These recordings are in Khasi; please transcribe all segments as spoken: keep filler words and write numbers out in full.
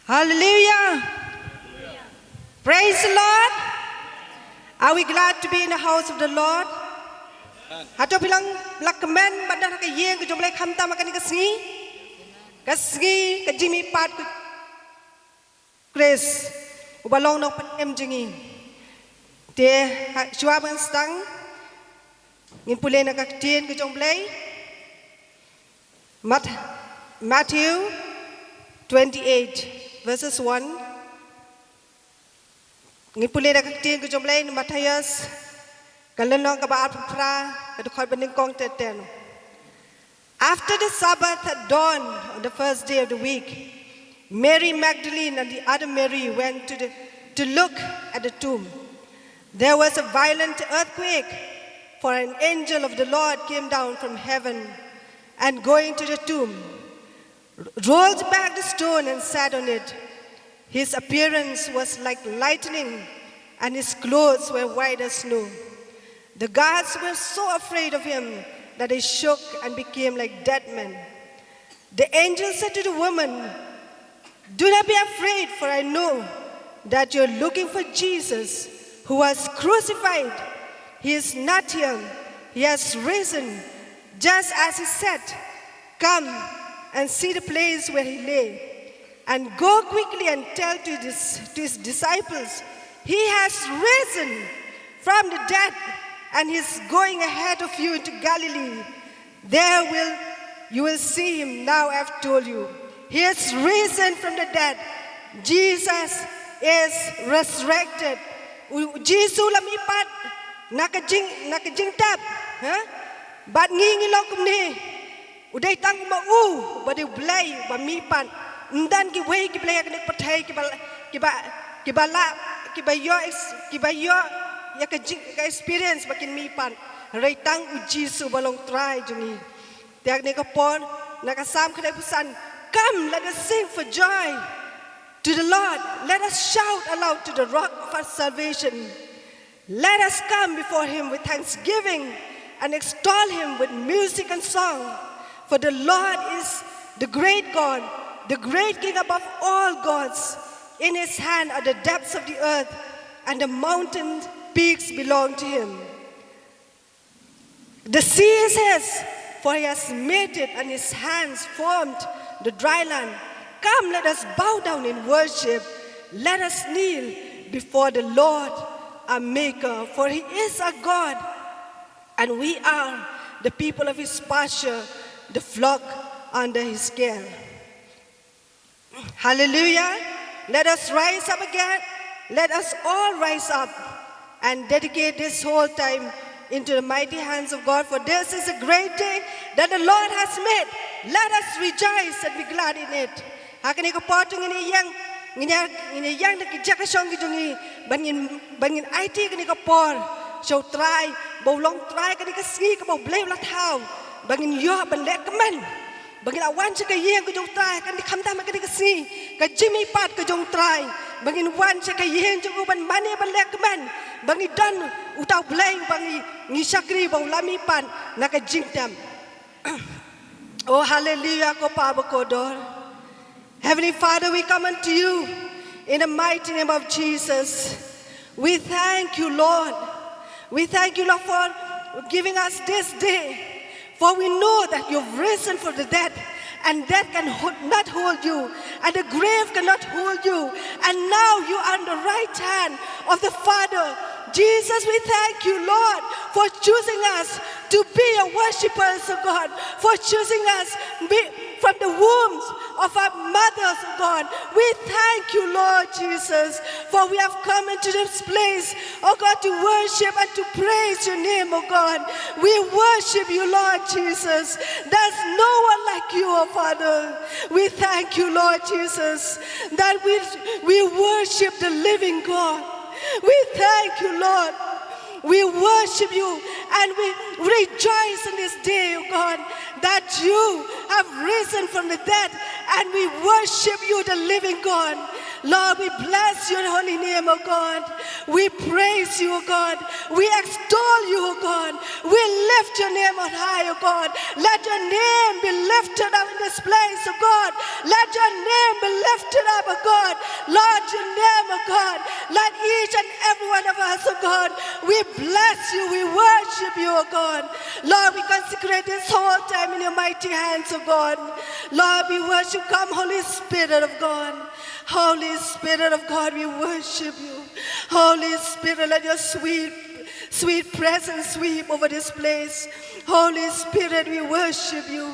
Hallelujah. Praise the Lord. Are we glad to be in the house of the Lord? Hato phi la kmen ban don ha ka ïing ka jong U Blei khamtam ha kane ka sngi? Ka sngi ka jingmihpat ka Khrist uba long nongpynim jong ngi. Te ha, shuwa ban sdang, ngin pule na ka ktien ka jong U Blei. Mat-, Matthew twenty-eight, verses one. Ngin pule na ka ktien ka jong U Blei na Mathaios, ka lynnong kaba arphew phra, ka dkhot ba nyngkong ter ter. After the Sabbath had dawned on the first day of the week, Mary Magdalene and the other Mary went to the, to look at the tomb. There was a violent earthquake, for an angel of the Lord came down from heaven and, going to the tomb, rolled back the stone and sat on it. His appearance was like lightning, and his clothes were white as snow. The guards were so afraid of him that they shook and became like dead men. The angel said to the woman, "Do not be afraid, for I know that you're looking for Jesus who was crucified. He is not here. He has risen, just as he said. Come and see the place where he lay. And go quickly and tell to his, to his disciples, he has risen from the dead and is going ahead of you into Galilee. There will, you will see him now, I've told you. He is risen from the dead. Jesus is resurrected." U Jisu u la mihpat na ka jing, na ka jingtep, ha? Bad ngi ngi long kumne. U dei tang ma u, ba dei U Blei, ba mihpat. Ym don kiwei ki blei ha kane ka pyrthei kiba, kiba, kiba la, kiba ïoh ex-, kiba ïoh ïa ka jing, ka experience ba kin mihpat. Hynrei tang U Jisu ba long Trai jong ngi. Te ha kane ka por, na ka Salm khyndai phew san, "Come, let us sing for joy to the Lord. Let us shout aloud to the rock of our salvation. Let us come before him with thanksgiving and extol him with music and song. For the Lord is the great God, the great King above all gods. In his hand are the depths of the earth, and the mountain peaks belong to him. The sea is his, for he has made it, and his hands formed the dry land. Come, let us bow down in worship. Let us kneel before the Lord our Maker, for he is our God, and we are the people of his pasture, the flock under his care." Hallelujah. Let us rise up again. Let us all rise up and dedicate this whole time into the mighty hands of God. For this is a great day that the Lord has made. Let us rejoice and be glad in it. Ha kane ka por ngin ïeng, ngin ïeng, ngin ïeng da ki jaka shong ki jong ngi, ban ngin, ban ngin aiti kane ka por sha U Trai, ba u long Trai kane ka sngi kaba U Blei u la thaw, ban ngin ïoh ban leh kmen. Ba ngin wan sha ka ïing ka jong U Trai, kane khamtam ha kane ka sngi, ka jingmihpat ka jong U Trai. Ba ngin wan sha ka ïing jong u ban mane ban leh kmen. Ba ngi don uta U Blei, ba ngi, ngi shakri, ba u la mihpat na ka jingtep. Oh, hallelujah, ko Pa ba kordor. Heavenly Father, we come unto you in the mighty name of Jesus. We thank you, Lord. We thank you, Lord, for giving us this day. For we know that you've risen from the dead, and death can ho-, not hold you, and the grave cannot hold you. And now you are on the right hand of the Father. Jesus, we thank you, Lord, for choosing us to be your worshippers, oh God, for choosing us be, from the wombs of our mothers, oh God. We thank you, Lord Jesus, for we have come into this place, oh God, to worship and to praise your name, oh God. We worship you, Lord Jesus. There's no one like you, oh Father. We thank you, Lord Jesus, that we, we worship the living God. We thank you, Lord. We worship you and we rejoice in this day, oh God, that you have risen from the dead, and we worship you, the living God. Lord, we bless your holy name, O God. We praise you, O God. We extol you, O God. We lift your name on high, O God. Let your name be lifted up in this place, O God. Let your name be lifted up, O God. Lord, your name, O God. Let each and every one of us, O God, we bless you, we worship you, O God. Lord, we consecrate this whole time in your mighty hands, O God. Lord, we worship. Come, Holy Spirit of God. Holy Spirit of God, we worship you. Holy Spirit, let your sweet, sweet presence sweep over this place. Holy Spirit, we worship you.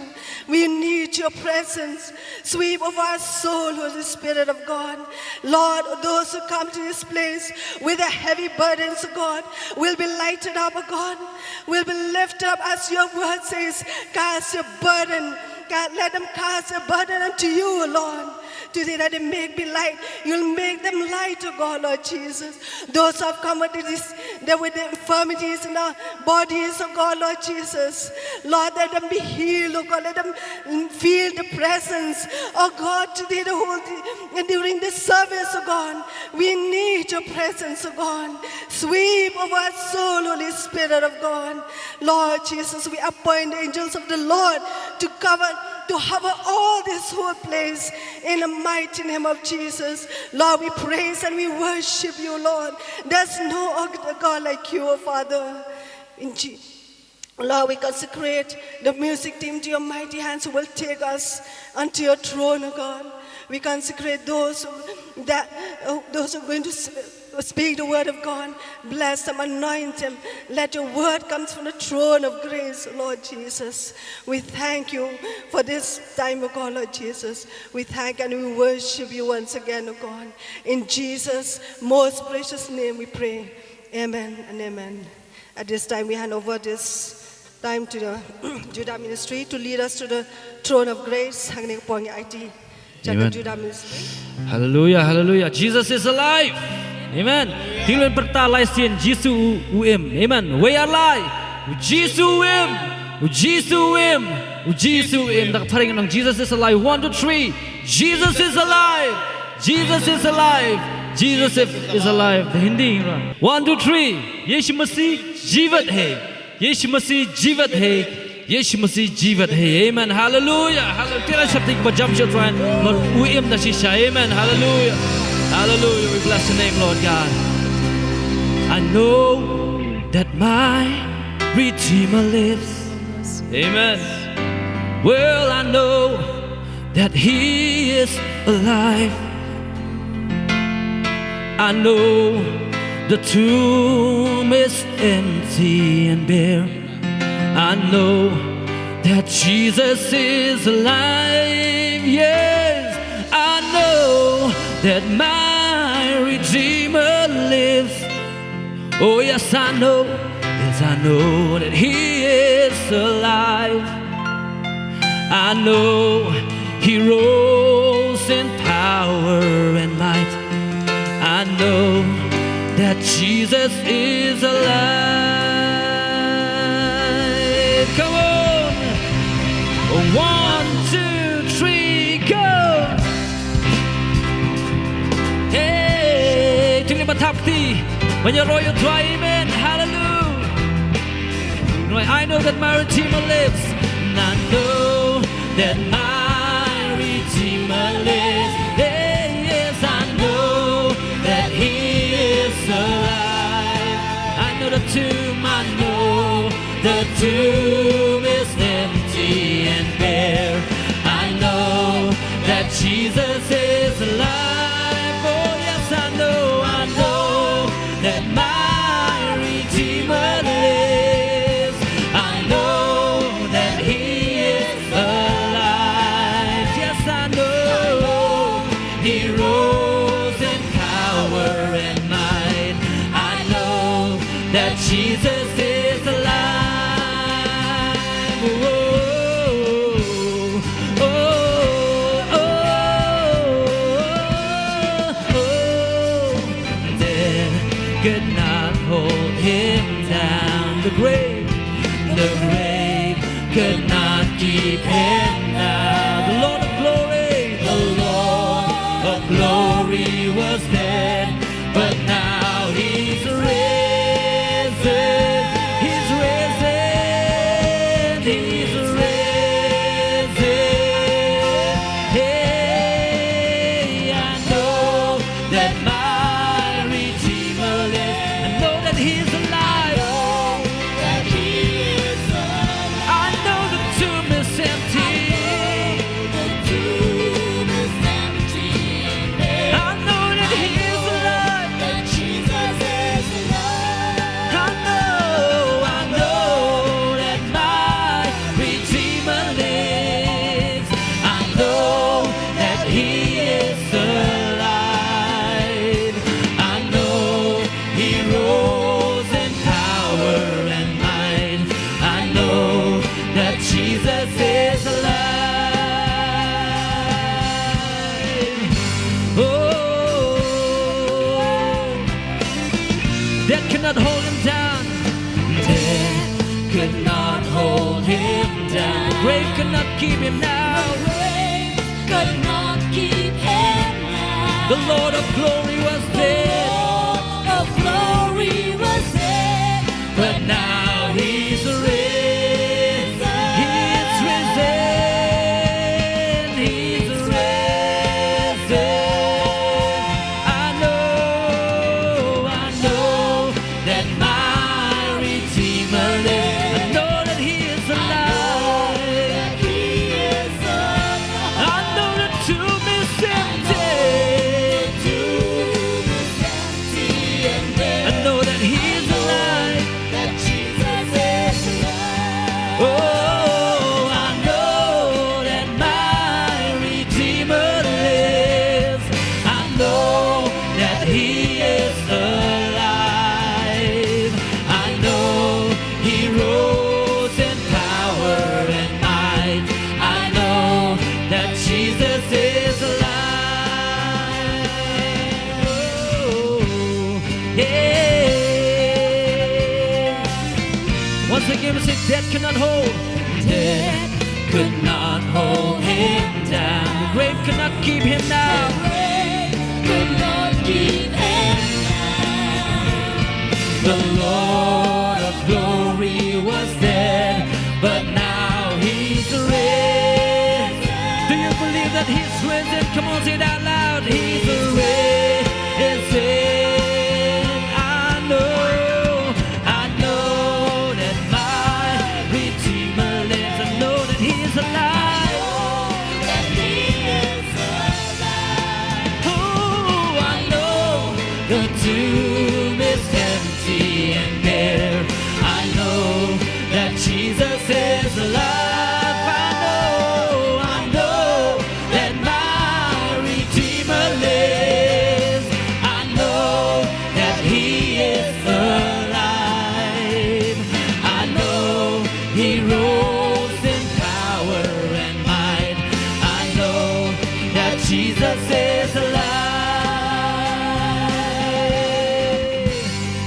We need your presence. Sweep over our soul, Holy Spirit of God. Lord, those who come to this place with the heavy burdens, God, will be lightened up, God. Will be lifted up as your word says. Cast your burden. God, let them cast a burden unto you, Lord. Today, let them make be light. You'll make them light, oh God, Lord Jesus. Those who have come with this, there with the infirmities in our bodies, oh God, Lord Jesus. Lord, let them be healed, oh God. Let them feel the presence, oh God, today, the whole day, and during this service, oh God. We need your presence, oh God. Sweep over our soul, Holy Spirit of God. Lord Jesus, we appoint the angels of the Lord to cover, to hover all this whole place in the mighty name of Jesus. Lord, we praise and we worship you, Lord. There's no other God like you, oh Father. In Je- Lord, we consecrate the music team to your mighty hands who will take us unto your throne, oh God. We consecrate those who, that, uh, those who are going to s- speak the word of God. Bless them, anoint them. Let your word come from the throne of grace, Lord Jesus. We thank you for this time, oh God, Lord Jesus. We thank and we worship you once again, oh God. In Jesus' most precious name we pray. Amen and amen. At this time, we hand over this time to the Judah ministry to lead us to the throne of grace. Hangne ka por ngi aiti. Jaka Amen. Judah ministry. Hallelujah, hallelujah. Jesus is alive. Amen. Te ngin pyrta lai sien Jisu u, u im. Amen. Wei ar lai. U Jisu u im. U Jisu u im. U Jisu u im. Da ka phareng nang Jesus is alive. One, two, three. Jesus is alive. Jesus is alive. Jesus is alive. The Hindi. One, two, three. यीशु मसीह जीवित है। यीशु मसीह जीवित है। यीशु मसीह जीवित है। Amen. Hallelujah. Hallelujah. Te la shakti ba jam sha Trai. Mar u im da shisha. Amen. Hallelujah. Hallelujah. We bless your name, Lord God. I know that my Redeemer lives. Amen. Well, I know that he is alive. I know the tomb is empty and bare. I know that Jesus is alive. Yes, I know that my Redeemer lives. Oh, yes, I know, yes, I know that he is alive. I know he rose in power and might. I know that Jesus is alive. Come on. One, two, three, go. Hey, to the Matapti. When you roll your dry, amen. Hallelujah. Right, I know that my Redeemer lives. And I know that my Redeemer lives. Hey, yes, I know that he is alive. I know the tomb, I know the tomb is empty and bare. I know that Jesus is alive. Oh, yes, I know, I know that my Redeemer lives. I know that he is alive. Yes, I know he rose in power and might. I know that Jesus is alive. Oh, oh, oh, oh, oh. Death could not hold him down. The grave, the grave could not keep him down. The Lord of glory, the Lord of glory He's risen. Hey, I know that my Redeemer lives. I know that He's alive. I know the tomb is empty. I know that He's alive. I know, I know that my Redeemer lives. I know that He is alive. I know He rose in power and might. I know that Jesus is alive. Oh, death cannot hold Him down. Death could not hold Him down. The grave could not keep Him now. The grave could not keep Him now. The Lord of glory was dead. The Lord of glory was dead, but now He's risen. He's risen. He's risen. I know, I know that my Redeemer lives. I know that He is alive. I know the tomb is empty. I know that He's alive. Oh, I know that my Redeemer lives. I know that He is alive. I know He rose in power and might. I know that Jesus is alive. Oh, yeah. Once again, we say, death cannot hold. Death could not hold Him down. The grave could not keep Him now. The grave could not keep Him now. The Lord of glory was dead, but now He's risen. Do you believe that He's risen? Come on, say it out loud. He's risen. I know, I know that my Redeemer lives. I know that He's alive. Oh, I know the tomb is empty and bare. I know that Jesus is alive. I know, I know that my Redeemer lives. I know that He is alive. I know He rose in power and might. I know that Jesus is alive.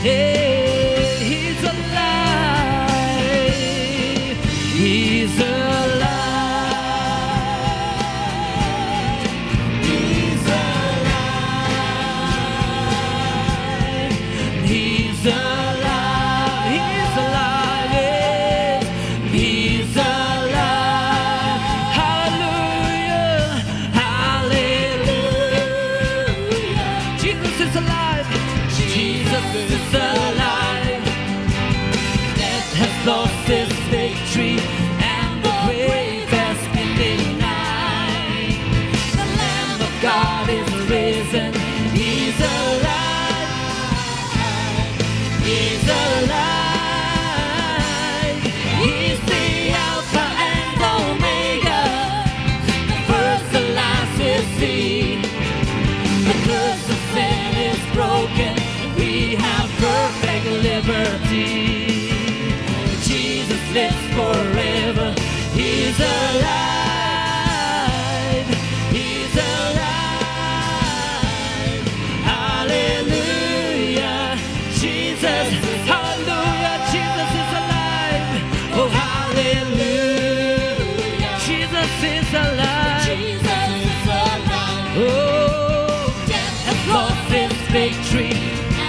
Yeah, He's alive. He's alive. He's alive. He's alive. He's alive. Yes. He's alive. Hallelujah. Hallelujah. Jesus is alive. Jesus is alive. Death has lost its victory and the grave has been denied. The Lamb of God is risen. He's alive. He's alive. He's the Alpha and Omega, the first, the last is He. The curse of sin is broken. We have perfect liberty. Jesus lives forever. He's alive. He's alive. Hallelujah. Jesus, hallelujah, Jesus is alive. Oh, hallelujah. Jesus is alive. Jesus is alive. Oh, death has lost its victory,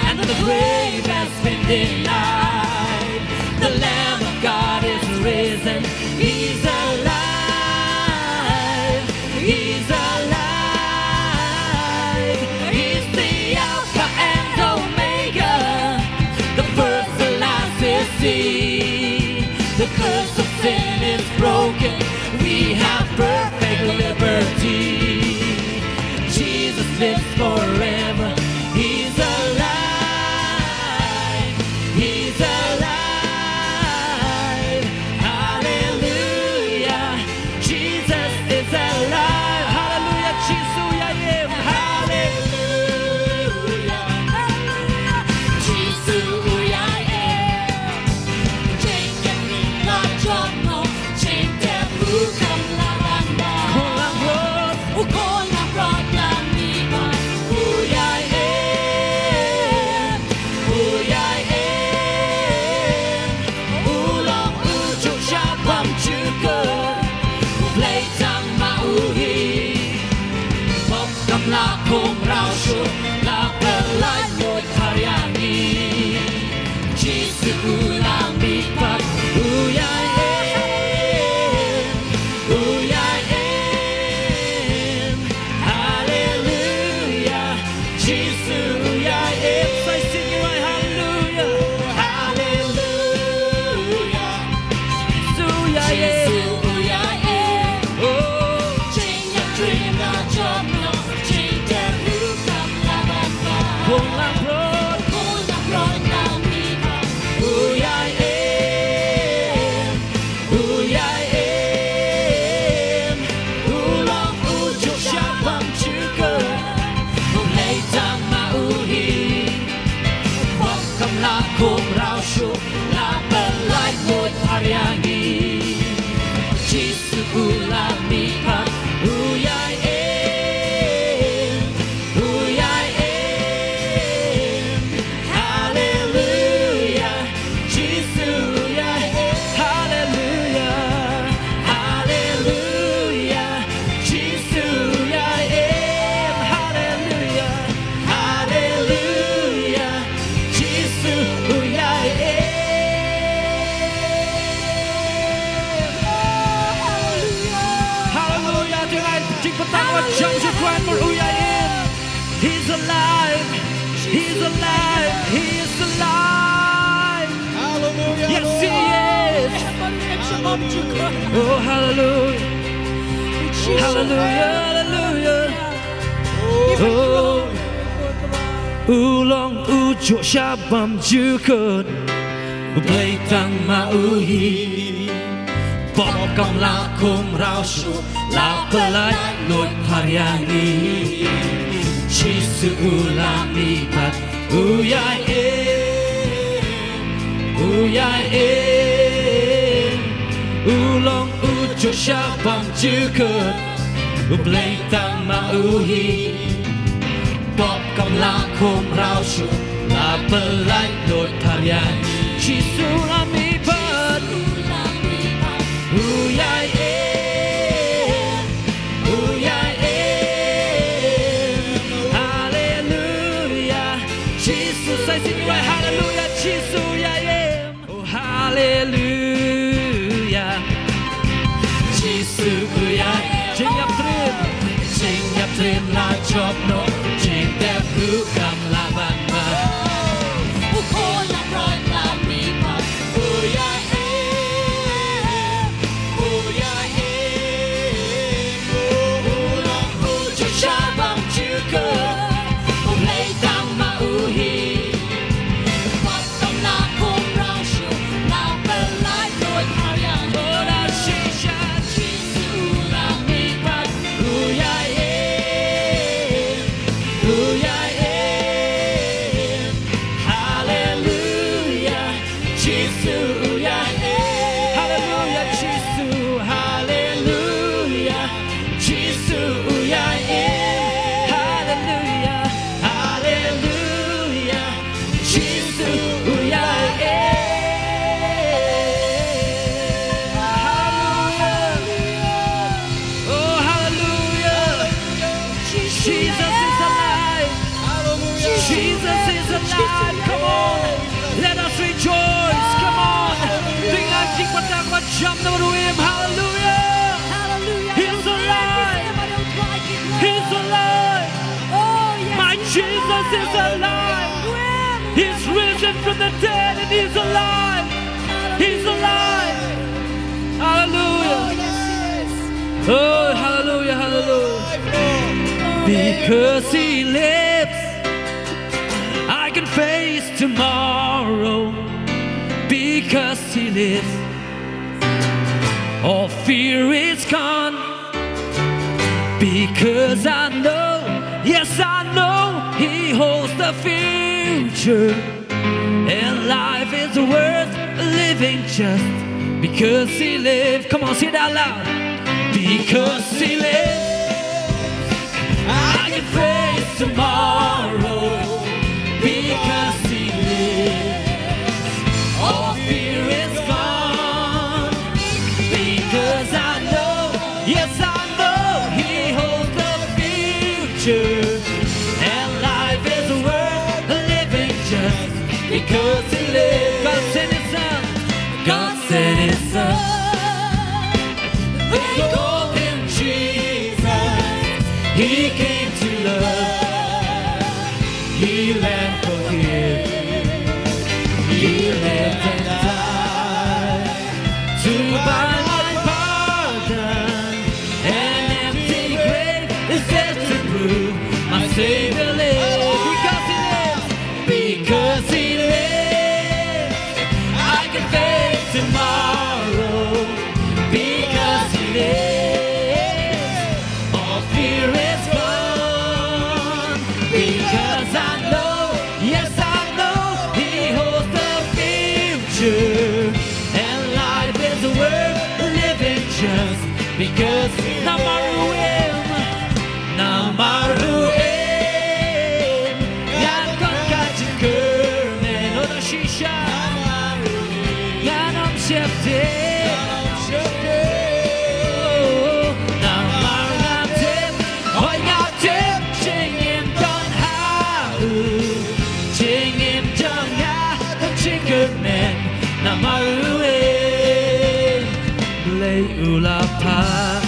and the grave has been denied. The Lamb of God is risen. Tau shu la pynlait lut ha ïa ngi. Jisu u la mih pat, u ïai im, u ïai im. Haleluya, Jisu u ïai im. Haleluya, haleluya. Jisu u ïai im, haleluya, haleluya. Jisu u ïai im. Haleluya. Tonight, jingpyntang wat jam sha Khrist, u ïai im. He's alive. He's alive. He is alive. Hallelujah, yes, he is. Oh, hallelujah. Hallelujah, hallelujah. Oh. U long u juh sha bam jukut. U Blei tang ma u hi. Pop kam la kum rau shu la pynlait lut ha ïa ngi. Jisu u la mih pat, u ïai im, u ïai im. U long u juh sha bam jukut. U Blei tang ma u hi. Pop kam la kum rau shu la pynlait lut ha ïa ngi. Jisu la mih pat, u ïai im, u ïai im. Haleluya. Jisu, sa sing right, haleluya. Jisu u ïai im. Oh, haleluya. Jisu u ïai im. Jingïap trim. Jingïap trim la jop noh. Jingtep ruh kam lah ban mad. U khun laiphew la mih pat. U ïai im. U ïai im. U long u juh sha bam jukut. U Blei tang ma u hi. Hallelujah, Jisu u ïai im. Hallelujah, Jisu, hallelujah. Jisu u ïai im. Hallelujah, hallelujah. Jisu u ïai im. Hallelujah. Oh, hallelujah. Jesus is alive. Jesus is alive. Come on. Let us rejoice. Come on. Ding ang jingpyntang wat jam na ruim. Hallelujah. Hallelujah. He's alive. He's alive. Oh, yes. My Jesus is alive. He's risen from the dead and he's alive. He's alive. Hallelujah. Oh, yes, yes. Oh, hallelujah, hallelujah. Because he lives, I can face tomorrow. Because he lives, all fear is gone. Because I know, yes, I know he holds the future. And life is worth living just because he lives. Come on, say that loud. Because he lives, I can face tomorrow. Because he lives, all fear is gone. Because I know, yes, I know he holds the future. And life is worth living just because he lives. God sent his son. God sent his son. They called him Jesus. He came to love. He left for him. He lived and died to buy my pardon. An empty grave is there to prove my Savior lives. Because he lives, because he lives, I can face tomorrow. Because he lives, all fear is gone. Because I know, yes, I know, he holds the And life is worth living just because. Namar u im, namar u im, ngan don ka jingkyrmen. Oh, da shisha, ngan ym sheptieng. Namar nga tip, hooid nga tip, jingim don ha u. Jingim jong nga don jingkyrmen namar u im. Blei u la phah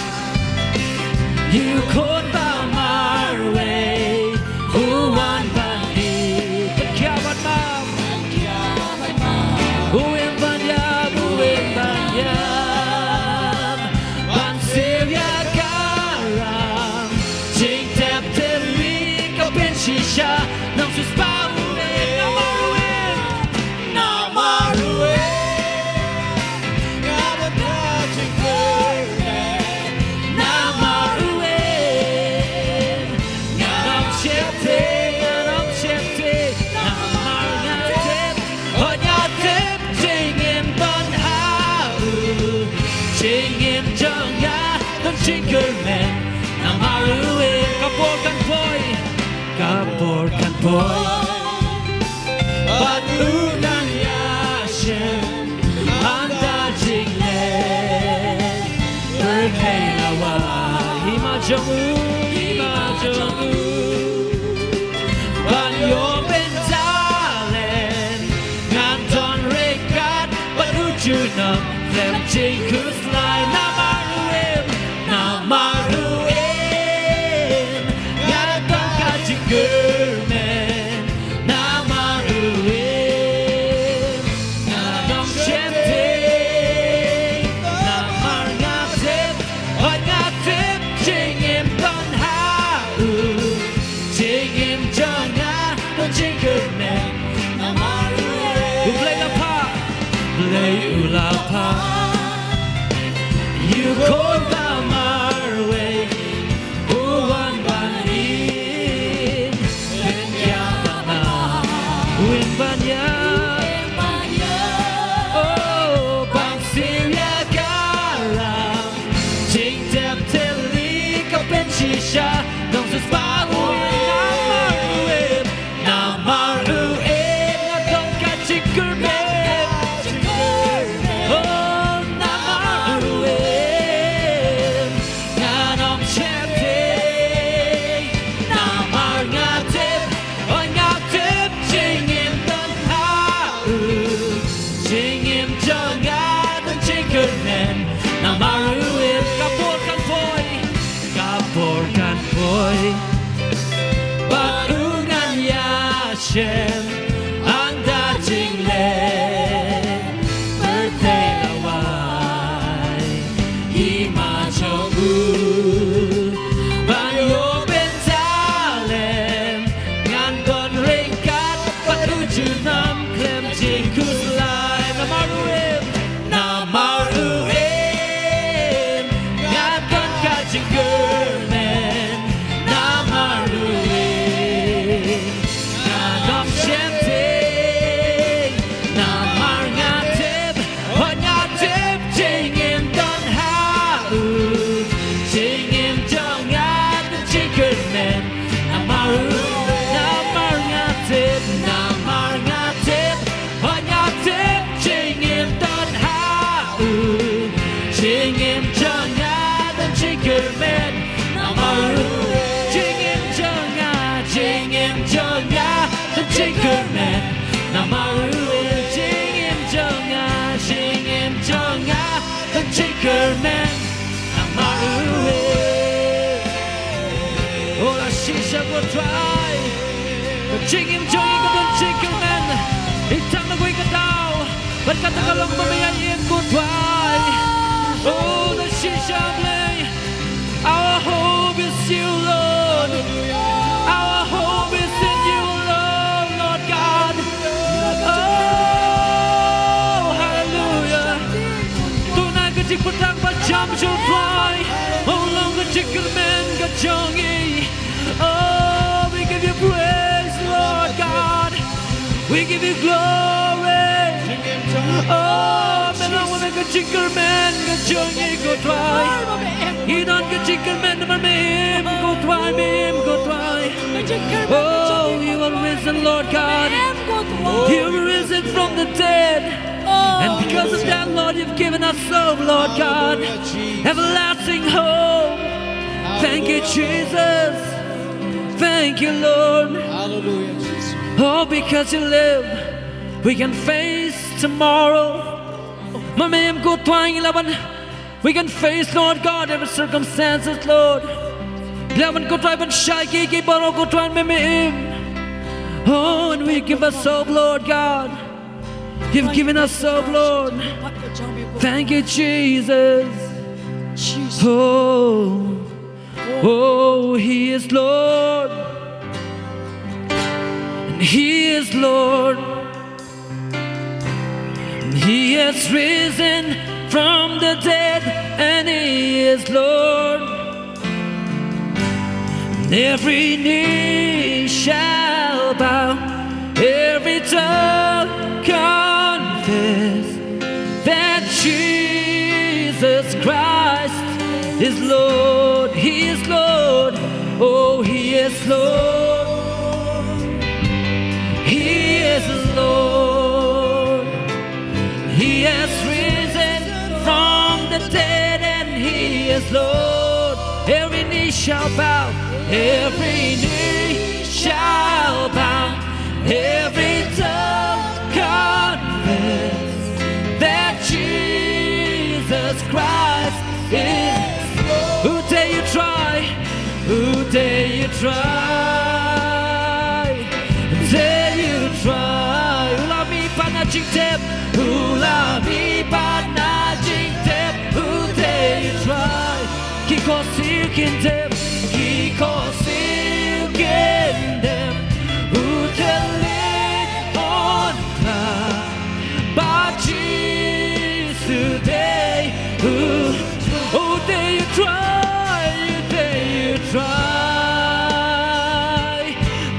ïa u khun ba marwei, u wan ban ïeit. Pynkhia bad mam. U im ban ïap, u im ban ïap, ban siew ïa ka ram. Jingtep tylli ka pynshisha, nang shu spah u im, namar u im, namar u im. Nga don ka jingkyrmen namar u im. Ngan ym sheptieng, ngan ym sheptieng, namar nga tip, hooid nga tip, jingim don ha u. Jingim jong nga don jingkyrmen namar u im. Ka por kan poi, ka por kan poi, bad u ngan ïashem ynda jingleh. Pyrthei la wai, hima jong u, hima jong u, ban ïoh bynta lem. Ngan don ryngkat bad u junom khlem jingkhuslai namar u im, namar u im. Nga don ka jingkyrmen namar u im. Ngan ym sheptieng namar nga tip, hooid nga tip, jingim don ha u. Jingim jong nga don jingkyrmen namar u im. U Blei la phah, Blei u la phah ïa u khun ba marwei, u wan ban ïeit. Pynkhia bad mam. U im ban ïap, oh, ban siew ïa ka ram. Jingtep tylli ka pynshisha, nang shu spah u im, namar u im. Namar u im, nga don ka jingkyrmen. Oh, namar u im, ngan ym sheptieng. Namar nga tip, oh, nga tip, jingim don ha u. Jingim jong nga don jingkyrmen namar u im. Ka por kan poi, ka por kan poi, bad u ngan ïashem ynda jingleh. Pyrthei la wai, hima jong u, ban ïoh bynta lem. Ngan don ryngkat bad u junom khlem jingkhuslai namar u im. Namar u im, nga don ka jingkyrmen namar u im. Ngan ym sheptieng namar nga tip, hooid nga tip, jingim don ha u. Jingim jong nga don jingkyrmen namar u, namar nga tip, namar nga tip, hooid nga tip, jingim don ha u. Jingim jong nga don jingkyrmen namar u. Jingim jong nga, jingim jong nga don jingkyrmen namar u im. Jingim jong nga, jingim jong nga don jingkyrmen namar u im. Oh, la shisha ko Trai. Ka jingim jong ngi ka don jingkyrmen. I tang na kawei ka daw, bad kata ka long ba me ïa im ko Trai. Oh, la shisha Blei. Our hope is you, Lord. Our hope is in you alone, Lord God. Oh, hallelujah. Tonight ka jingpyrta ba jam jong Trai, u long ka jingkyrmen ka jong ngi. Oh, we give you praise, Lord God. We give you glory. Jingkyrmen ka jong ngi ko Trai. Ngi don ka jingkyrmen namar me im ko Trai, me im ko Trai. Oh, you are risen, Lord God. You are risen from the dead. And because of that, Lord, you've given us hope, Lord God. Everlasting hope. Thank you, Jesus. Thank you, Lord. Hallelujah, Jesus. Oh, because you live, we can face tomorrow. Ma me im ko Trai, ngi lah ban, we can face, Lord God, every circumstances, Lord. Ngi lah ban ko Trai ban shah ïa ki, ki baroh ko Trai, ma me im. Oh, and we give us hope, Lord God. You've given us hope, Lord. Thank you, Jesus. Oh, oh, He is Lord. And He is Lord. And He has risen from the dead, and He is Lord. And every knee shall bow, every tongue confess that Jesus Christ is Lord. He is Lord. Oh, He is Lord. He is Lord. He has risen from the dead, and He is Lord. Every knee shall bow, every knee shall bow, every tongue confess that Jesus Christ is Lord. Who dare you try? Who dare you try? Dare you try? U la mih pat na jingtep, u la mih pat na jingtep. Who dare you try? Ki khohsiew kin dem, ki khohsiew kin dem. U thylliej un phla, bad Jisu dei u. Oh, dare you try, dare you try,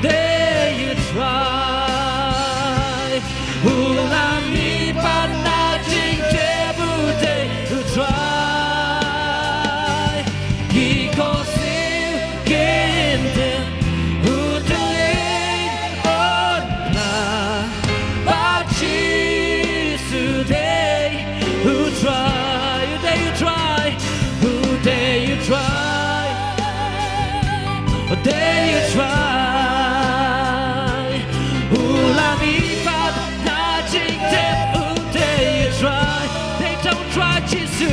dare you try? U la mih pat na jingtep, u dei u try. Ki khohsiew kin dem, u thylliej un phla, bad Jisu dei u try. U dei u try, u dei u try, u dei u try? U la mih pat na jingtep, u dei u try? Dei tang u try Jisu.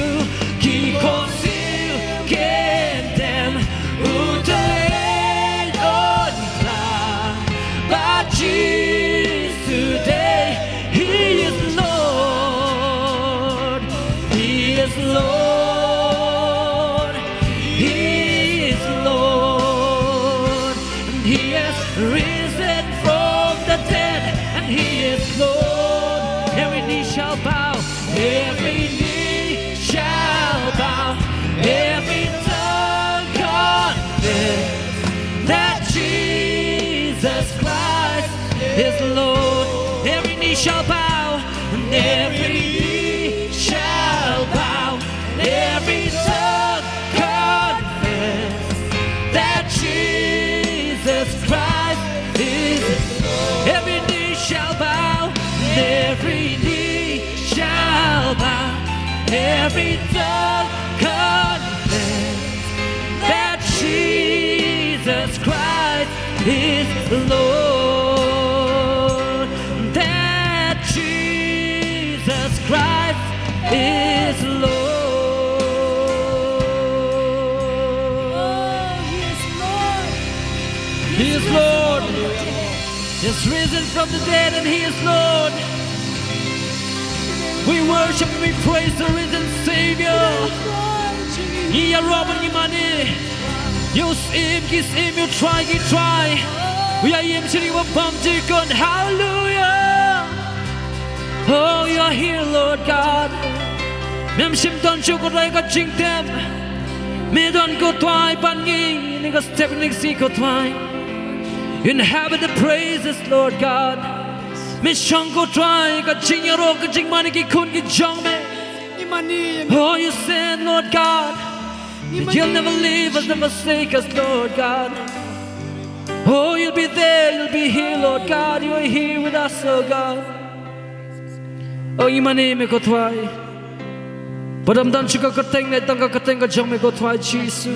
Ki khohsiew kin dem, u thylliej un phla, bad Jisu dei. He is Lord. He is Lord. He is Lord. And He has risen from the dead. And He is Lord. Every knee shall bow. Every knee shall bow. Every tongue confess that Jesus Christ is Lord. Every knee shall bow, and every knee shall bow, and every tongue confess that Jesus Christ is Lord. Every knee shall bow, and every knee shall bow, every tongue confess that Jesus Christ is Lord. That Jesus Christ is Lord. Oh, He is Lord. He is Lord. He's risen from the dead and He is Lord. We worship and we praise the risen Savior. Ngi ïaroh bad ngi mane ïa u Syiem ki syiem, ïa u Trai ki trai. U ïa ïeng sha ngi, u bym jukut. Hallelujah. Oh, you are here, Lord God. Mem shym don shuh ko Trai ka jingtep. Me don ko Trai bad ngi ha kane ka step, ha kane ka sngi ko Trai. You inhabit the praises, Lord God. Me shong ko Trai ha ka jingïaroh, ka jingmane ki khun ki jong me. Oh, you said, Lord God, that you'll never leave us, never forsake us, Lord God. Oh, you'll be there, you'll be here, Lord God. You are here with us, oh God. Oh, ngi mane ïa me ko Trai. Ba ym don shuh ka kyrteng, ne tang ka kyrteng ka jong me ko Trai Jisu.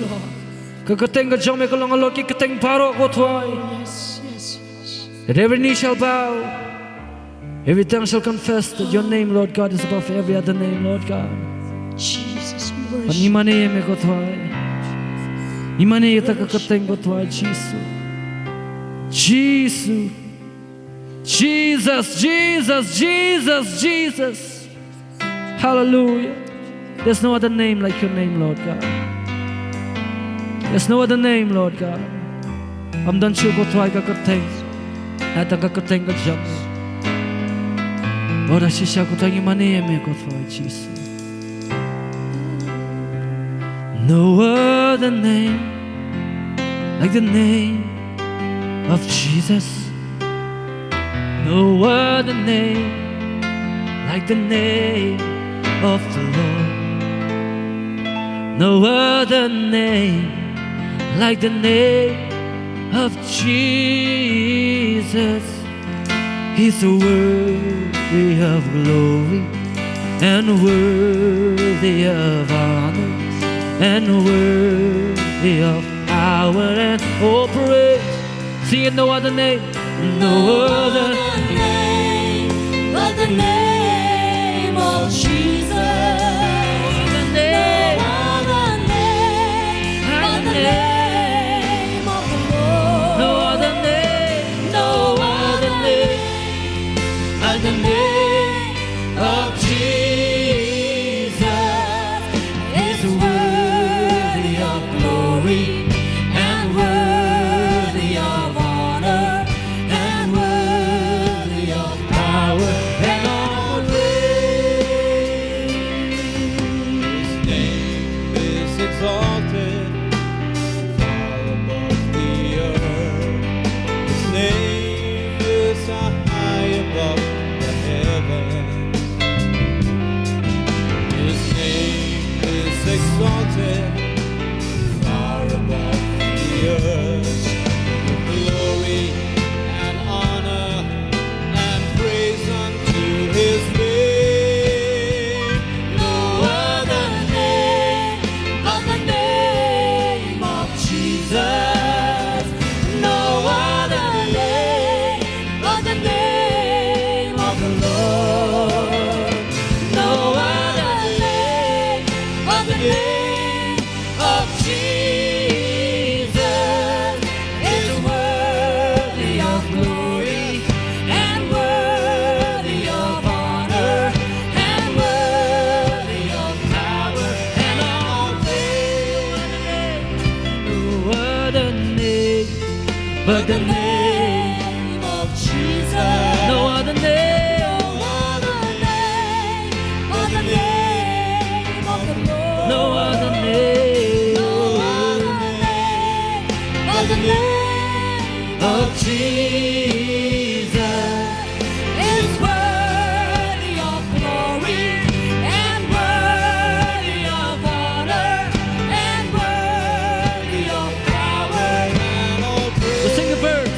Ka kyrteng ka jong me ka long halor ki kyrteng baroh ko Trai. That every knee shall bow, every tongue shall confess that your name, Lord God, is above every other name, Lord God. Jesus, we worship. Ngi mane ïa me ko Trai. Ngi mane ïa ka kyrteng ko Trai Jisu. Jisu. Jesus, Jesus, Jesus, Jesus. Hallelujah. There's no other name like your name, Lord God. There's no other name, Lord God. Ym don shuh ko Trai ka kyrteng, ne tang ka kyrteng ka jong me. Ora shisha ko Trai ngi mane ïa me ko Trai Jisu. No other name like the name of Jesus. No other name like the name of the Lord. No other name like the name of Jesus. He's worthy of glory and worthy of honor and worthy of power and all praise. Sing it, no other name, no other name but the name of Jesus. No other name but the name of the Lord. No other name, no other name but the name of Jesus is worthy of glory and worthy of honor and worthy of power and all praise. His name is exalted far above the earth. His name is high above the heavens. His name is exalted far above the earth. Glory and honor and praise unto his name. No other name but the name of Jesus. No other name but the name of the Lord. No other name but the name of Jesus is worthy of glory and worthy of honor and worthy of power and all praise. No other name but the name of Jesus. No other name. No other name but the name of the Lord. No other name. No other name but the name of Jesus is worthy of glory and worthy of honor and worthy of power and all praise. We'll sing the verse.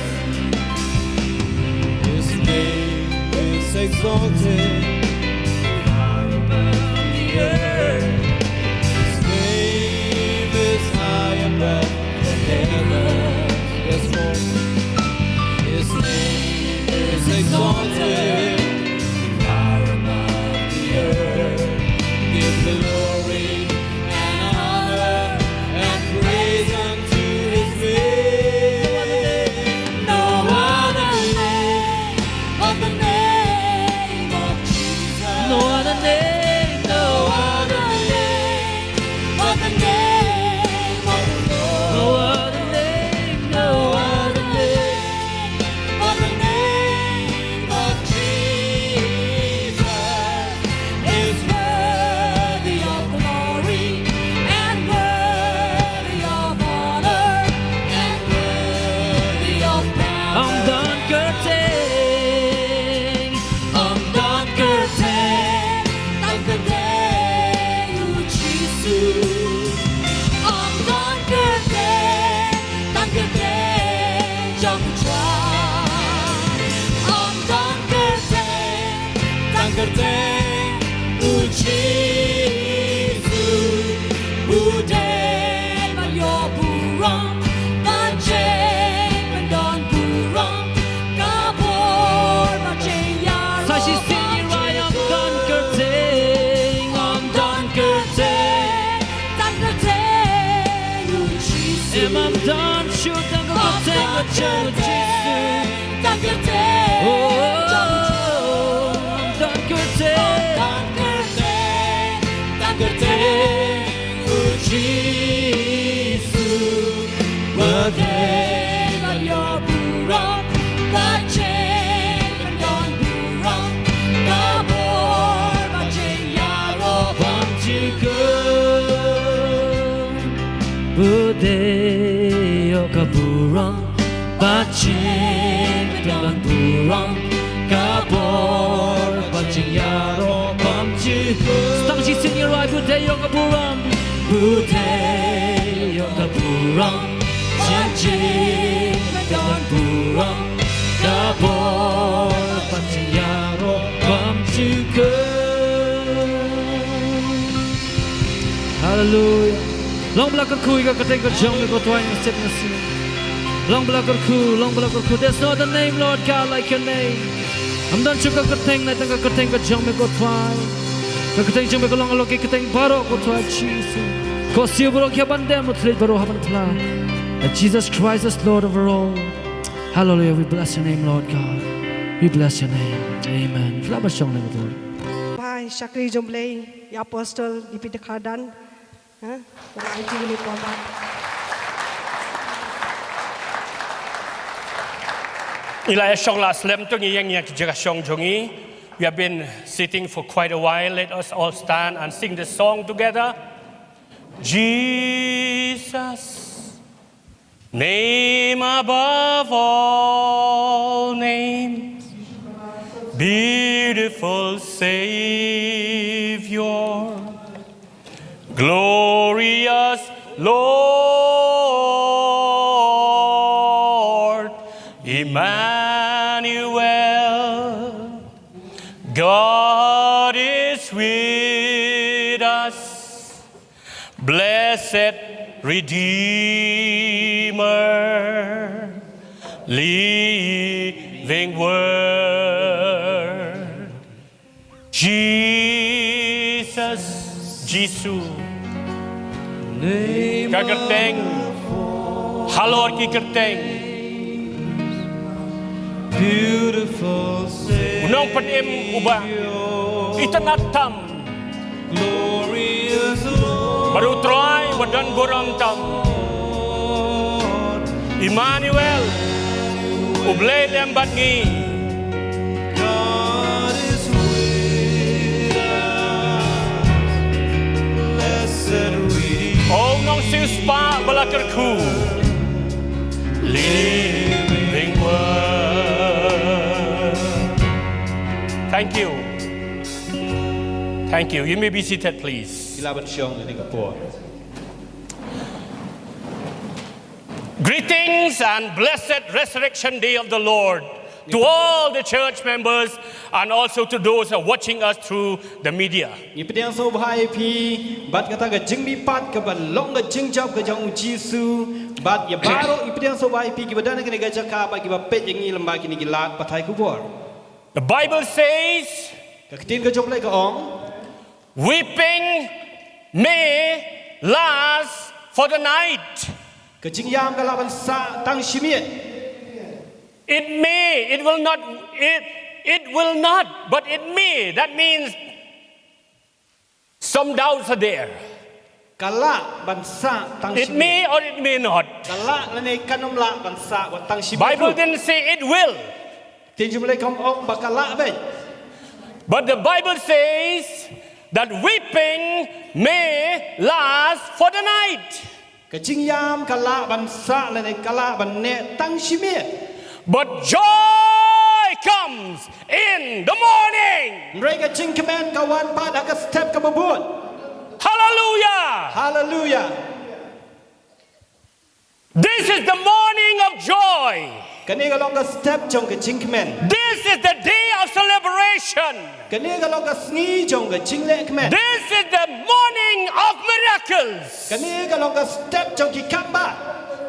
Ym don kyrteng, tang kyrteng jong u Trai. Ym don kyrteng, tang kyrteng u Jisu. Pudei ba ïoh burom, ba jingpyndon burom, ka bor ba jingïaroh. Sa shisien ngi rai, ym don kyrteng, ym don kyrteng, tang kyrteng u Jisu. Em, ym don shuh tang ka kyrteng ka jong u Jisu. Tang kyrteng, oh, ym don kyrteng, ym don kyrteng, tang kyrteng u Jisu. Ba dei ban ïoh burom, ba dei ban don burom, ka bor ba jingïaroh bymjukut. Ba dei ïoh ka burom, ba dei ban don burom, ka bor ba jingïaroh bymjukut. Tang shisien ngi rai, ba dei ïoh ka burom. Ba dei ïoh ka burom, ba dei ban don burom, ka bor ba jingïaroh bymjukut. Haleluia. Long ba la kyrkhu ïa ka kyrteng ka jong me ko Trai, ngi sep ngi sep. Long ba la kyrkhu, long ba la kyrkhu. There's no other name, Lord God, like your name. Ym don shuh ka kyrteng, nai tang ka kyrteng ka jong me ko Trai. Ka kyrteng jong me ka long halor ki kyrteng baroh ko Trai Jisu. Ko siew baroh ki hap ban dem, u thylliej baroh hap ban phla. That Jesus Christ is Lord over all. Hallelujah. We bless your name, Lord God. We bless your name. Amen. Phla ba shong le ko Trai. Bye, shakri jong Blei, ïa Apostle D P Dkhar Dan. Huh? Ngi la ïa shong la slem, to ngin ïeng ïa ka jaka shong jong ngi. We have been sitting for quite a while. Let us all stand and sing the song together. Jesus, name above all names, beautiful Savior, glorious Lord, Emmanuel, God is with us. Blessed Redeemer, living Word, Jesus, Jisu. Ka kyrteng halor ki kyrteng. Beautiful Savior. U Nongpynim uba itynnad tam. Glorious Lord. Bad u Trai uba don burom tam. Emmanuel, U Blei lem bad ngi. God is with us. Blessed Redeemer. O Nongsiewspah ba la kyrkhu. Living Word. Thank you. Thank you. You may be seated, please. Ki lah ban shong ïa kane ka por. Greetings and blessed Resurrection Day of the Lord to all the church members and also to those who are watching us through the media. Ngi pdiang sngewbha ïa phi bad kata ka jingmihpat kaba long ka jingjop ka jong U Jisu, bad ïa baroh ngi pdiang sngewbha ïa phi kiba don ha kane ka jaka bad kiba peit ïa ngi lyngba kine ki lad pathai khubor. The Bible says, ka ktien ka jong U Blei ka ong, weeping may last for the night. Ka jingïam ka lah ban sah tang shi miet. It may, it will not, it, it will not, but it may. That means some doubts are there. Ka lah ban sah tang shi miet. It may or it may not. Ka lah lane kan ym lah ban sah wat tang shi miet. Bible didn't say it will. Ktien jong U Blei kam ong ba ka lah beit. But the Bible says that weeping may last for the night. Ka jingïam ka lah ban sah lane ka lah ban neh tang shi miet. But joy comes in the morning. Hynrei ka jingkmen ka wan pat ha ka step kaba bud. Hallelujah. Hallelujah. This is the morning of joy. Kane ka long ka step jong ka jingkmen. This is the day of celebration. Kane ka long ka sngi jong ka jingleh kmen. This is the morning of miracles. Kane ka long ka step jong ki kambah.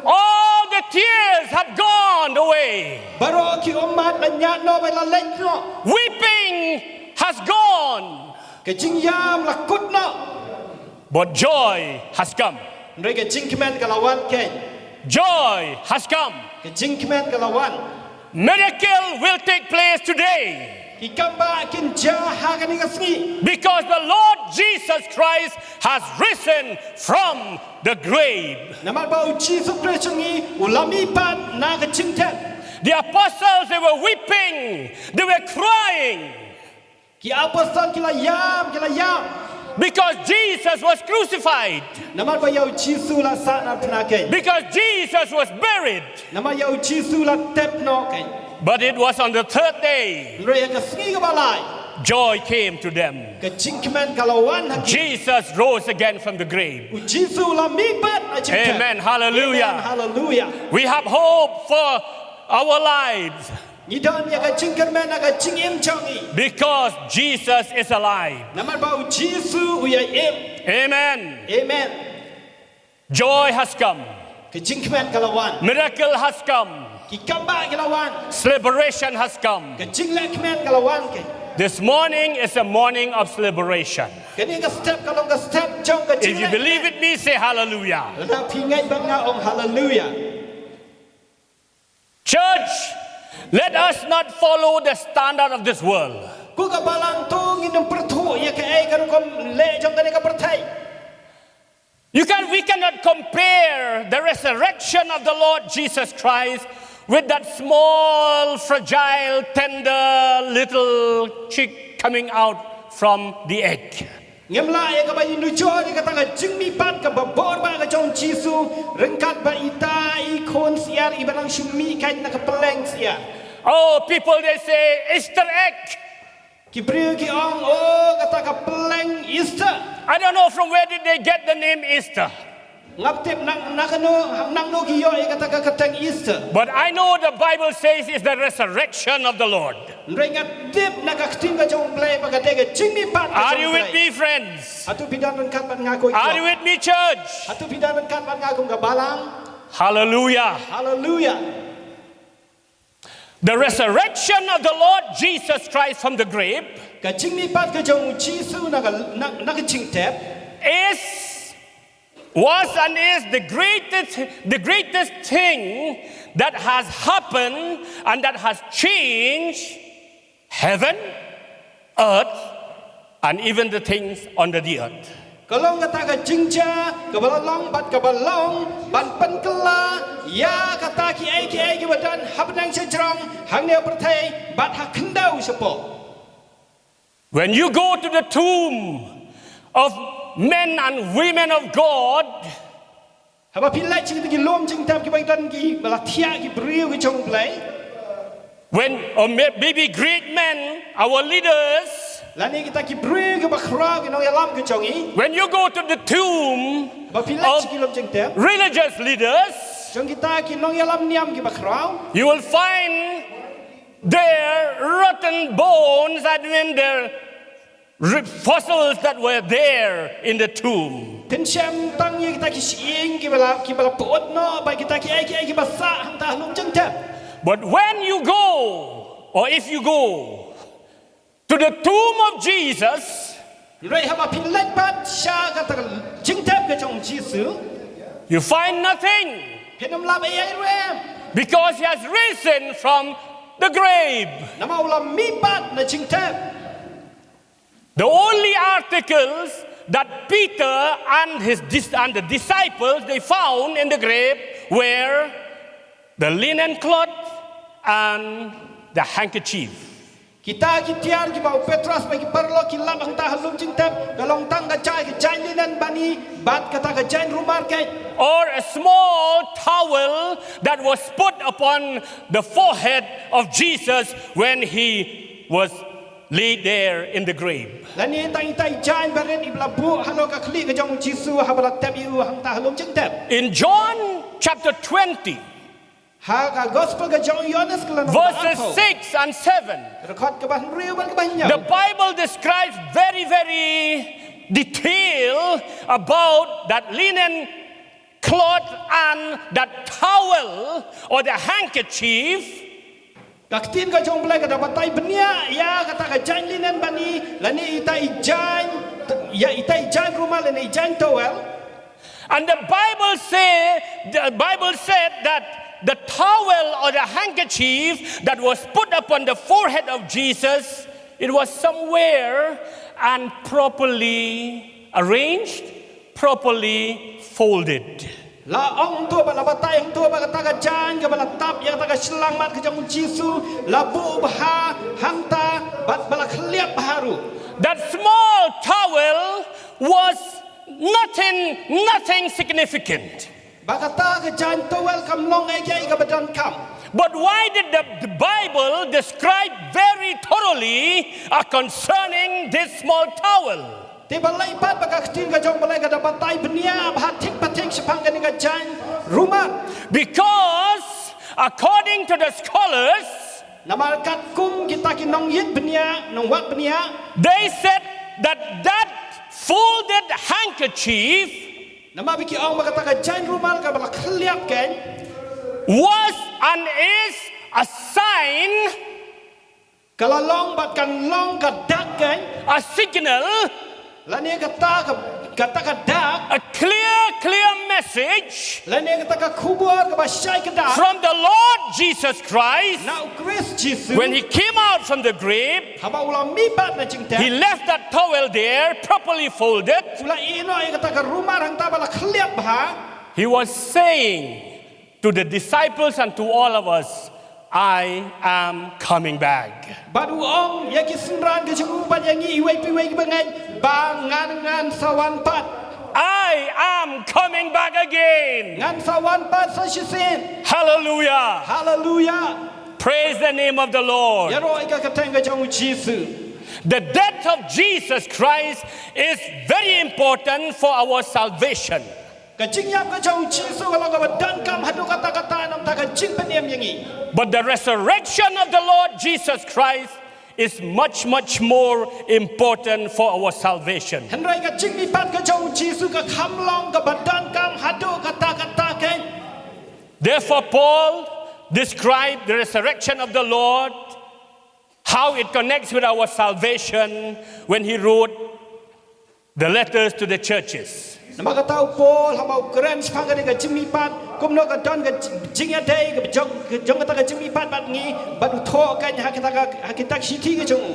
All the tears have gone away. Baroh ki ummat la ñiad noh bad la leit noh. Weeping has gone. Ka jingïam la kut noh. But joy has come. Hynrei ka jingkmen ka la wan keiñ. Joy has come. Ka jingkmen ka la wan. Miracle will take place today. Ki kambah kin jia ha kane ka sngi. Because the Lord Jesus Christ has risen from the grave. Namar ba U Jisu Khrist jong ngi u la mih pat na ka jingtep. The apostles, they were weeping, they were crying. Ki apostol ki la ïam, ki la ïam. Because Jesus was crucified. Namar ba ïa U Jisu la sahnarphna keiñ. Because Jesus was buried. Namar ïa U Jisu la tep noh keiñ. But it was on the third day. Hynrei ha ka sngi kaba lai. Joy came to them. Ka jingkmen ka la wan ha ki. Jesus rose again from the grave. U Jisu u la mih pat na jingtep. Amen. Hallelujah. Amen. Hallelujah. We have hope for our lives. Ngi don ïa ka jingkyrmen ha ka jingim jong ngi. Because Jesus is alive. Namar ba U Jisu u ïai im. Amen. Amen. Joy has come. Ka jingkmen ka la wan. Miracle has come. Ki kambah ki la wan. Celebration has come. Ka jingleh kmen ka la wan keiñ. This morning is a morning of celebration. Kane ka step ka long ka step jong ka jingleh kmen. If you believe with me, say hallelujah. Lada phi ngeit bad nga, ong hallelujah. Church, let us not follow the standard of this world. Ko ka balang, to ngin ym pyrthuh ïa kaei ka rukom leh jong kane ka pyrthei. You can, we cannot compare the resurrection of the Lord Jesus Christ with that small, fragile, tender little chick coming out from the egg. Ngim lah ïa kaba ïanujor ïa kata ka jingmihpat kaba bor bha ka jong U Jisu ryngkat bad ita i khun syiar iba dang shu mih keiñ na ka pylleng syiar. Oh, people, they say, Easter egg. Ki briew ki ong, oh, kata ka pylleng Easter. I don't know from where did they get the name Easter. Ngam tip na, na kano, nangno ki ïoh ïa kata ka kyrteng Easter. But I know the Bible says it's the resurrection of the Lord. Hynrei nga tip na ka ktien ka jong U Blei ba ka dei ka jingmihpat ka jong U Blei. Are you with me, friends? Hato phi don ryngkat bad nga ko? Are you with me, church? Hato phi don ryngkat bad nga kum ka balang? Hallelujah. Hallelujah. The resurrection of the Lord Jesus Christ from the grave. Ka jingmihpat ka jong U Jisu na ka, na, na ka jingtep. Is, was and is the greatest, the greatest thing that has happened and that has changed heaven, earth, and even the things under the earth. Ka long kata ka jingjia kaba la long bad kaba long ban pynkylla ïa kata kiei kiei kiba don hapdeng shajrong hangne ha pyrthei bad ha khyndew shapoh. When you go to the tomb of men and women of God, haba phi leit sha kita ki lum jingtep kiba don kiba la thiah ki briew ki jong U Blei. When, or may-, maybe great men, our leaders, lane kita ki briew kiba khraw ki nongïalam ki jong ngi. When you go to the tomb, haba phi leit sha ki lum jingtep, religious leaders, jong kita ki nongïalam niam kiba khraw, you will find their rotten bones, I mean their rib fossils that were there in the tomb. Phin shem tang ïa kita ki shyieng kiba la, kiba la pyut noh bad kita kiei kiei kiba sah hangta ha lum jingtep. But when you go, or if you go, to the tomb of Jesus, hynrei haba phi leit pat sha kata ka jingtep ka jong U Jisu, you find nothing. Phin ym lap ei ei ruh em. Because he has risen from the grave. Namar u la mih pat na jingtep. The only articles that Peter and his dis-, and the disciples they found in the grave were the linen cloth and the handkerchief. Kita ki tiar kiba u Petros bad ki paralok ki lap hangta ha lum jingtep ka long tang ka jaiñ, ka jaiñ linen bani bad kata ka jaiñ rumar keiñ. Or a small towel that was put upon the forehead of Jesus when he was laid there in the grave. Lane tang ita i jaiñ barit iba la buh halor ka khlieh ka jong u Jisu haba la tep ïa u hangta ha lum jingtep. In John chapter twenty, Ha ka gospel ka jong u Ïoannis ka lynnong ba verses arphew. six and seven, Ka dkhot kaba hynriew bad kaba hynñiew. The Bible describes very, very detail about that linen cloth and that towel or the handkerchief. Ka ktien ka jong u Blei ka da batai bniah ïa kata ka jaiñ linen bani lane ita i jaiñ, ïa ita i jaiñ rumal lane i jaiñ towel. And the Bible say, the Bible said that the towel or the handkerchief that was put upon the forehead of Jesus, it was somewhere and properly arranged, properly folded. La ong hangto ba la batai hangto ba kata ka jaiñ kaba la tap ïa kata ka shyllangmat ka jong u Jisu la buh bha hangta bad ba la khylliap bha ruh. That small towel was nothing, nothing significant. Ba kata ka jaiñ towel kam long ei ei kaba donkam. But why did the, the Bible describe very thoroughly uh, concerning this small towel? Te balei pat ba ka ktien ka jong u Blei ka da batai bniah bha thik bha thik shaphang kane ka jaiñ rumal. Because according to the scholars, Namar katkum kita ki nongïit bniah, nongwad bniah. They said that that folded handkerchief Namar ba ki ong ba kata ka jaiñ rumal kaba la khylliap keiñ was and is a sign, ka la long bad kan long ka dak keiñ, a signal lane kata ka, kata ka dak, a clear, clear message lane kata ka khubor kaba shai kdar from the Lord Jesus Christ na u Khrist Jisu when he came out from the grave, haba u la mihpat na jingtep, he left that towel there properly folded. U la ïeh noh ïa kata ka rumal hangta ba la khylliap bha. He was saying to the disciples and to all of us, I am coming back. Bad u ong ïa ki synran ka jong u bad ïa ngi iwei pa iwei ki bangeit ba ngan ngan sa wan pat. I am coming back again. Ngan sa wan pat sa shisien. Hallelujah. Hallelujah. Praise the name of the Lord. Ïaroh ïa ka kyrteng ka jong u Jisu. The death of Jesus Christ is very important for our salvation. Ka jingïap ka jong u Jisu ka long kaba donkam haduh katta katta na ka bynta ka jingpynim ïa ngi. But the resurrection of the Lord Jesus Christ is much, much more important for our salvation. Hynrei ka jingmihpat ka jong u Jisu ka kham long kaba donkam haduh katta katta keiñ. Therefore, Paul described the resurrection of the Lord, how it connects with our salvation, when he wrote the letters to the churches. Namar kata u Paul haba u kren shaphang kane ka jingmihpat kumno ka don ka jingïadei ka jong kata ka jingmihpat bad ngi bad u thoh keiñ ha kita ka ha kita ka shithi ka jong u.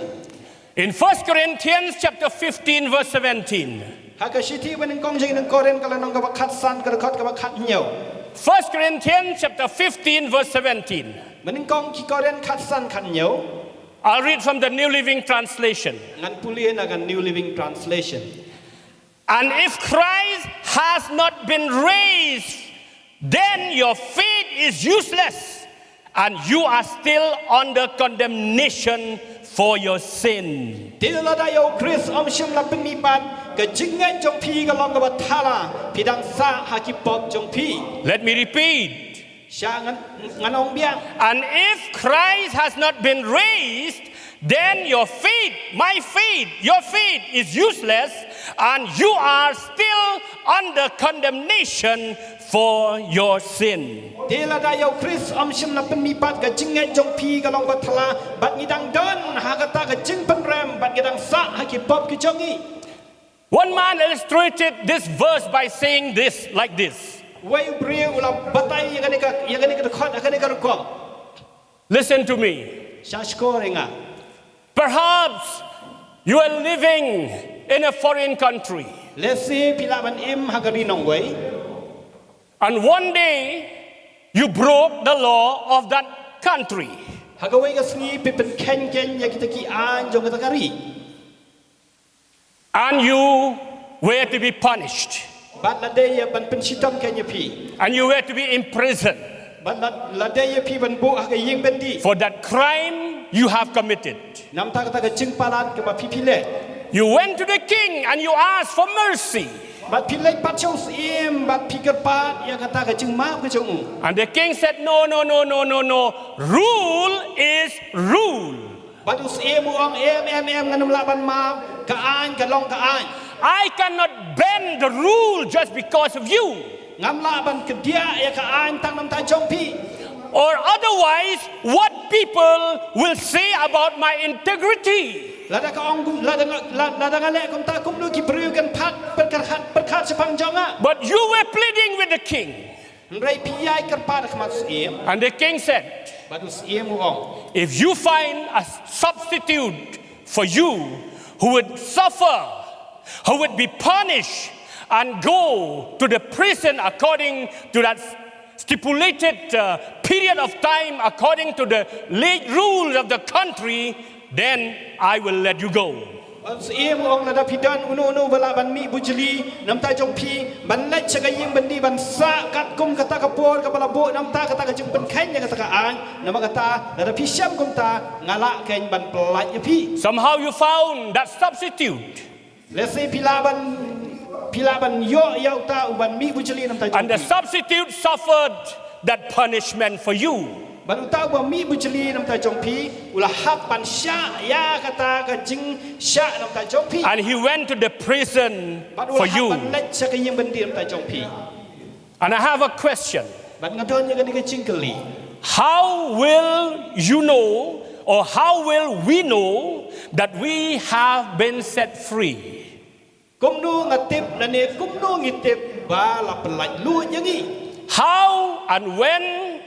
In First Corinthians chapter fifteen verse seventeen. Ha ka shithi banyngkong jong i Korinth ka lynnong kaba khatsan ka dkhot kaba khathynñiew. First Corinthians chapter fifteen verse seventeen. Banyngkong ki Korinth khatsan khathynñiew. I'll read from the New Living Translation. Ngan pule na ka New Living Translation. And if Christ has not been raised, then your faith is useless, and you are still under condemnation for your sin. Te lada ïa u Khrist um shym la pynmihpat, ka jingngeit jong phi ka long kaba thala, phi dang sah ha ki pop jong phi. Let me repeat. Sha ngan ngan ong biang. And if Christ has not been raised, then your faith, my faith, your faith is useless, and you are still under condemnation for your sin. Te lada ïa u Khrist um shym la pynmihpat, ka jingngeit jong phi ka long bathala bad ngi dang don ha kata ka jingpynrem bad ngi dang sah ha ki pop ki jong ngi. One man illustrated this verse by saying this, like this. Wei u briew u la batai ïa kane ka ïa kane ka dkhot ha kane ka rukom. Listen to me. Sngap skhor ïa nga. Perhaps you are living in a foreign country. Lehse phi lah ban im ha ka ri nongwei. And one day you broke the law of that country. Ha kawei ka sngi phi pynkheiñ keiñ ïa kita ki aiñ jong kata ka ri. And you were to be punished. Bad la dei ïa ban pynshitom keiñ ïa phi. And you were to be imprisoned. Bad la, la dei ïa phi ban buh ha ka ïing byndi. For that crime you have committed. Namar kata ka jingpalat kaba phi phi leh. You went to the king and you asked for mercy. Bad phi leit pat sha u syiem bad phi kyrpad ïa kata ka jingmap ka jong u. And the king said, no, no, no, no, no, no. Rule is rule. Bad u syiem u ong, em em em, ngan ym lah ban map, ka aiñ ka long ka aiñ. I cannot bend the rule just because of you. Ngam lah ban kdiah ïa ka aiñ tang namar jong phi. Or otherwise, what people will say about my integrity? Lada ka ong, lada nga lada nga leh kumta, kumno ki briew kin pat pyrkhat pyrkhat shaphang jong nga. But you were pleading with the king. Hynrei phi ïai kyrpad ha khmat u syiem. And the king said, Bad u syiem u ong, if you find a substitute for you who would suffer, who would be punished and go to the prison according to that stipulated uh, period of time, according to the late rules of the country, then I will let you go. Bad u syiem u ong, lada phi don uno uno ba lah ban mih bujli namar jong phi, ban leit sha ka ïing byndi ban sah katkum kata ka por kaba la buh namar kata ka jingpynkheiñ ïa kata ka aiñ, namar kata lada phi shem kumta nga lah kein ban pyllait ïa phi. Somehow you found that substitute. Lehse phi lah ban phi lah ban ïoh ïa uta u ban mih bujli namar jong phi. And the substitute suffered that punishment for you. Bad uta uba mih bujli namar jong phi u la hap ban shah ïa kata ka jingshah namar jong phi. And he went to the prison for you. Bad u la hap ban leit sha ka ïing byndi namar jong phi. And I have a question. Bad nga don ïa kane ka jingkylli. How will you know or how will we know that we have been set free? Kumno nga tip lane kumno ngi tip ba la pyllait luid ïa ngi? How and when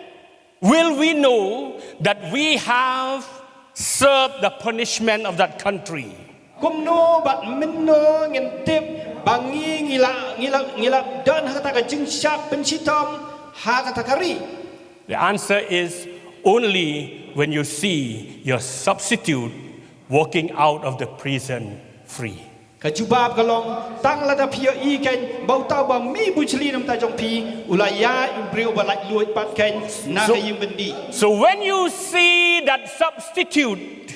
will we know that we have served the punishment of that country? Kumno bad mynno ngin tip ba ngi ngi la ngi la ngi la don ha kata ka jingshah pynshitom ha kata ka ri? The answer is only when you see your substitute walking out of the prison free. Ka jubab ka long tang lada phi ïohi kein ba uta uba mih bujli namar jong phi u la ïaid u briew ba laitluid pat kein na ka ïing byndi. So when you see that substitute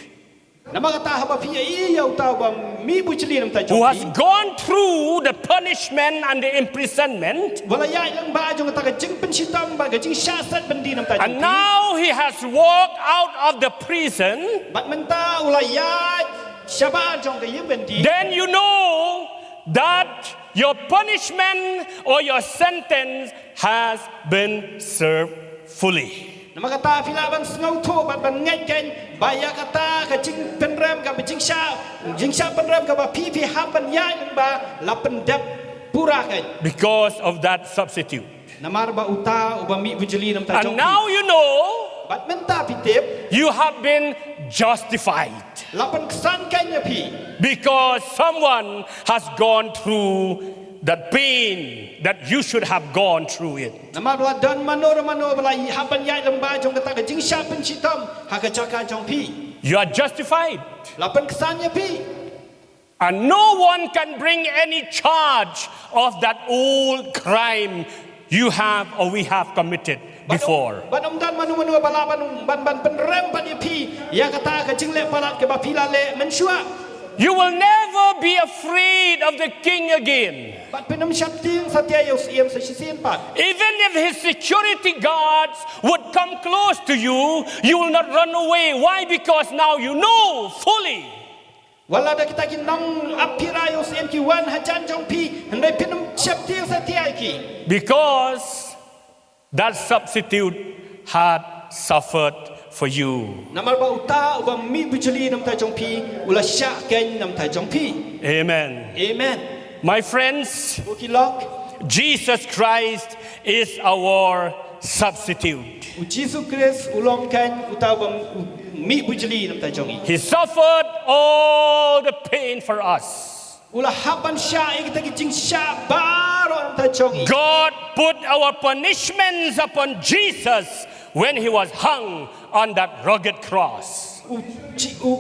namar kata haba phi ïohi ïa uta uba mih bujli namar jong phi who has gone through the punishment and the imprisonment, ba la ïaid lyngba jong kata ka jingpynshitom bad ka jingshah set byndi namar jong phi. And now he has walked out of the prison. Bad mynta u la ïaid shabar jong ka ïing byndi. Then you know that your punishment or your sentence has been served fully. Namar kata phi lah ban sngewthuh bad ban ngeit kein ba ïa kata ka jingpynrem kaba jingshah jingshah pynrem kaba phi phi hap ban ïaid lyngba la pyndep pura kein. Because of that substitute. Namar ba uta uba mih bujli namar jong phi. And now you know bad mynta phi tip you have been justified. La pynksan kein ïa phi. Because someone has gone through that pain that you should have gone through it. Namar ba la don mano re mano ba la hap ban ïaid lyngba jong kata ka jingshah pynshitom ha ka jaka jong phi. You are justified. La pynksan ïa phi. And no one can bring any charge of that old crime you have or we have committed before. Bad ym don mano mano ba lah ban ban ban pynrem pat ïa phi ïa kata ka jingleh palat kaba phi la leh mynshuwa. You will never be afraid of the king again. Bad phin ym sheptieng satia ïa u syiem sa shisien pat. Even if his security guards would come close to you, you will not run away. Why? Because now you know fully. Wat la da kita ki nongap phira ïa u syiem ki wan hajan jong phi, hynrei phin ym sheptieng satia ïa ki. Because that substitute had suffered for you. Namar ba uta uba mih bujli na bynta jong phi u la shah keiñ na bynta jong phi. Amen. Amen. My friends, ko ki lok, Jesus Christ is our substitute. U Jisu Khrist u long keiñ uta uba mih bujli na bynta jong ngi. He suffered all the pain for us. U la hap ban shah ïa kita ki jingshah baroh na bynta jong ngi. God put our punishments upon Jesus when he was hung on that rugged cross. U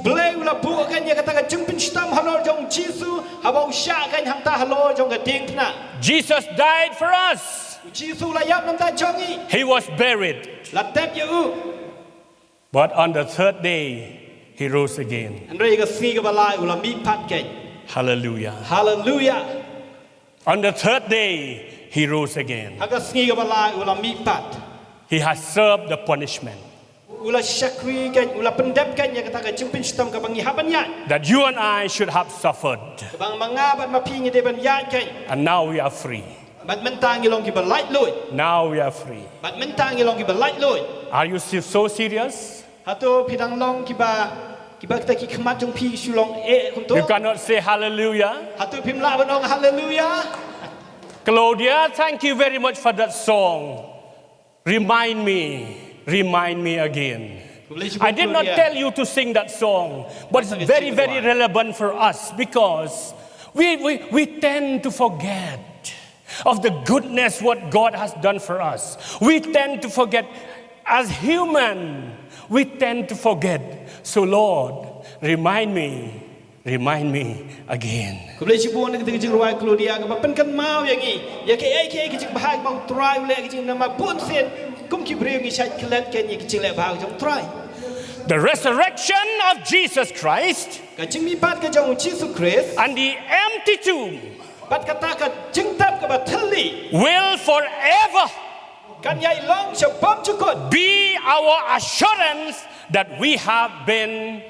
Blei u la buh keiñ ïa kata ka jingpynshitom halor jong u Jisu haba u shah keiñ hangta halor jong ka diengphna. Jesus died for us. U Jisu u la ïap na ka bynta jong ngi. He was buried. La tep ïa u. But on the third day, he rose again. Hynrei ha ka sngi kaba lai u la mih pat keiñ. Hallelujah. Hallelujah. On the third day, he rose again. Ha ka sngi kaba lai u la mih pat. He has served the punishment. U la shakri keiñ, u la pyndep keiñ ïa kata ka jingpynshitom kaba ngi hap ban ïaid. That you and I should have suffered. Kaba ma nga bad ma phi ngi dei ban ïaid keiñ. And now we are free. Bad mynta ngi long kiba laitluid. Now we are free. Bad mynta ngi long kiba laitluid. Are you si- so serious? Hato phi dang long kiba, kiba kita ki khmat jong phi shu long eh kumto? You cannot say hallelujah. Hato phim lah ban ong hallelujah? Claudia, thank you very much for that song. Remind me, remind me again. I did not tell you to sing that song, but it's very, very relevant for us because we, we, we tend to forget of the goodness what God has done for us. We tend to forget, as human, we tend to forget. So Lord, remind me, remind me again. Khublei shibun na ka jingrwai Claudia kaba pynkynmaw ïa ngi ïa kiei kiei ki jingbha ba U Trai u leh, ki jingnam ba bun sien kum ki briew ngi shait klet keiñ ïa ki jingleh bha jong U Trai. The resurrection of Jesus Christ, ka jingmihpat ka jong U Jisu Khrist, and the empty tomb, bad kata ka jingtep kaba thylli, will forever, kan ïai long sha bymjukut, be our assurance that we have been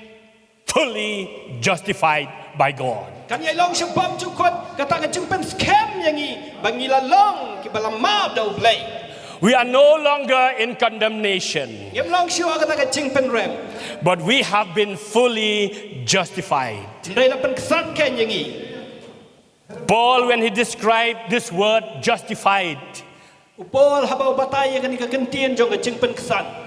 fully justified by God. Kan ïai long sha bymjukut kata ka jingpynskhem ïa ngi ba ngi la long kiba la map da U Blei. We are no longer in condemnation. Ngim long shuh ha kata ka jingpynrem. But we have been fully justified. Hynrei la pynksan keiñ ïa ngi. Paul, when he described this word justified, U Paul haba u batai ïa kane ka kyntien jong ka jingpynksan.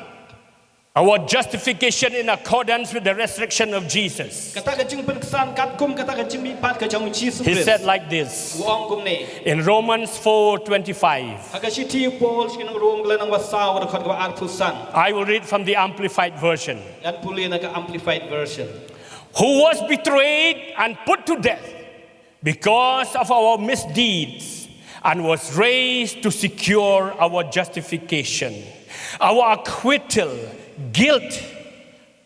Our justification in accordance with the resurrection of Jesus. Kata ka jingpynksan katkum kata ka jingmihpat ka jong U Jisu Khrist. He said like this. U ong kumne. In Romans four twenty-five. Ha ka shithi U Paul sha ki nong Rom ka lynnong ba saw ka dkhot kaba arphew san. I will read from the Amplified Version. Ngan pule na ka Amplified Version. Who was betrayed and put to death because of our misdeeds and was raised to secure our justification, our acquittal, guilt,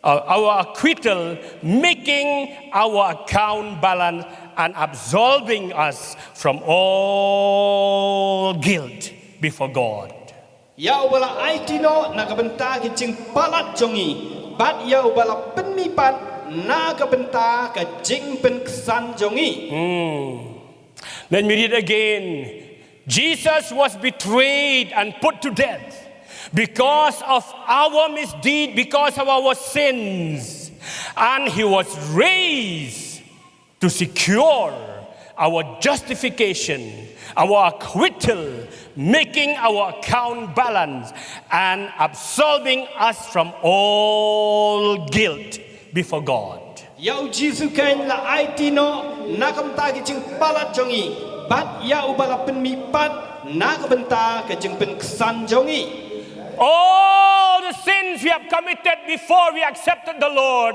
uh, our acquittal, making our account balance and absolving us from all guilt before God. Ïa uba la aiti noh na ka bynta ka jingpalat jong ngi, bad ïa uba la pynmihpat na ka bynta ka jingpynksan jong ngi. Hmm. Let me read again. Jesus was betrayed and put to death because of our misdeed, because of our sins. And he was raised to secure our justification, our acquittal, making our account balance, and absolving us from all guilt before God. Ïa U Jisu keiñ la aiti noh na ka bynta ki jingpalat jong ngi, bad ïa uba la pynmihpat na ka bynta ka jingpynksan jong ngi. All the sins we have committed before we accepted the Lord,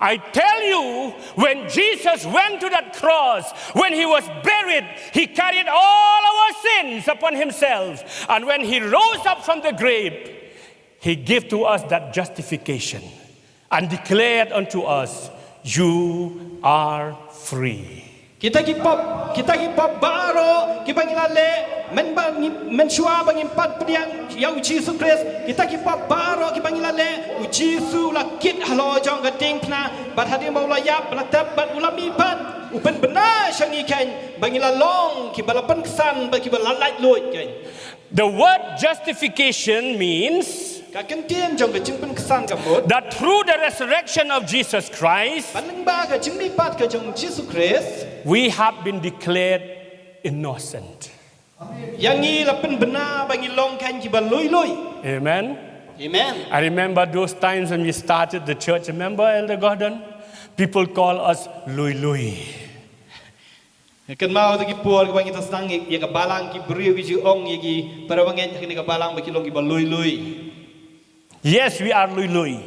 I tell you, when Jesus went to that cross, when he was buried, he carried all our sins upon himself. And when he rose up from the grave, he gave to us that justification and declared unto us, "You are free." Kita ki pop, kita ki pop baroh kiba ngi la leh, mynba ngi, mynshuwa ba ngim pat pdiang ïa U Jisu Khrist, kita ki pop baroh kiba ngi la leh, U Jisu u la kit halor jong ka diengphna, bad hadien ba u la ïap, u la tep, bad u la mihpat, u pynbna sha ngi keiñ ba ngi la long kiba la pynksan, bad kiba la laitluid keiñ. The word justification means, ka kyntien jong ka jingpynksan ka mut, that through the resurrection of Jesus Christ, ba lyngba ka jingmihpat ka jong U Jisu Khrist, we have been declared innocent. Ïa ngi la pynbna ba ngi long keiñ kiba lui lui. Amen. Amen. I remember those times when we started the church. Remember, Elder Gordon? People call us lui lui. Kynmaw ïa ki por kiba ngi ta sdang ïa ka balang, ki briew ki ju ong ïa ki para bangeit ha kane ka balang ba ki long kiba lui lui. Yes, we are lui lui.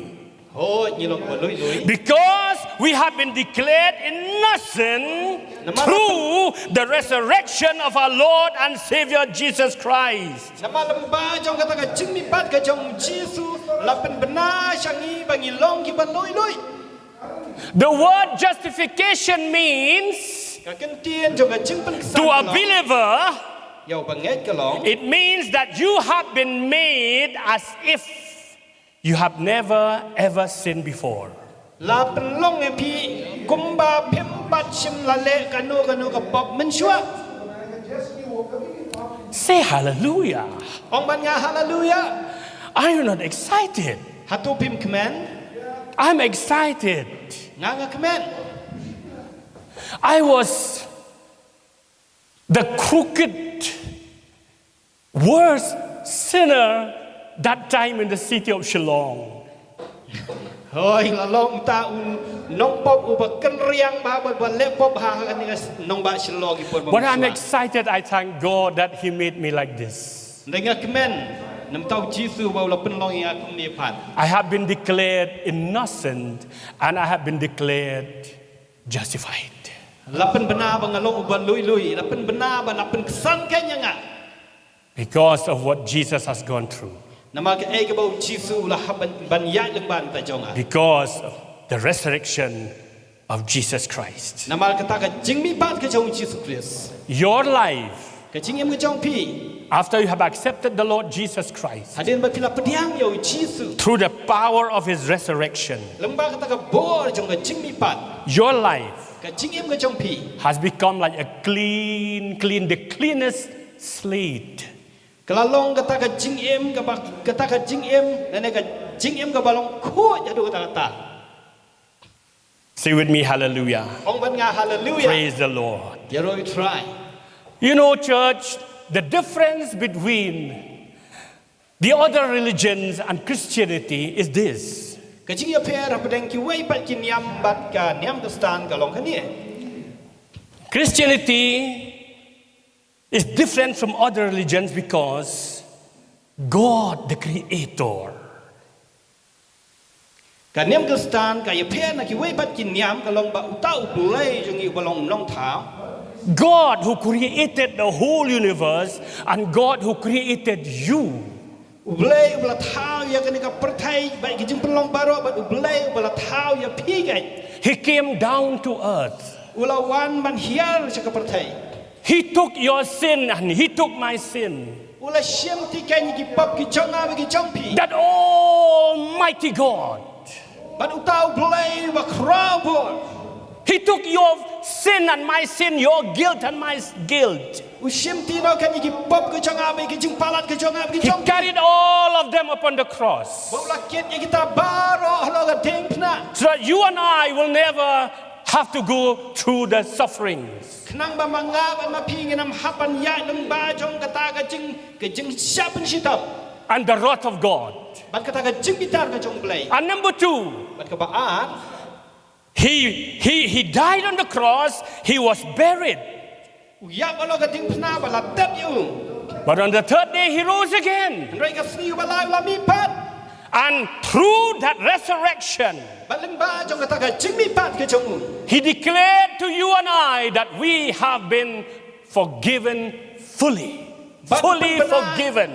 Hooid, ngi long kiba lui lui. Because We have been declared innocent through the resurrection of our Lord and Savior Jesus Christ. Namar lyngba jong kata ka jingmihpat ka jong Jisu, la pynbna sha ngi ba ngi long kiba lui lui. The word justification means, ka ktien jong ka jingpynksan, to a believer, ïa u bangeit ka long, it means that you have been made as if you have never ever sinned before. La pynlong ïa phi kumba phim pat shym la leh kano kano ka pop mynshuwa. Say hallelujah. Ong bad nga hallelujah. Are you not excited? Hato phim kmen? I'm excited. Nga nga kmen. I was the crooked, worst sinner that time in the city of Shillong. Hoi, la long ta u nongpop uba kynriang bha, ba leh pop ha kane ka nongbah Shillong ki por ba. When I'm excited, I thank God that He made me like this. Hynrei nga kmen namar u Jisu ba u la pynlong ïa nga kumne pat. I have been declared innocent and I have been declared justified. La pynbna ba nga long uba lui lui, la pynbna ba la pynksan ïa nga. Because of what Jesus has gone through. Namar kaei kaba u Jisu u la hap ban, ban ïaid lyngba na ka bynta jong nga. Because of the resurrection of Jesus Christ. Namar kata ka jingmihpat ka jong u Jisu Khrist. Your life, ka jingim ka jong phi, after you have accepted the Lord Jesus Christ, hadien ba phi la pdiang ïa u Jisu, through the power of His resurrection, lyngba kata ka bor jong ka jingmihpat, your life, ka jingim ka jong phi, has become like a clean, clean, the cleanest slate. Ka la long kata ka jingim kaba, kata ka jingim, lane ka jingim kaba long khuid haduh katta katta. Say with me, hallelujah. Ong bad nga hallelujah. Praise the Lord. Ïaroh U Trai. You know, church, the difference between the other religions and Christianity is this. Ka jingïapher hapdeng kiwei pat ki niam bad ka niam Khristan ka long kane. Christianity is different from other religions because God, the Creator, ka niam Khristan ka ïapher na kiwei pat ki niam ka long ba uta U Blei jong ngi uba long Nongthaw. God who created the whole universe and God who created you. U Blei uba la thaw ïa kane ka pyrthei bad ki jingpynlong baroh bad U Blei uba la thaw ïa phi keiñ. He came down to earth. U la wan ban hiar sha ka pyrthei. He took your sin and He took my sin. U la shim tih keiñ ki pop ki jong nga bad ki jong phi. That Almighty God. Bad uta U Blei uba khraw bor. He took your sin and my sin, your guilt and my s-, guilt. U shim tih noh keiñ ki pop ki jong nga bad ki jingpalat ki jong nga bad ki jong phi. He carried all of them upon the cross. Bad u la kit ïa kita baroh halor ka diengphna. So that you and I will never have to go through the sufferings. Khnang ba ma nga bad ma phi ngin ym hap ban ïaid lyngba jong kata ka jing, ka jingshah pynshitom. And the wrath of God. Bad kata ka jingbitar ka jong U Blei. And number two, bad kaba ar, he, he, he died on the cross, he was buried. U ïap halor ka diengphna bad la tep ïa u. But on the third day he rose again. Hynrei ka sngi ba lai u la mihpat. And through that resurrection, bad lyngba jong kata ka jingmihpat ka jong u, he declared to you and I that we have been forgiven fully. Fully forgiven.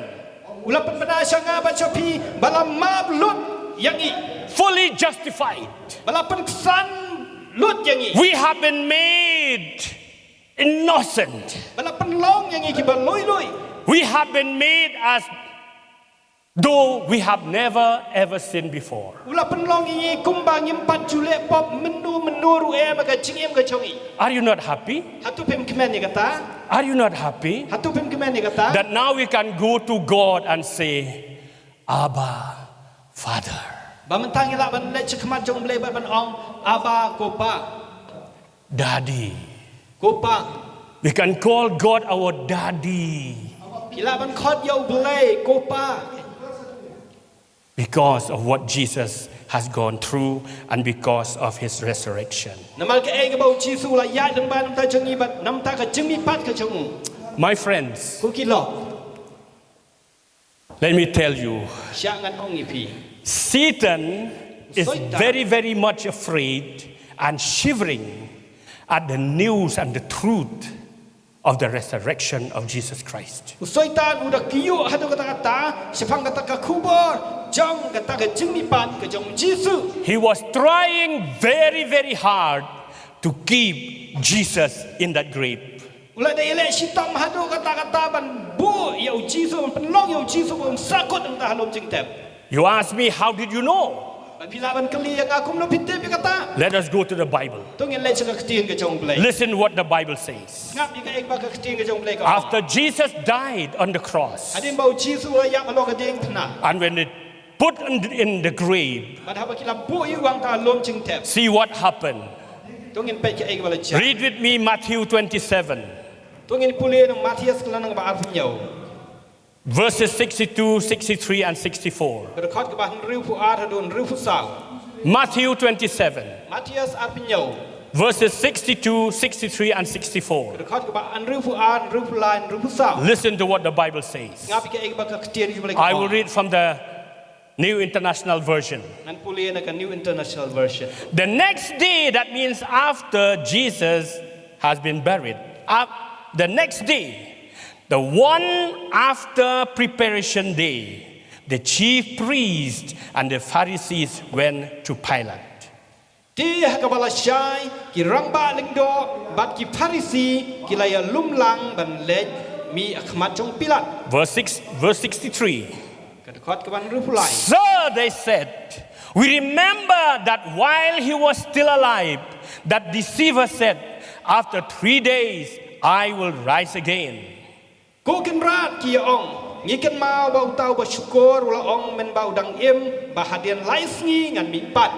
U la pynbna sha nga bad sha phi ba la map lut ïa ngi. Fully justified. Ba la pynksan lut ïa ngi. We have been made innocent. Ba la pynlong ïa ngi kiba lui lui. We have been made as though we have never ever sinned before. U la pynlong ïa ngi kumba ngim pat ju leh pop mynno mynno ruh em ha ka jingim ka jong ngi. Are you not happy? Hato phim kmen ïa kata? Are you not happy? Hato phim kmen ïa kata? That now we can go to God and say, Abba, Father. Ba mynta ngi lah ban leit sha khmat jong U Blei bad ban ong, Abba, ko Pa. Daddy. Ko Pa. We can call God our Daddy. Phi lah ban khot ïa U Blei ko Pa. Because of what Jesus has gone through and because of his resurrection. Namar kaei kaba u Jisu u la ïaid lyngba na ka bynta jong ngi bad na ka bynta ka jingmihpat ka jong u. My friends, ko ki lok, let me tell you, sha ngan ong ïa phi, Satan is very, very much afraid and shivering at the news and the truth of the resurrection of Jesus Christ. U Soitan u da kyiuh haduh katta katta shaphang kata ka khubor jong kata ka jingmihpat ka jong u Jisu. He was trying very, very hard to keep Jesus in that grave. U la dei ïaleh shitom haduh katta katta ban buh ïa u Jisu, ban pynlong ïa u Jisu ba un sahkut hangta ha lum jingtep. You ask me, "How did you know?" Bad phi lah ban kylli ïa nga, kumno phi tip ïa kata? Let us go to the Bible. To ngin leit sha ka ktien ka jong u Blei. Listen what the Bible says. Sngap ïa kaei ba ka ktien ka jong u Blei ka ong. After Jesus died on the cross, Hadien ba u Jisu u la ïap halor ka diengphna, and when they put in, in the grave, bad haba ki la buh ïa u hangta ha lum jingtep, see what happened. To ngin peit kaei kaba la jia. Read with me Matthew twenty-seven, To ngin pule na u Mathaios ka lynnong ba arphew hynñiew, verses sixty-two, sixty-three, and sixty-four. Ka dkhot kaba hynriewphew ar haduh hynriewphew saw. Matthew twenty-seven, Mathaios arphew hynñiew, verses sixty-two, sixty-three, and sixty-four. Ka dkhot kaba hynriewphew ar, hynriewphew lai, hynriewphew saw. Listen to what the Bible says. Sngap ïa kaei ba ka ktien ka jong u Blei ka ong. I will read from the New International Version. Ngan pule na ka New International Version. The next day, that means after Jesus has been buried, uh, the next day, the one after preparation day, the chief priests and the Pharisees went to Pilate. Te ha kaba lashai, ki rangbah lyngdoh bad ki Pharisi ki la ïalum lang ban leit mih ha khmat jong u Pilat. Verse six, verse sixty-three. Ka dkhot kaba hynriewphew lai. "Sir," they said, "we remember that while he was still alive, that deceiver said, 'After three days I will rise again.'" Ko Kynrad, ki ïa ong, ngi kynmaw ba uta uba shukor u la ong mynba u dang im ba hadien lai sngi ngan mihpat.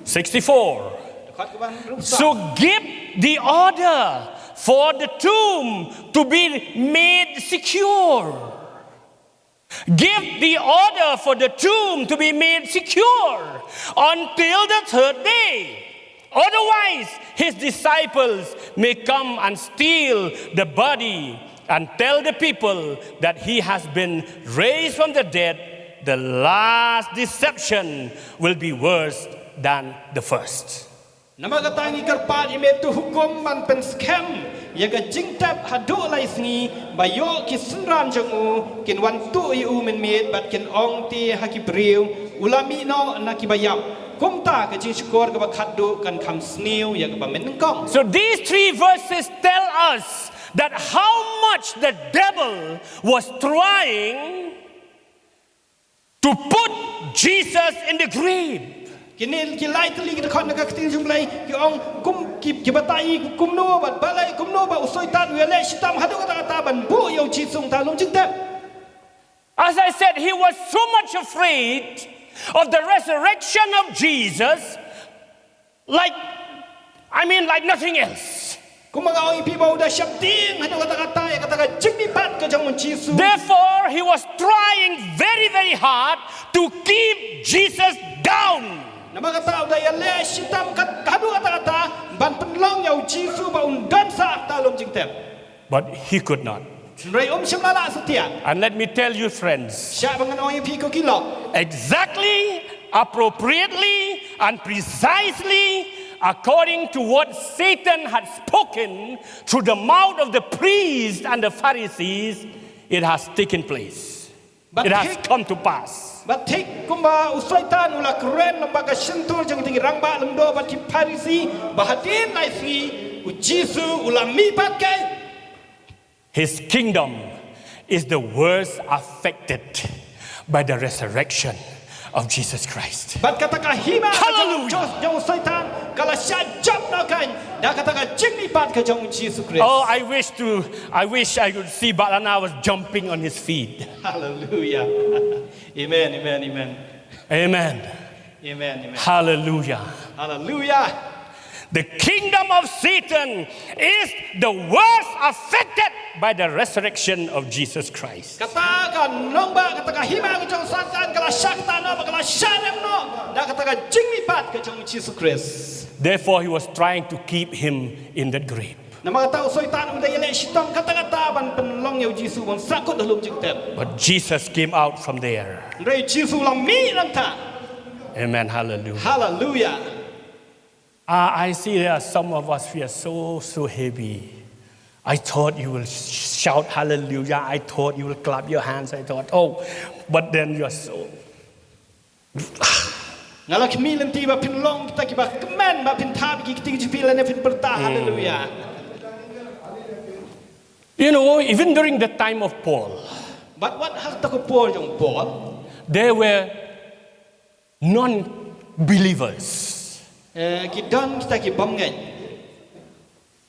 Sixty-four. Dkhot kaba hynriewphew saw. "So give the order for the tomb to be made secure. Give the order for the tomb to be made secure until the third day. Otherwise, his disciples may come and steal the body and tell the people that he has been raised from the dead. The last deception will be worse than the first." Namar kata ngi kyrpad ïa me to hukum ban pynskhem ïa ka jingtep haduh lai sngi, ba ïoh ki synran jong u kin wan tuh ïa u mynmiet bad kin ong te ha ki briew, u la mih noh na kiba ïap. Kumta ka jingshukor kaba khatduh kan kham sniew ïa kaba mynnyngkong. So these three verses tell us that how much the devil was trying to put Jesus in the grave. Kine ki lai tylli ki dkhot na ka ktien jong u Blei ki ong kum ki, ki batai kumno bad balei kumno ba u Soitan u ïaleh shitom haduh katta katta ban buh ïa u Jisu hangta ha lum jingtep. As I said, he was so much afraid of the resurrection of Jesus, like, I mean, like nothing else. Kumba nga ong ïa phi ba u da sheptieng haduh katta katta ïa kata ka jingmihpat ka jong u Jisu. Therefore, he was trying very, very hard to keep Jesus down. Namar kata u da ïaleh shitom kat haduh katta katta ban pynlong ïa u Jisu ba un don sah hangta ha lum jingtep. But he could not. Hynrei um shym la lah satia. And let me tell you, friends, Shah ba ngan ong ïa phi ko ki lok. Exactly, appropriately, and precisely according to what Satan had spoken through the mouth of the priests and the Pharisees, it has taken place. But it has thik, come to pass. But thik kumba u Soitan u la kren lyngba ka shyntur jong ki rangbah lyngdoh bad ki Pharisi, ba hadien lai sngi u Jisu u la mihpat keiñ. His kingdom is the worst affected by the resurrection of Jesus Christ. Bad kata ka hima ka jong, Hallelujah. Jong, jong u Soitan ka la shah jop noh keiñ da kata ka jingmihpat ka jong u Jisu Khrist. Oh, I wish to, I wish I could see Balana was jumping on his feet. Hallelujah. Amen, amen, amen. Amen. Amen, amen. Hallelujah. Hallelujah. The kingdom of Satan is the worst affected by the resurrection of Jesus Christ. Kata ka nongbah, kata ka hima ka jong u Soitan ka la shah ktah noh, ka la shah rem noh da kata ka jingmihpat ka jong u Jisu Khrist. Therefore, he was trying to keep him in that grave. Namar kata u Soitan u da ïaleh shitom katta katta ban pynlong ïa u Jisu ban sahkut ha lum jingtep. But Jesus came out from there. Hynrei u Jisu u la mih na ngta. Amen. Hallelujah. Hallelujah. Ah, I see there are some of us, we are so, so heavy. I thought you will shout hallelujah. I thought you will clap your hands. I thought, oh, but then you are so. Nga la khmih lynti ba phin long kita kiba kmen ba phin thap ki kti jong phi lane phin pyrta hallelujah. You know, even during the time of Paul, But what ha kata ka por jong Paul? There were non-believers Eh, ki don kita ki bym ngeit.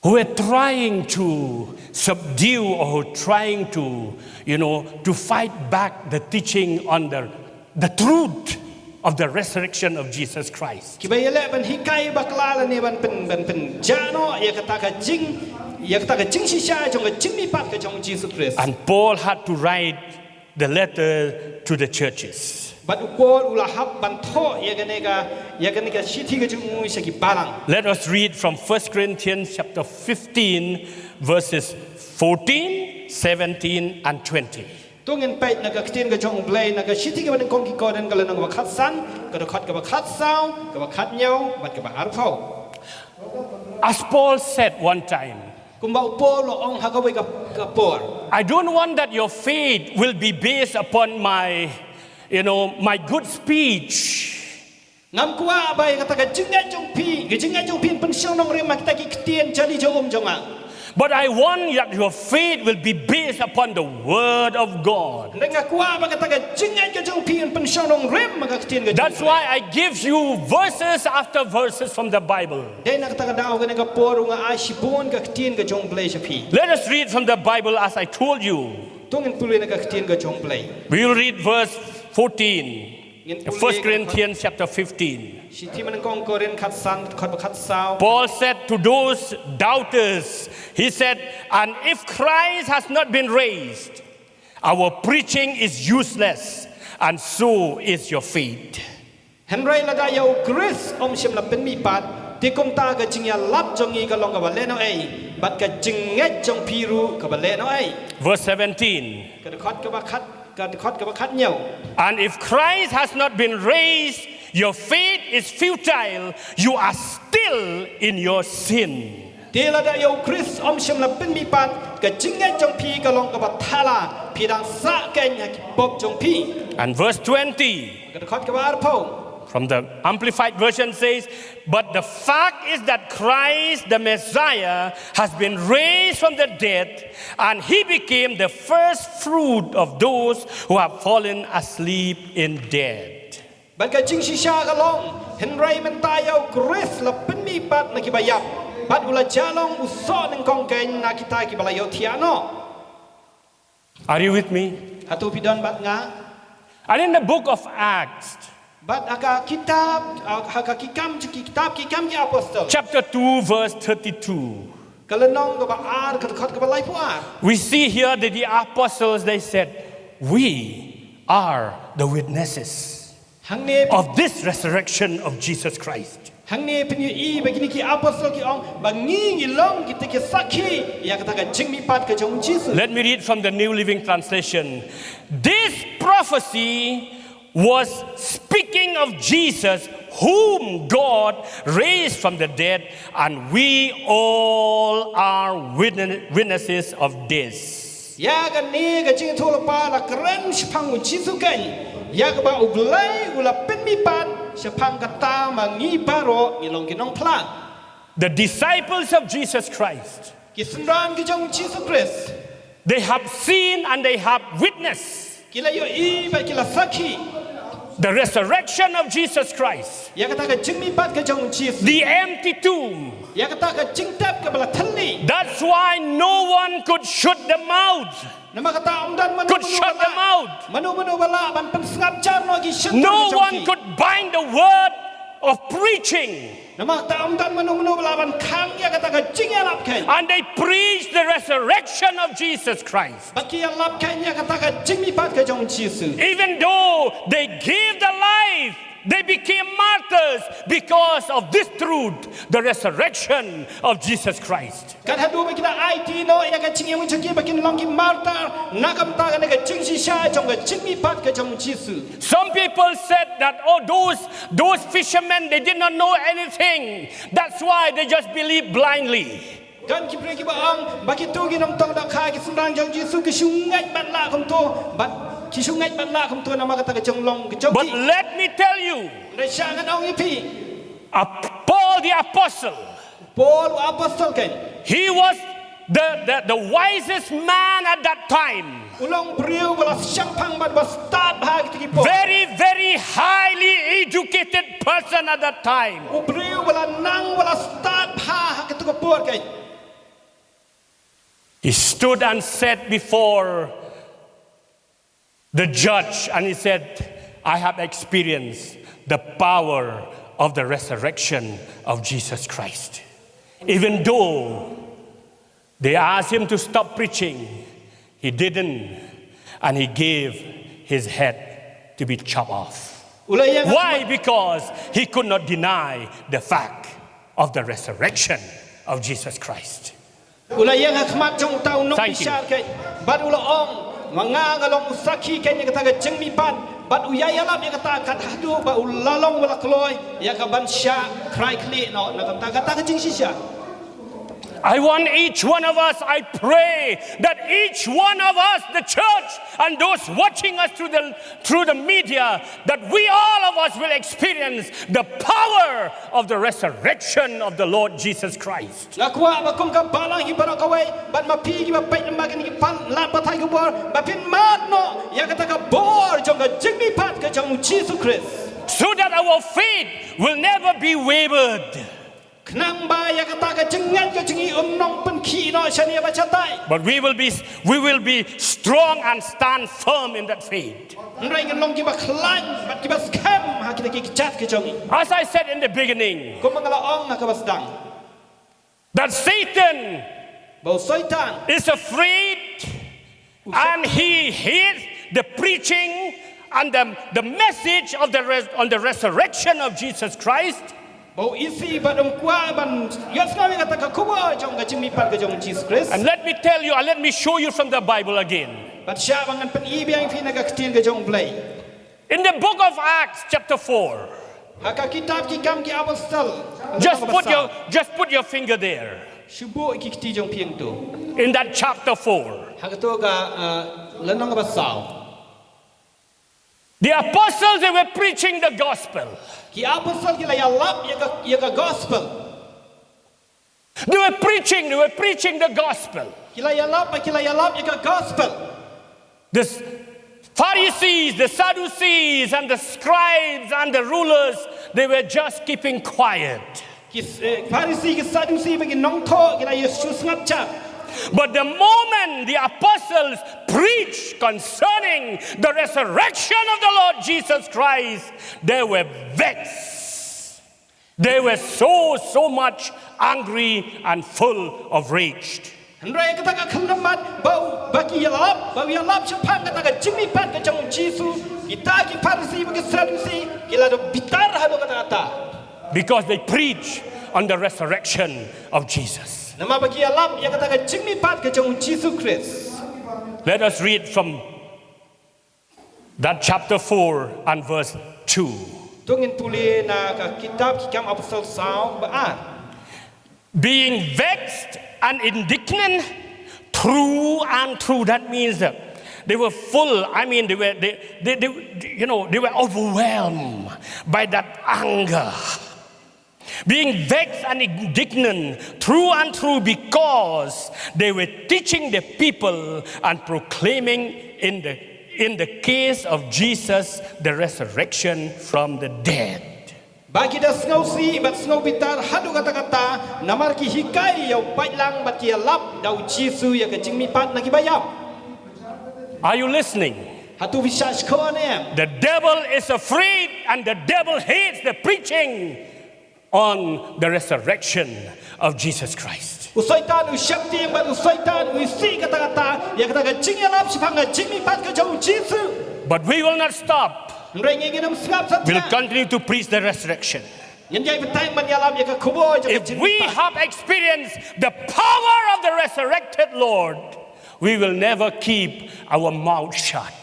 Who were trying to subdue or trying to, you know, to fight back the teaching on the, the truth of the resurrection of Jesus Christ. Kiba ïaleh ban hikai bakla lane ban pyn ban pynjah noh ïa kata ka jing ïa kata ka jingshisha jong ka jingmihpat ka jong Jisu Khrist. And Paul had to write the letter to the churches. Bad u Paul u la hap ban thoh ïa kane ka ïa kane ka shithi ka jong u sha ki balang. Let us read from First Corinthians chapter fifteen, verses fourteen, seventeen, and twenty. To ngin peit na ka ktien ka jong u Blei na ka shithi kaba nyngkong ki Korinth ka lynnong kaba khatsan, ka dkhot kaba khatsaw, kaba khathynñiew bad kaba arphew. As Paul said one time, Kumba u Paul u ong ha kawei ka ka por. I don't want that your faith will be based upon my, you know, my good speech. Ngam kwah ba ïa kata ka jingngeit jong phi ka jingngeit jong phi yn pynshong nongrim ha kita ki ktien jali jong um jong nga. But I want that your faith will be based upon the word of God. Hynrei nga kwah ba kata ka jingngeit ka jong phi yn pynshong nongrim ha ka ktien ka jong. That's why I give you verses after verses from the Bible. Dei na kata ka daw kane ka por nga ai shibun ka ktien ka jong Blei sha phi. Let us read from the Bible as I told you. To ngin pule na ka ktien ka jong Blei. We will read verse fourteen. Ngin pule First Corinthians chapter fifteen. Shithi ba nyngkong Korinth khatsan dkhot ba khatsaw. Paul said to those doubters, he said, and if Christ has not been raised, our preaching is useless, and so is your faith. Hynrei lada ïa u Khrist um shym la pynmihpat te kumta ka jingïalap jong ngi ka long kaba lehnohei bad ka jingngeit jong phi ruh kaba lehnohei. Verse seventeen. Ka dkhot kaba khat ka dkhot kaba khathynñiew. And if Christ has not been raised, your faith is futile, you are still in your sin. Te lada ïa u Khrist um shym la pynmihpat ka jingngeit jong phi ka long kaba thala phi dang sah keiñ ha ki pop jong phi. And verse twenty. Ka dkhot kaba arphew. From the Amplified Version says, but the fact is that Christ the Messiah has been raised from the dead, and he became the first fruit of those who have fallen asleep in death. Bad ka jingshisha ka long hynrei mynta ïa u Khrist la pynmihpat na kiba ïap bad u la jah long u soh nyngkong keiñ na kita kiba la ïohthiah noh. Are you with me? Hato phi don bad nga? And in the book of Acts, Bad ha ka kitab ha ka ki kam ki kitab ki kam ki apostol. Chapter two, verse thirty-two. Ka lynnong kaba ar ka dkhot kaba laiphew ar. We see here that the apostles, they said, we are the witnesses Hangne of this resurrection of Jesus Christ. Hangne phin ïohi ba kine ki apostol ki ong ba ngi ngi long kita ki sakhi ïa kata ka jingmihpat ka jong u Jisu. Let me read from the New Living Translation. This prophecy was speaking of Jesus, whom God raised from the dead, and we all are witne- witnesses of this. Ïa kane ka jingïathuhlypa la kren shaphang u Jisu keiñ ïa kaba u Blei u la pynmihpat shaphang kata ma ngi baroh ngi long ki nongphla. The disciples of Jesus Christ, Ki synran ki jong u Jisu Khrist. They have seen and they have witnessed Ki la ïohi bad ki la sakhi the resurrection of Jesus Christ, ïa kata ka jingmihpat ka jong u Jisu. The empty tomb. Ïa kata ka jingtep kaba la thylli. That's why no one could shut the mouth. Namar kata ym don mano Could mano shut ba the lah. Mouth. Mano mano ba lah ban pynsngap jar noh ki shyntur No ki jong one ki. Could bind the word of preaching. Namar kata ym don mano mano ba lah ban khang ïa kata ka jingïalap keiñ. And they preached the resurrection of Jesus Christ. Bad ki ïalap keiñ ïa kata ka jingmihpat ka jong u Jisu. Even though they gave the life They became martyrs because of this truth, the resurrection of Jesus Christ. Kat haduh ba ki la aiti noh ïa ka jingïamut jong ki ba kin long ki martyr na ka bynta kane ka jingshisha jong ka jingmihpat ka jong u Jisu. Some people said that, oh, those, those fishermen, they did not know anything. That's why they just believed blindly. Don ki briew kiba ong ba kito ki nongtong dohkha, ki synran jong u Jisu, ki shu ngeit bad lah kumto, bad ki shu ngeit bad lah kumto namar kata ka jinglong ka jong ki. But let me tell you, Hynrei sha ngan ong ïa phi, a Paul the apostle, Paul u apostol kan, he was the, the, the wisest man at that time. U long briew ba la shemphang bad ba stad bha ha kito ki por. Very, very highly educated person at that time. U briew ba la nang, ba la stad bha ha kito ki por kan. He stood and said before the judge and he said, I have experienced the power of the resurrection of Jesus Christ. Even though they asked him to stop preaching, he didn't, and he gave his head to be chopped off. U la ïeng, why? Because he could not deny the fact of the resurrection of Jesus Christ. U la ïeng ha khmat jong uta u nongbishar kan, bad u la ong, ma nga nga long u sakhi kan ïa kata ka jingmihpat, bad u ïai ïalap ïa kata kat haduh ba u la long ba la kloi ïa ka ban shah krai khlieh noh na ka bynta kata ka jingshisha. I want each one of us, I pray that each one of us, the church, and those watching us through the, through the media, that we all of us will experience the power of the resurrection of the Lord Jesus Christ. Nga kwah ba kum ka balang hi baroh kawei, bad ma phi kiba peit lyngba kine ki palat pathai khubor, ba phin mad noh ïa kata ka bor jong ka jingmihpat ka jong u Jisu Khrist. So that our faith will never be wavered. Khnang ba ïa kata ka jingngeit ka jong ngi ym nongpynkhih noh shane bad shatai. But we will be, we will be strong and stand firm in that faith. Hynrei ngin long kiba khlaiñ bad kiba skhem ha kita ki kjat ka jong ngi. As I said in the beginning, kumba nga la ong ha kaba sdang, that Satan, ba u Soitan, is afraid and he hates the preaching and the, the message of the res-, on the resurrection of Jesus Christ. Ba u isih bad um kwah ban ïohsngew ïa kata ka khubor jong ka jingmihpat ka jong u Jisu Khrist. And let me tell you, and let me show you from the Bible again. Bad shah ba ngan pyni biang ïa phi na ka ktien ka jong u Blei. In the book of Acts, chapter four. Ha ka kitab Ki Kam ki Apostol. Just put your, just put your finger there. Shu buh ki kti jong phi hangto. In that chapter four. Ha kato ka, uh, lynnong kaba saw. The apostles, they were preaching the gospel. Ki apostol ki la ïalap ïa ka, ïa ka gospel. They were preaching, they were preaching the gospel. Ki la ïalap, ki la ïalap ïa ka gospel. The Pharisees, the Sadducees, and the scribes and the rulers, they were just keeping quiet. Ki, eh, Pharisi, ki Saddusi bad ki nongthoh ki la ïa shu sngap chap. But the moment the apostles preached concerning the resurrection of the Lord Jesus Christ, they were vexed. They were so, so much angry and full of rage. Hynrei kata ka khyllipmat ba, ba ki ïalap, ba u ïalap shaphang kata ka jingmihpat ka jong u Jisu, kita ki Pharisi bad ki Saddusi ki la don bitar haduh katta katta. Because they preach on the resurrection of Jesus. Namar ba ki ïalap ïa kata ka jingmihpat ka jong u Jisu Khrist. Let us read from that chapter four and verse two. To ngin pule na ka kitab Ki Kam Apostol saw ba ar. Being vexed and indignant through and through. That means that they were full, I mean, they were, they, they, they, you know, they were overwhelmed by that anger. Being vexed and indignant through and through because they were teaching the people and proclaiming in the, in the case of Jesus, the resurrection from the dead. Ba ki da sngewsih bad sngewbitar haduh katta katta, namar ki hikai ïa u paidlang bad ki ïalap da u Jisu ïa ka jingmihpat na ki baïap. Are you listening? Hato phi shah shkor ne em? The devil is afraid and the devil hates the preaching on the resurrection of Jesus Christ. U Soitan u sheptieng bad u Soitan u isih katta katta ïa kata ka jingïalap shaphang ka jingmihpat ka jong u Jisu. But we will not stop. Hynrei ngin ym sngap satia. We'll continue to preach the resurrection. Ngin ïai bteng ban ïalap ïa ka khubor jong ka If we jingmihpat. Have experienced the power of the resurrected Lord, we will never keep our mouth shut.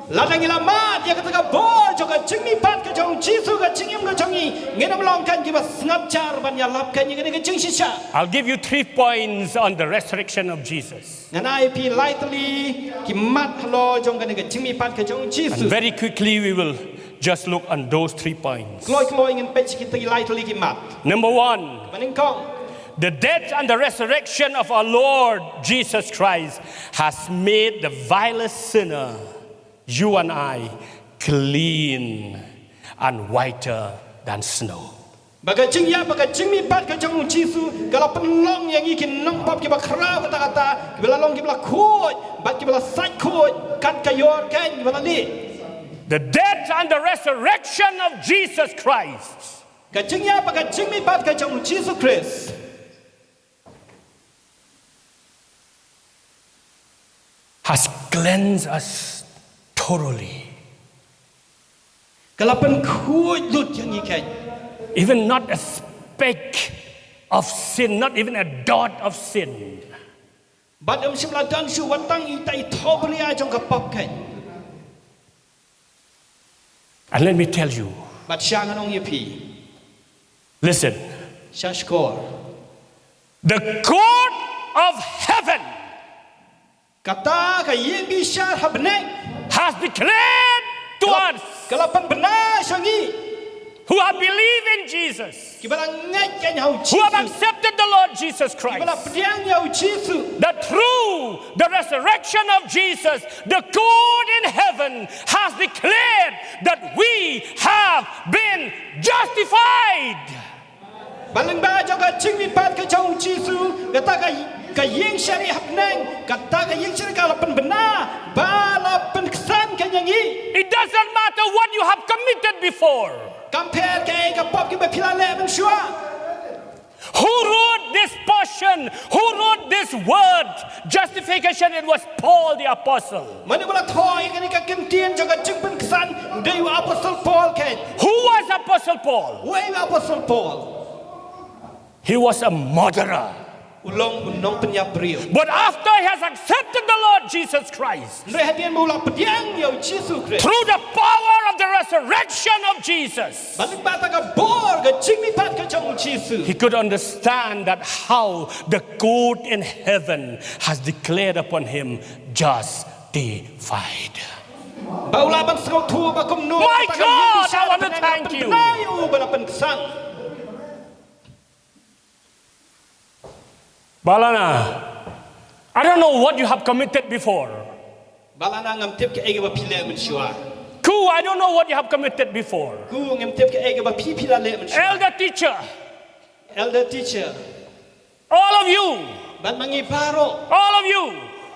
Lada ngi la mad ïa kata ka bor jong ka jingmihpat ka jong Jisu ka jingim ka jong ngi, ngin ym long kan kiba sngap jar ban ïalap kan ïa kane ka jingshisha. I'll give you three points on the resurrection of Jesus. Ngan ai phi lai tylli ki mat halor jong kane ka jingmihpat ka jong And Jisu. Very quickly, we will just look on those three points. Kloi kloi ngin peit kita ki lai tylli ki mat. Number one, Ba nyngkong. The death and the resurrection of our Lord Jesus Christ has made the vilest sinner, you and I, clean and whiter than snow. Ba ka jingïap ba ka jingmihpat ka jong Jisu ka la pynlong ïa ngi ki nongpop kiba khraw katta katta, kiba la long kiba la khuid bad kiba la sait khuid kat ka ïor keiñ kiba la lieh. The death and the resurrection of Jesus Christ Ka jingïap ba ka jingmihpat ka jong Jisu Khrist has cleansed us thoroughly. ka la pynkhuid lut ïa ngi keiñ. Even not a speck of sin, not even a dot of sin. Bad ym shym la don shuh wat tang ita i thohbria jong ka pop keiñ. And let me tell you, Bad sha ngan ong ïa phi. Listen. Sha shkor. The court of heaven Kata ka ïing bishar ha bneng has declared to us ka la pynbna sha ngi who have believed in Jesus, kiba la ngeit keiñ ha u who have Jisu, accepted the Lord Jesus kiba la Christ, pdiang ïa u Jisu. That through the resurrection of Jesus, the court in heaven has declared that we have been justified. Ba lyngba jong ka jingmihpat ka jong u Jisu, kata ka, ka ïing shari ha bneng, kata ka ïing shari ka la pynbna ba la pynksan keiñ ïa ngi. It doesn't matter what you have committed before. Kam pher kaei ka pop kaba phi la leh mynshuwa. Who wrote this portion? Who wrote this word? Justification, it was Paul the Apostle. Mano ba la thoh ïa kane ka kyntien jong ka jingpynksan, u dei u Apostol Paul keiñ. Who was Apostle Paul? Uei u Apostol Paul? He was a murderer. U long u nongpynïap briew. But after he has accepted the Lord Jesus Christ, Hynrei hadien ba u la pdiang ïa u Jisu Khrist, through the power of the resurrection of Jesus, ba lyngba ta ka bor ka jingmihpat ka jong u Jisu, he could understand that how the court in heaven has declared upon him justified. Ba u lah ban sngewthuh ba kumno My kata ka God, ïing bishar I wanna ha bneng thank ka you. pynbna ïa u ba la pynksan. Balana, I don't know what you have committed before. Balana, ngam tip kaei kaba phi leh mynshuwa. Ku, I don't know what you have committed before. Ku, ngam tip kaei kaba phi phi la leh mynshuwa. Elder teacher, Elder teacher, all of you, bad ma ngi baroh, all of you,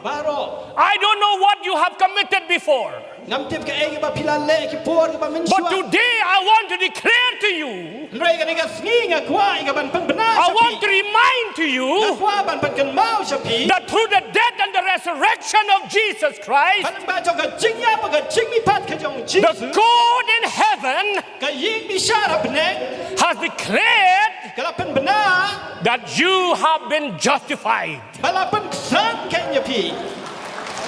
baroh. I don't know what you have committed before. Ngam tip kaei kaba phi la leh ki por kiba mynshuwa. But today I want to declare to you, Hynrei kane ka sngi nga kwah ïa ka ban pynbna I sha want phi. To remind to Nga you kwah ban pynkynmaw sha phi. That through the death and the resurrection of Jesus Christ, Ba lyngba jong ka jingïap bad ka jingmihpat ka jong u the Jisu, court in heaven ka ïing bishar ha bneng has declared ka la pynbna that you have been justified. Ba la pynksan keiñ ïa phi.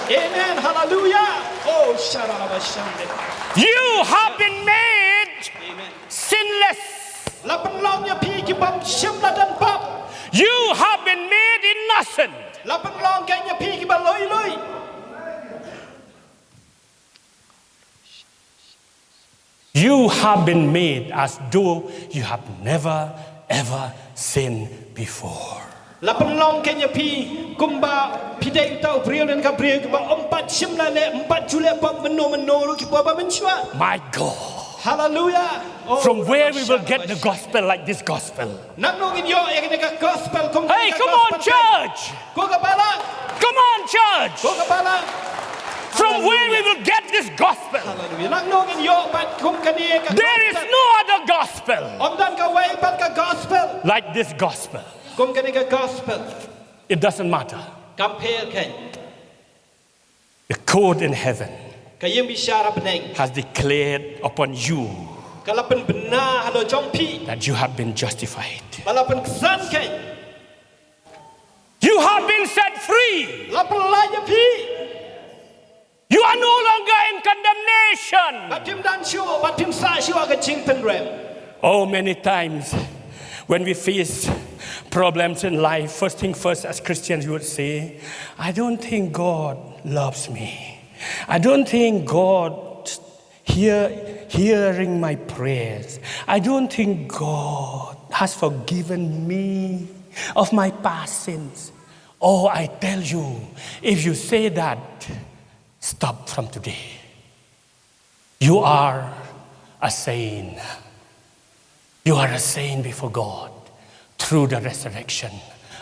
Amen. Hallelujah. Oh, sharabashande. You have been made Amen. Sinless. La pynlong ïa phi ki bym shym la don pop. You have been made innocent. La pynlong keiñ ïa phi ki ba lui lui. You have been made as though you have never ever sinned before. La pynlong keiñ ïa phi kumba phi dei uta u briew lane ka briew kiba ym pat shym la leh, ym pat ju leh pop mynno mynno ruh ki por ba mynshuwa. My God. Hallelujah. Oh, From where we will get the shabash. Gospel like this gospel? Naei ngin ïoh ïa kane ka gospel kum Hey, ka come on, gospel. Church. Ko ka balang. Come on, church. Ko ka balang. From where we will get this gospel? Hallelujah. Naei ngin ïoh pat kum kane ka There is gospel. No other gospel. Ym don kawei pat ka gospel. Like this gospel. Kum kane ka gospel. It doesn't matter. Kam pher keiñ. The court in heaven. Ka ïing bishar ha bneng has declared upon you ka la pynbna halor jong phi. That you have been justified. Ba la pynksan kein. You have been set free. La pynlait ïa phi. You are no longer in condemnation. Bad phim don shuh, bad phim sah shuh ha ka jingpynrem. Oh, many times when we face problems in life, first thing first, as Christians, we would say, "I don't think God loves me. I don't think God hear, hearing my prayers. I don't think God has forgiven me of my past sins." Oh, I tell you, if you say that, stop from today. You are a saint. You are a saint before God through the resurrection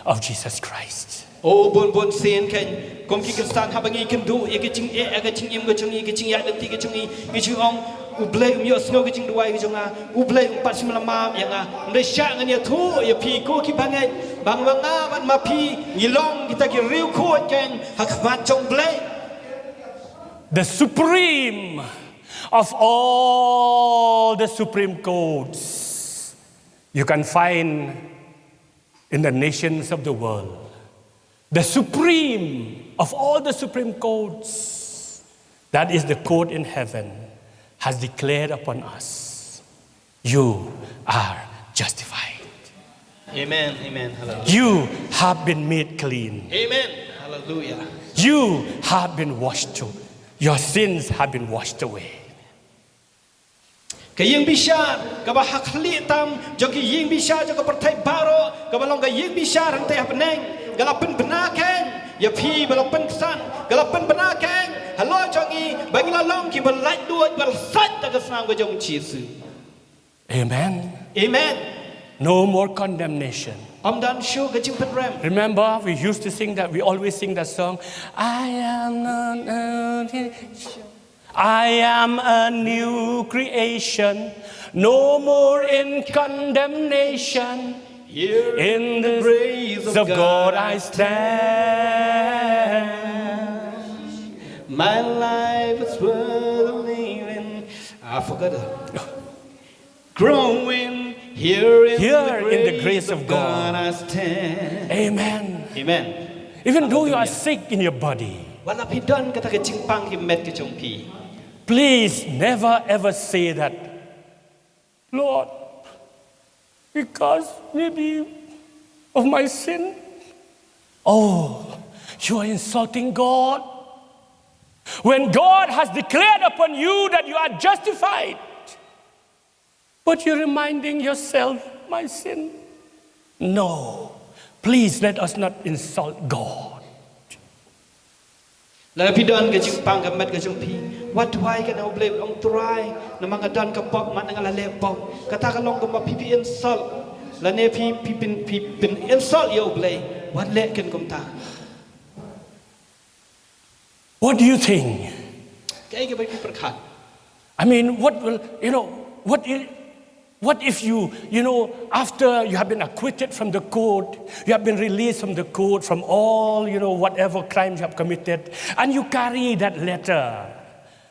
of Jesus Christ. O bun bun sien kein, kum ki khristan haba ngi kynduh ïa ka jingeh, ïa ka jingim ka jong ngi, ka jingïaid lynti ka jong ngi, ngi ju ong, U Blei um ïohsngew ka jingduwai ka jong nga, U Blei um pat shym la map ïa nga. Hynrei sha ngan ïathuh ïa phi ko ki bangeit, ba nga bad ma phi ngi long kita ki riewkhuid kein ha khmat jong U Blei. The supreme of all the supreme courts you can find in the nations of the world. The supreme of all the supreme courts, that is the court in heaven, has declared upon us, "You are justified. Amen. Amen. Hallelujah. You have been made clean. Amen. Hallelujah. You have been washed. Your sins have been washed away." Ka ïing bishar kaba ha khlieh tam jong ki ïing bishar jong ka pyrthei baroh, kaba long ka ïing bishar hangtei ha bneng, ka la pynbna kein ïa phi, ba la pynksan, ka la pynbna kein halor jong ngi, ba ngi la long kiba laitluid, ba la sait da ka snam ka jong U Jisu. Amen. Amen. No more condemnation. Ym don shuh ka jingpynrem. Remember, we used to sing that, we always sing that song, "I am a, I am a new creation, no more in condemnation. Here In the grace of God I stand. My life is worth living. I forgot that. Growing here in, Here the, in the grace grace of of God, God. I stand. Amen." Amen. Even though you are Hallelujah. Sick in your body, Wat la phi don kata ka jingpang ki met ka jong phi, please never ever say that, "Lord, because maybe of my sin." Oh, you are insulting God. When God has declared upon you that you are justified, but you're reminding yourself, "My sin." No, please let us not insult God. Lada phi don ka jingpang ka met ka jong phi, wat duwai, kane U Blei u ong, Trai, namar nga don ka pop, mat nga la leh pop. Kata ka long kumba phi phi insult. Lane phi phi pyn phi pyn insult ïa U Blei. Wat leh kein kumta. What do you think? Kaei kaba phi pyrkhat? I mean, what will, you know, what if, what if you, you know, after you have been acquitted from the court, you have been released from the court, from all, you know, whatever crimes you have committed, and you carry that letter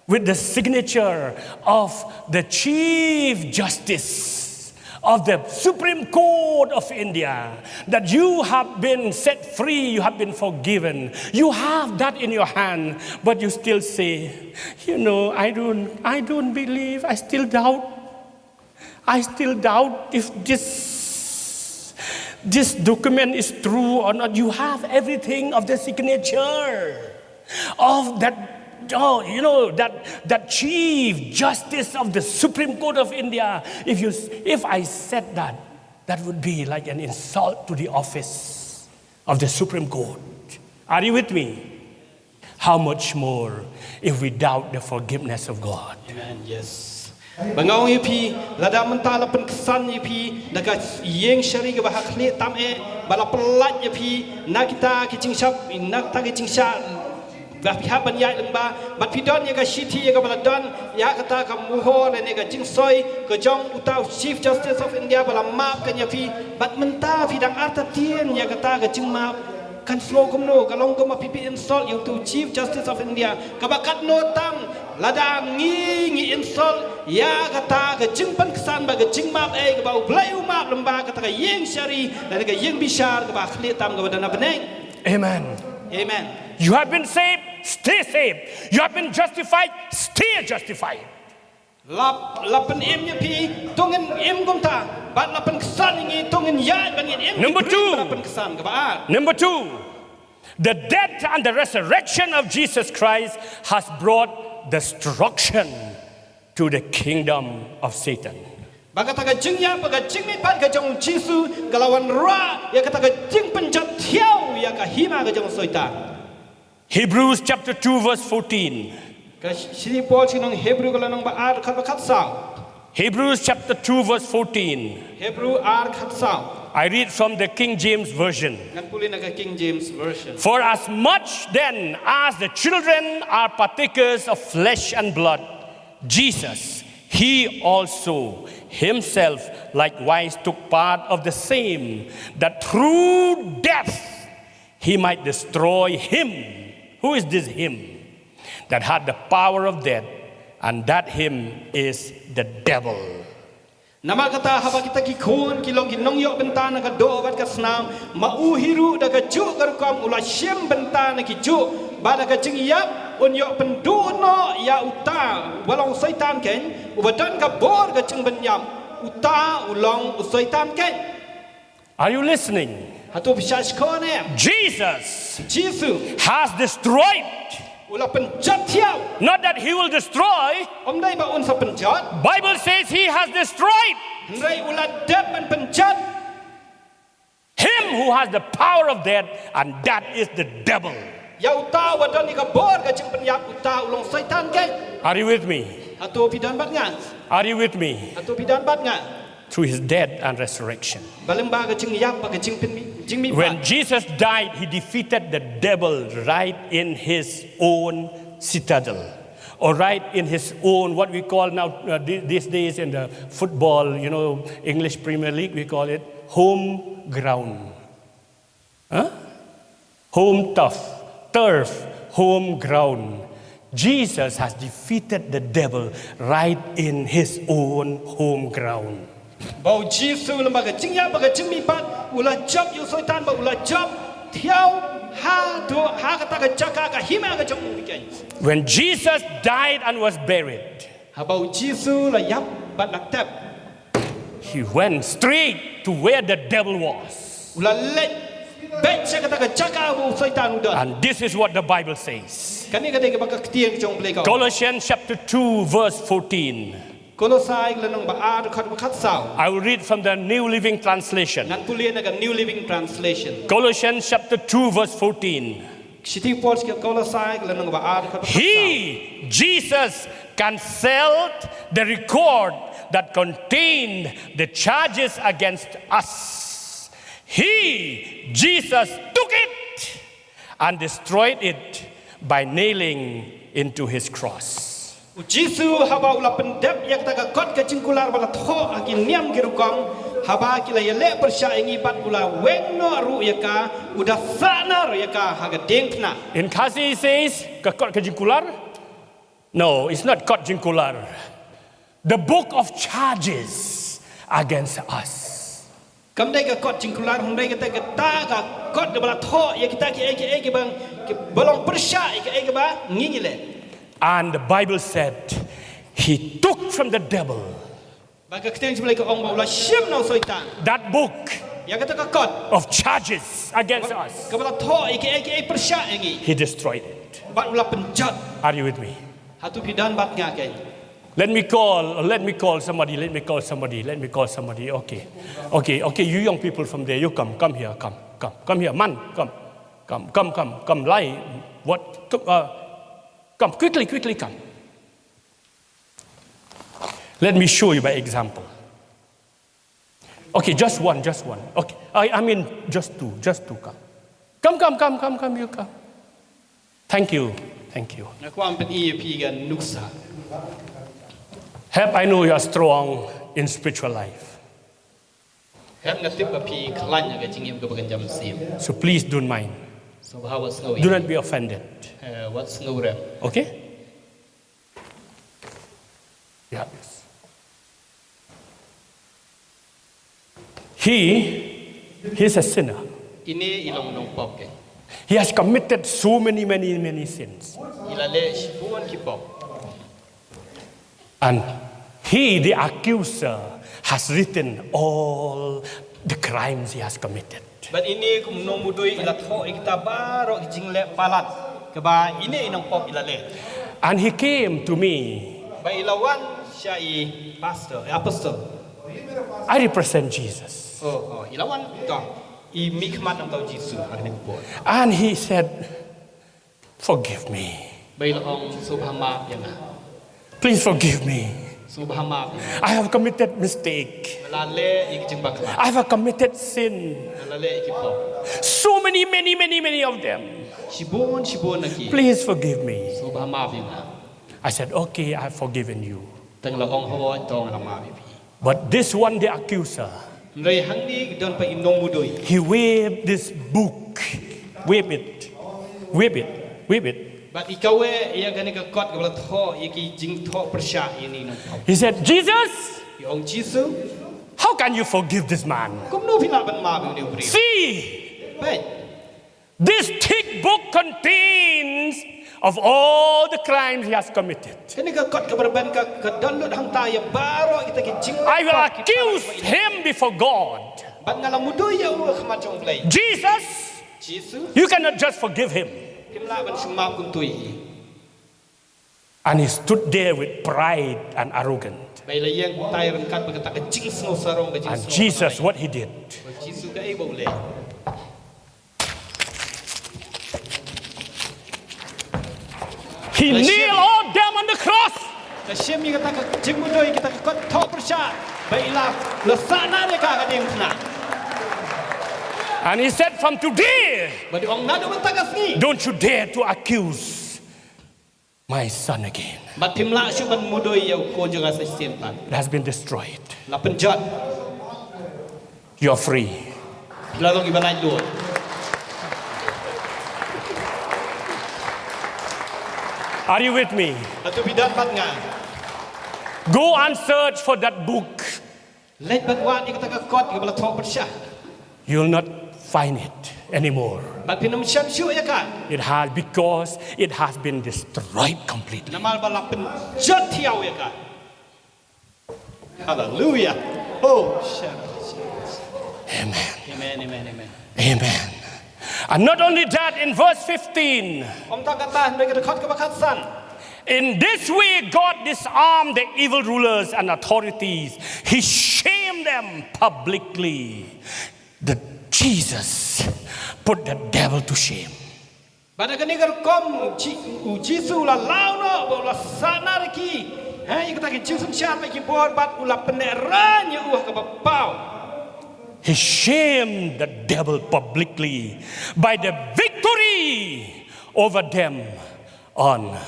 with the signature of the Chief Justice of the Supreme Court of India, that you have been set free, you have been forgiven. You have that in your hand, but you still say, "You know, I don't, I don't believe, I still doubt. I still doubt if this, this document is true or not." You have everything of the signature of that, oh, you know, that, that Chief Justice of the Supreme Court of India. If you, if I said that, that would be like an insult to the office of the Supreme Court. Are you with me? How much more if we doubt the forgiveness of God? Amen. Yes. Ba nga ong ïa phi, lada mynta la pynksan ïa phi na ka ïing shari kaba ha khlieh tam eh, ba la pyllait ïa phi na kita ki jingshah, na kita ki jingshah, ba phi hap ban ïaid lyngba, bad phi don ïa ka shithi ïa kaba la don ïa kata ka mohor lane ka jingsoi ka jong uta u Chief Justice of India ba la map kein ïa phi, bad mynta phi dang artatien ïa kata ka jingmap. Kan sngew kumno, ka long kumba phi phi insult ïa utu Chief Justice of India, kaba katno tam lada ngi ngi insult ïa kata ka jingpynksan bad ka jingmap, eh, kaba U Blei u map lyngba kata ka ïing shari lane ka ïing bishar kaba khlieh tam kaba dang na bneng. Amen. Amen. You have been saved, stay saved. You have been justified, stay justified. La, la pynim ïa phi, to ngin im kumta. Bad la pynksan ïa ngi, to ngin ïaid bad ngin im. Number two. Bad la pynksan kaba ar. Number two, the death and the resurrection of Jesus Christ has brought destruction to the kingdom of Satan. Ba kata ka jingïap bad ka jingmihpat ka jong U Jisu ka la wanrah ïa kata ka jingpynjot thiaw ïa ka hima ka jong u Soitan. Hebrews chapter two verse fourteen. Ka shithi Paul sha ki nong Hebru ka lynnong ba ar khat ba khat saw. Hebrews chapter two verse fourteen. Hebru ar khat saw. I read from the King James Version. Ngan pule na ka King James Version. For as much then as the children are partakers of flesh and blood, Jesus, he also himself likewise took part of the same, that through death he might destroy him. Who is this him? That had the power of death, and that him is the devil. Namar kata haba kita ki khun ki long ki nongïoh bynta na ka doh bad ka snam, ma u hi ruh da kajuh ka rukom u la shim bynta na ki juh, bad da ka jingïap un ïoh pynduh noh ïa uta uba long u Soitan keiñ, uba don ka bor ka jingpynïap, uta u long u Soitan keiñ. Are you listening? Hato phi shah shkor ne? Jesus Jisu has destroyed. U la pynjot thiaw. Not that he will destroy. Ym dei ba un sa pynjot. Bible says he has destroyed. Hynrei u la dep ban pynjot. Him who has the power of death, and that is the devil. Ïa uta uba don ïa ka bor ka jingpynïap, uta u long Soitan keiñ. Are you with me? Hato phi don bad nga? Are you with me? Hato phi don bad nga? Through his death and resurrection. Ba lyngba ka jingïap bad ka jingpynmih, jingmihpat. When Jesus died, he defeated the devil right in his own citadel. Or right in his own, what we call now, uh, thi-, these days in the football, you know, English Premier League, we call it home ground. Huh? Home turf, turf, home ground. Jesus has defeated the devil right in his own home ground. Ba U Jisu lyngba ka jingïap bad ka jingmihpat u la jop ïa u Soitan, ba u la jop thiaw haduh ha kata ka jaka ka hima ka jong u keiñ. When Jesus died and was buried, haba U Jisu la ïap bad la tep, he went straight to where the devil was. U la leit beit sha kata ka jaka ba u Soitan u don. And this is what the Bible says. Kane ka dei kaba ka ktien ka jong U Blei ka ong. Colossians chapter two verse fourteen. Kolosai ka lynnong ba ar dkhot ba khatsaw. I will read from the New Living Translation. Ngan pule na ka New Living Translation. Colossians chapter two verse fourteen. Shithi Paul sha ki Kolosai ka lynnong ba ar dkhot ba khatsaw. He, Jesus, cancelled the record that contained the charges against us. He, Jesus, took it and destroyed it by nailing into his cross. U Jisu haba u la pyndep ïa kata ka kot ka jingkular ba la thoh ha ki niam ki rukom, haba ki la ïaleh pyrshah ïa ngi bad u la weng noh ruh ïa ka, u da sahnar ïa ka ha ka diengphna. In Khasi he says, ka kot ka jingkular? No, it's not kot jingkular. The book of charges against us. Kam dei ka kot jingkular, hynrei kata, kata ka kot kaba la thoh ïa kita kiei kiei kiba, kiba long pyrshah ïa kiei kiba ngi ngi leh. And the Bible said, he took from the devil. Ba ka ktien jong U Blei ka ong ba u la shim na u Soitan. That book. Ïa kata ka kot. Of charges against us. Kaba la thoh ïa kiei kiei pyrshah ïa ngi. He destroyed it. Bad u la pynjot. Are you with me? Hato phi don bad nga keiñ? Let me call, let me call somebody, let me call somebody, let me call somebody. Okay. Okay, okay, you young people from there, you come, come here, come, come, come here, man, come. Come, come, come, come, lie. What? Come, uh, come, quickly, quickly come. Let me show you by example. Okay, just one, just one. Okay, I, I mean, just two, just two come. Come, come, come, come, come, you come. Thank you, thank you. Nga kwah ban pyni ïa phi ka nuksa. Hep, I know you are strong in spiritual life. Hep nga tip ba phi khlaiñ ha ka jingim kaba kynja mynsiem. So please don't mind. Sngewbha wat sngew. Do not be offended. Eh, wat sngew rem. Okay? Yeah, yes. He, he is a sinner. Ine i long nongpop ke. He has committed so many, many, many sins. I la leh shibun ki pop. And he, the accuser, has written all the crimes he has committed. Bad ine kum nongmudui i la thoh ïa kita baroh ki jingleh palat kaba ine i nongpop i la leh. And he came to me. Bad i la wan sha i pastor, i apostle. I represent Jesus. Oh, oh, i la wan to. I mihkhmat nangta u Jisu ha kane ka por. And he said, "Forgive me. Bad i la ong, sngewbha map ïa nga. Please forgive me. Sngewbha map ïa nga. I have committed mistake. Nga la leh ïa ki jingbakla. I have committed sin. Nga la leh ïa ki pop. So many, many, many, many of them. Shibun, shibun na ki. Please forgive me." Sngewbha map ïa nga. I said, "Okay, I've forgiven you." Te nga la ong, "Hooid, to nga la map ïa phi." But this one, the accuser, hynrei hangne don pat i nongmudui. He waved this book. Wave it. Wave it. Wave it. Bad i kaweh ïa kane ka kot kaba la thoh ïa ki jingthoh pyrshah ïa ine i nongpop. He said, "Jesus, I ong, Jisu, how can you forgive this man? Kumno phi lah ban map ïa une u briew? See, peit, this thick book contains of all the crimes he has committed. Kane ka kot kaba rben ka, ka don lut hangta ïa baroh kita ki jing I will accuse him before God. Bad nga la mudui ïa u ha khmat jong U Blei. Jesus, Jisu, you cannot just forgive him." Phim lah ban shu map kumto ïa i. And he stood there with pride and arrogance. Bad i la ïeng tai ryngkat bad kata ka jingsngewsarong, ka jingsngewsarong. And Jesus, what he did? Bad Jisu kaei ba u leh? He nailed all them on the cross. La shim ïa kata ka jingmudui, kata ka kot thoh pyrshah. Bad i la, la sahnarphna ïa ka ha ka diengphna. And he said, "From today, bad i ong, naduh mynta ka sngi, don't you dare to accuse my son again." Bad phim lah shuh ban mudui ïa u khun jong nga sa shisien pat. It has been destroyed. La pynjot. You are free. Phi la long kiba laitluid. Are you with me? Hato phi don bad nga? Go and search for that book. Leit ban wad ïa kata ka kot kaba la thoh pyrshah. You will not find it anymore. Bad phin ym shym shuh ïa ka. It has, because it has been destroyed completely. Namar ba la pynjot thiaw ïa ka. Hallelujah. Oh, sha-, sha-, sha-. Amen. Amen, amen, amen. Amen. And not only that, in verse fifteen, ym tang katta, hynrei ka dkhot kaba khatsan. In this way, God disarmed the evil rulers and authorities. He shamed them publicly. The Jesus put the devil to shame. Bad ha kane ka rukom, Ji-, u Jisu u la law noh, bad u la sahnarphna ïa ki, ha, ïa kita ki jingsynshar bad ki bor, bad u la pyneh rain ïa u ha kaba paw. He shamed the devil publicly by the victory over them on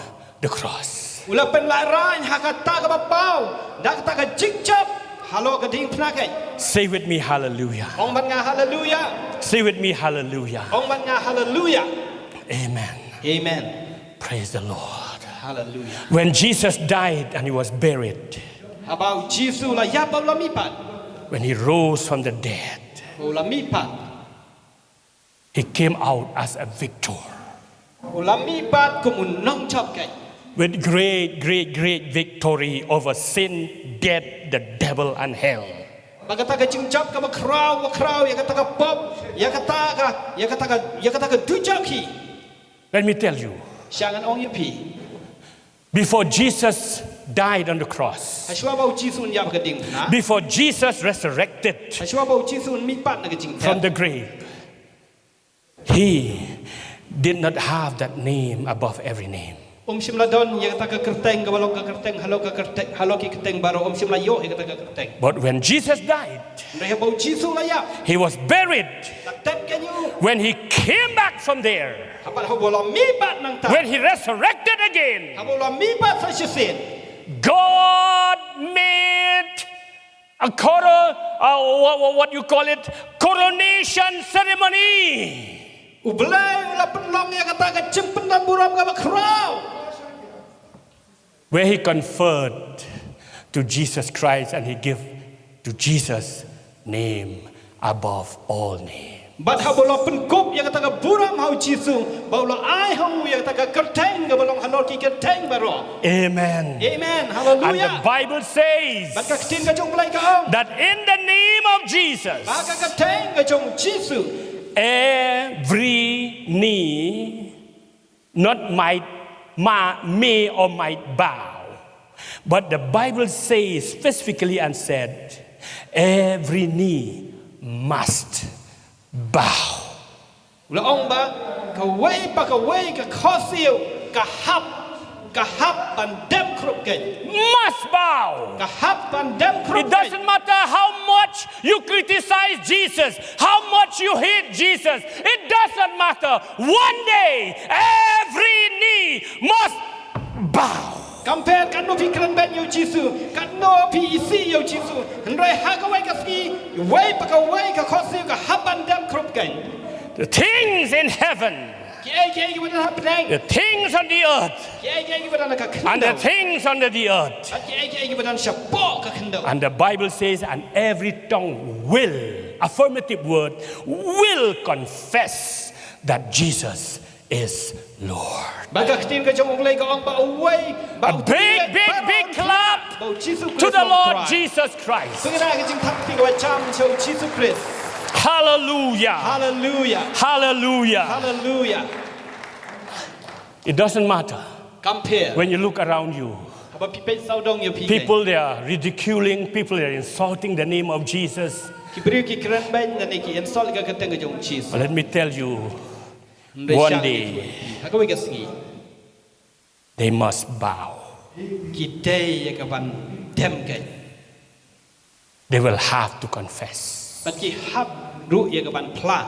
the cross. U la pynlehrain ha kata kaba paw da kata ka jingjop halor ka diengphna khein. Say with me, hallelujah. Ong bad nga, hallelujah. Say with me, hallelujah. Ong bad nga, hallelujah. Amen. Amen. Praise the Lord. Hallelujah. When Jesus died and he was buried, haba u Jisu u la ïap bad u la mihpat, when he rose from the dead, u la mihpat, he came out as a victor. U la mihpat kum u nongjop khein. With great, great, great victory over sin, death, the devil, and hell. Bad kata ka jingjop kaba khraw, ba khraw, ïa kata ka pop, ïa kata ka, ïa kata ka, ïa kata ka dujok hi. Let me tell you. Sha ngan ong ïa phi. Before Jesus died on the cross, hashwa ba u Jisu un ïap ha ka diengphna, before Jesus resurrected, hashwa ba u Jisu un mihpat na ka jingthep, from the grave, he did not have that name above every name. Um shym la don ïa kata ka kyrteng kaba long ka kyrteng halor ka kyrteng, halor ki kyrteng baroh, um shym la ïoh ïa kata ka kyrteng. But when Jesus died, hynrei haba u Jisu u la ïap, he was buried. La tep khein ïa u. When he came back from there, haba, haba u la mihpat nangta. When he resurrected again, haba u la mihpat sa shisien, God made a coro-, uh, what, what, what you call it, coronation ceremony. U Blei u la long ïa kata ka jingpyndonkam burom kaba khraw. Where he conferred to Jesus Christ and he gave to Jesus name above all name. Bad haba u la pynkup ïa kata ka burom ha u Jisu, bad u la ai ha u ïa kata ka kyrteng kaba long halor ki kyrteng baroh. Amen. Amen. And the Hallelujah. Bible says Bad ka ktien ka jong U Blei ka ong that in the name of Jesus, ba ha ka kyrteng ka jong u Jisu, every knee not might, ma, may or might bow. But the Bible says specifically and said, every knee must bow. U la ong ba kawei pa kawei ka khohsiew ka hap, ka hap ban dem khrup keiñ. Must bow. Ka hap ban dem khrup keiñ. It doesn't matter how much you criticize Jesus, how much you hate Jesus, it doesn't matter. One day, every knee must bow. Kam pher katno phi kren beiñ ïa u Jisu, katno phi isih ïa u Jisu, hynrei ha kawei ka sngi, wei pa kawei ka khohsiew ka hap ban dem khrup keiñ. The things in heaven, Kiei kiei kiba don ha bneng, the things on the earth, kiei kiei kiba don ha ka khyndew, and the things under the earth. Bad kiei kiei kiba don shapoh ka khyndew. And the Bible says, and every tongue will, affirmative word, will confess that Jesus is Lord. Bad ka ktien ka jong U Blei ka ong ba uwei, ba A u big, big, big clap ba u Jisu Khrist to the Lord Jesus Christ. Pynbna ka jingthap kti kaba jam sha u Jisu Khrist. Hallelujah. Hallelujah. Hallelujah. Hallelujah. It doesn't matter. Kam pher. When you look around you, haba phi peit sawdong ïa phi, people, they are ridiculing, people, they are insulting the name of Jesus. Ki briew ki kren beiñ lane ki insult ka kyrteng ka jong u Jisu. But let me tell you, hynrei one day, ha kawei ka sngi, they must bow. Ki dei ïa ka ban dem keiñ. They will have to confess, bad ki hap ruh ïa ka ban phla,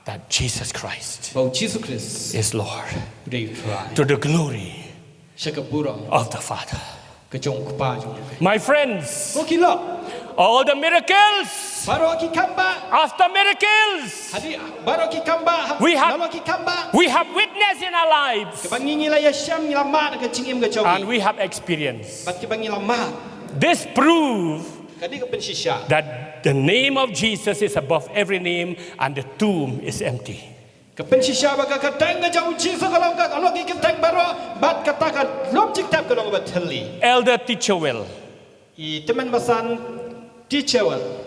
that Jesus Christ, ba u Jisu Khrist, is Lord, u dei u Trai, to the glory, sha ka burom, of the Father. Ka jong u Kpa jong u. My friends, ko ki lok, all the miracles, baroh ki kambah, after miracles, hadien baroh ki kambah, we have, nalor ki kambah, we have witness in our lives, kiba ngi, ngi la ïashem, ngi la mad ha ka jingim ka jong ngi, and we have experience. Bad kiba ngi la mad. This prove, kane ka pynshisha, that the name of Jesus is above every name and the tomb is empty. Ka pynshisha ba ka kyrteng ka jong u Jisu ka long ka, ka long ki kyrteng baroh, bad kata ka lum jingtep ka long kaba thylli. Elder Teacher Well. I tymmen basan Teacher Well.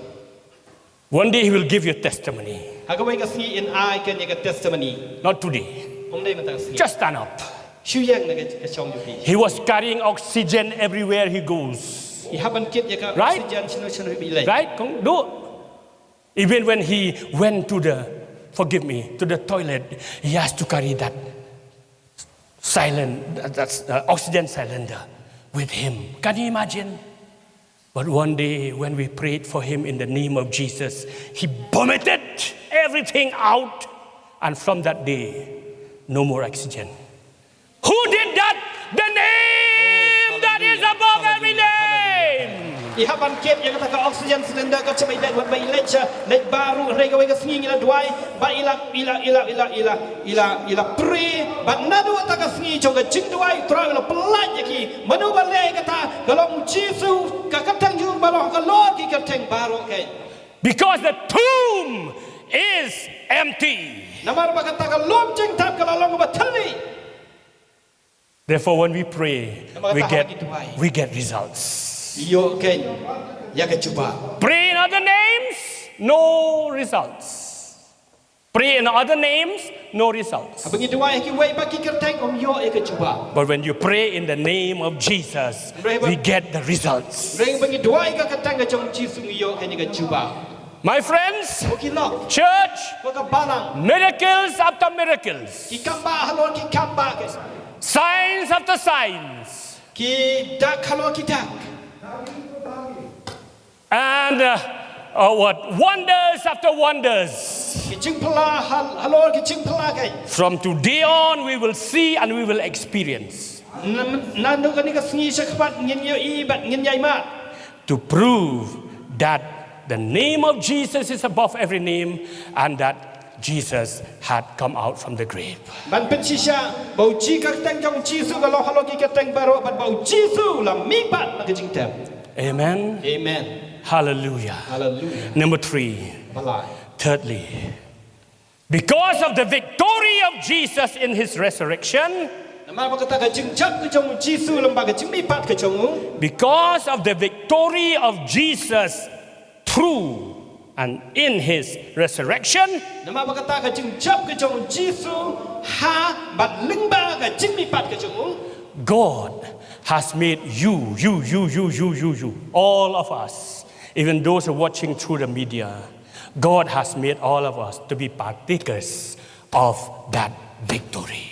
One day he will give you testimony. Ha kawei ka sngi in ai kane ka testimony. Not today. Ym dei mynta ka sngi. Just stand up. Shu ïeng na ka, ka shong jong phi. He was carrying oxygen everywhere he goes. I hap ban kit ïa ka, right? Oxygen shano shano i leit. Right? Kong do. Even when he went to the, forgive me, to the toilet, he has to carry that silent, that, that, uh, oxygen cylinder with him. Can you imagine? But one day when we prayed for him in the name of Jesus, he vomited everything out. And from that day, no more oxygen. Who did that? The name that is above every name. I hap ban kit ïa kata ka oxygen cylinder ka jong i leit, wat ba i leit sha, leit baroh, hynrei kawei ka sngi ngi la duwai, ba i la, i la, i la, i la, i la, i la, i la pray, bad naduh kata ka sngi jong ka jingduwai, u Trai u la pyllait ïa ki. Mano ba leh kata? Ka long u Jisu, ka kyrteng jong u ba long halor ki kyrteng baroh keiñ. Because the tomb is empty. Namar ba kata ka lum jingtep ka la long kaba thylli. Therefore, when we pray, we get, we get results. Ïoh keiñ ïa ka jubab. Pray in other names, no results. Pray in other names, no results. Haba ngi duwai ha kiwei pat ki kyrteng, ym ïoh ïa ka jubab. But when you pray in the name of Jesus, we get the results. Hynrei haba ngi duwai ha ka kyrteng ka jong u Jisu, ngi ïoh keiñ ïa ka jubab. My friends, ko ki lok, church, ko ka balang, miracles after miracles, ki kambah halor ki kambah keiñ, signs after signs, ki dak halor ki dak, and, uh, uh, what, wonders after wonders. Ki jingphylla hal-, halor ki jingphylla keiñ. From today on, we will see and we will experience. Nan, naduh kane ka sngi sha khmat ngin ïohi bad ngin ïai mad. To prove that the name of Jesus is above every name and that Jesus had come out from the grave. Ban pynshisha ba u Ji ka kyrteng jong u Jisu ka long halor ki kyrteng baroh bad ba u Jisu u la mihpat na ka jingtep. Amen. Amen. Hallelujah. Hallelujah. Number three. Balai. Thirdly, because of the victory of Jesus in his resurrection, Namar ba kata ka jingjop ka jong u Jisu lem bad ka jingmihpat ka jong u. Because of the victory of Jesus through and in his resurrection, Namar ba kata ka jingjop ka jong u Jisu ha bad lyngba ka jingmihpat ka jong u. God has made you, you, you, you, you, you, you, all of us, even those who are watching through the media, God has made all of us to be partakers of that victory.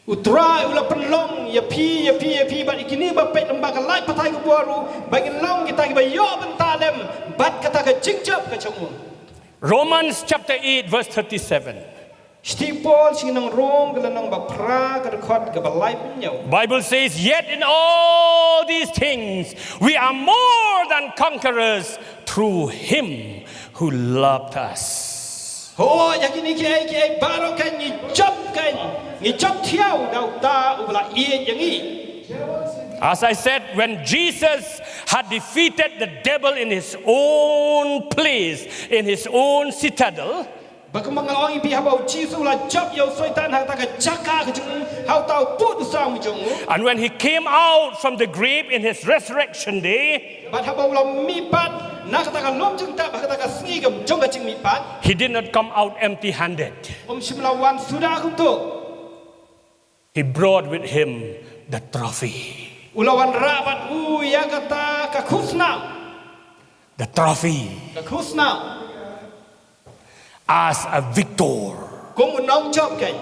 U Trai u la pynlong ïa phi, ïa phi, ïa phi bad ïa kine ba peit lem bad ka live pathai ka bor u, ba ngin long kita kiba ïoh bynta lem bad kata ka jingjop ka jong u. Romans chapter eight, verse thirty-seven. Shithi Paul sha ki nong Rom ka lynnong ba phra ka dkhot kaba laiphew hynñiew. Bible says, "Yet in all these things we are more than conquerors through him who loved us." Ho, ïa kine kiei kiei baroh kan ngi jop kan, ngi jop thiaw da uta uba la ïeit ïa ngi. As I said, when Jesus had defeated the devil in his own place, in his own citadel, Ba kumba nga la ong ïa phi, haba u Jisu u la jop ïa u Soitan ha kata ka jaka ka jong u, ha uta u pud u sam u jong u. And when he came out from the grave in his resurrection day, Bad haba u la mihpat na kata ka lum jingtep, ha kata ka sngi ka jong ka jingmihpat, he did not come out empty handed. Um shym la wan suda kumto. He brought with him the trophy. U la wanrah bad u ïa kata ka khusnam. The trophy. Ka khusnam. As a victor. Kum u nongjop kan.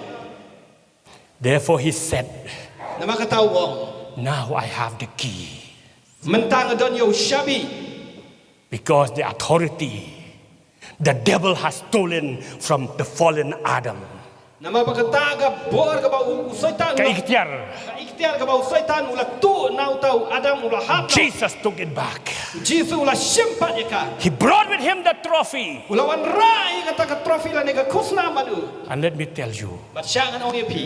Therefore he said, Namar kata u ong, "Now I have the key." Mynta nga don ïa u shabi. Because the authority the devil has stolen from the fallen Adam. Namar ba kata ka bor kaba u, u Soitan. Ka iktiar. Ka iktiar kaba u Soitan u la tuh na uta u Adam u la hap. Jesus took it back. Jisu u la shim pat ïa ka. He brought with him the trophy. U la wanrah ïa kata ka trophy lane ka khusnam bad u. And let me tell you, Bad sha ngan ong ïa phi.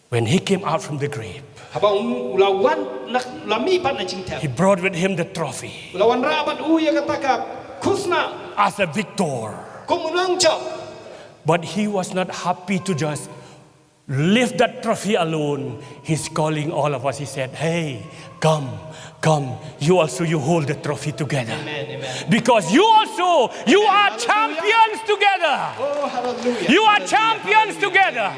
When he came out from the grave, Haba u la wan na, la mihpat na jingtep. He brought with him the trophy. U la wanrah bad u ïa kata ka khusnam. As a victor. Kum u nongjop. But he was not happy to just lift that trophy alone. He's calling all of us. He said, "Hey, come, come. You also, you hold the trophy together." Amen, amen. Because you also, you are Hallelujah. Champions together. Oh, hallelujah. You are Hallelujah. Champions Hallelujah. Together.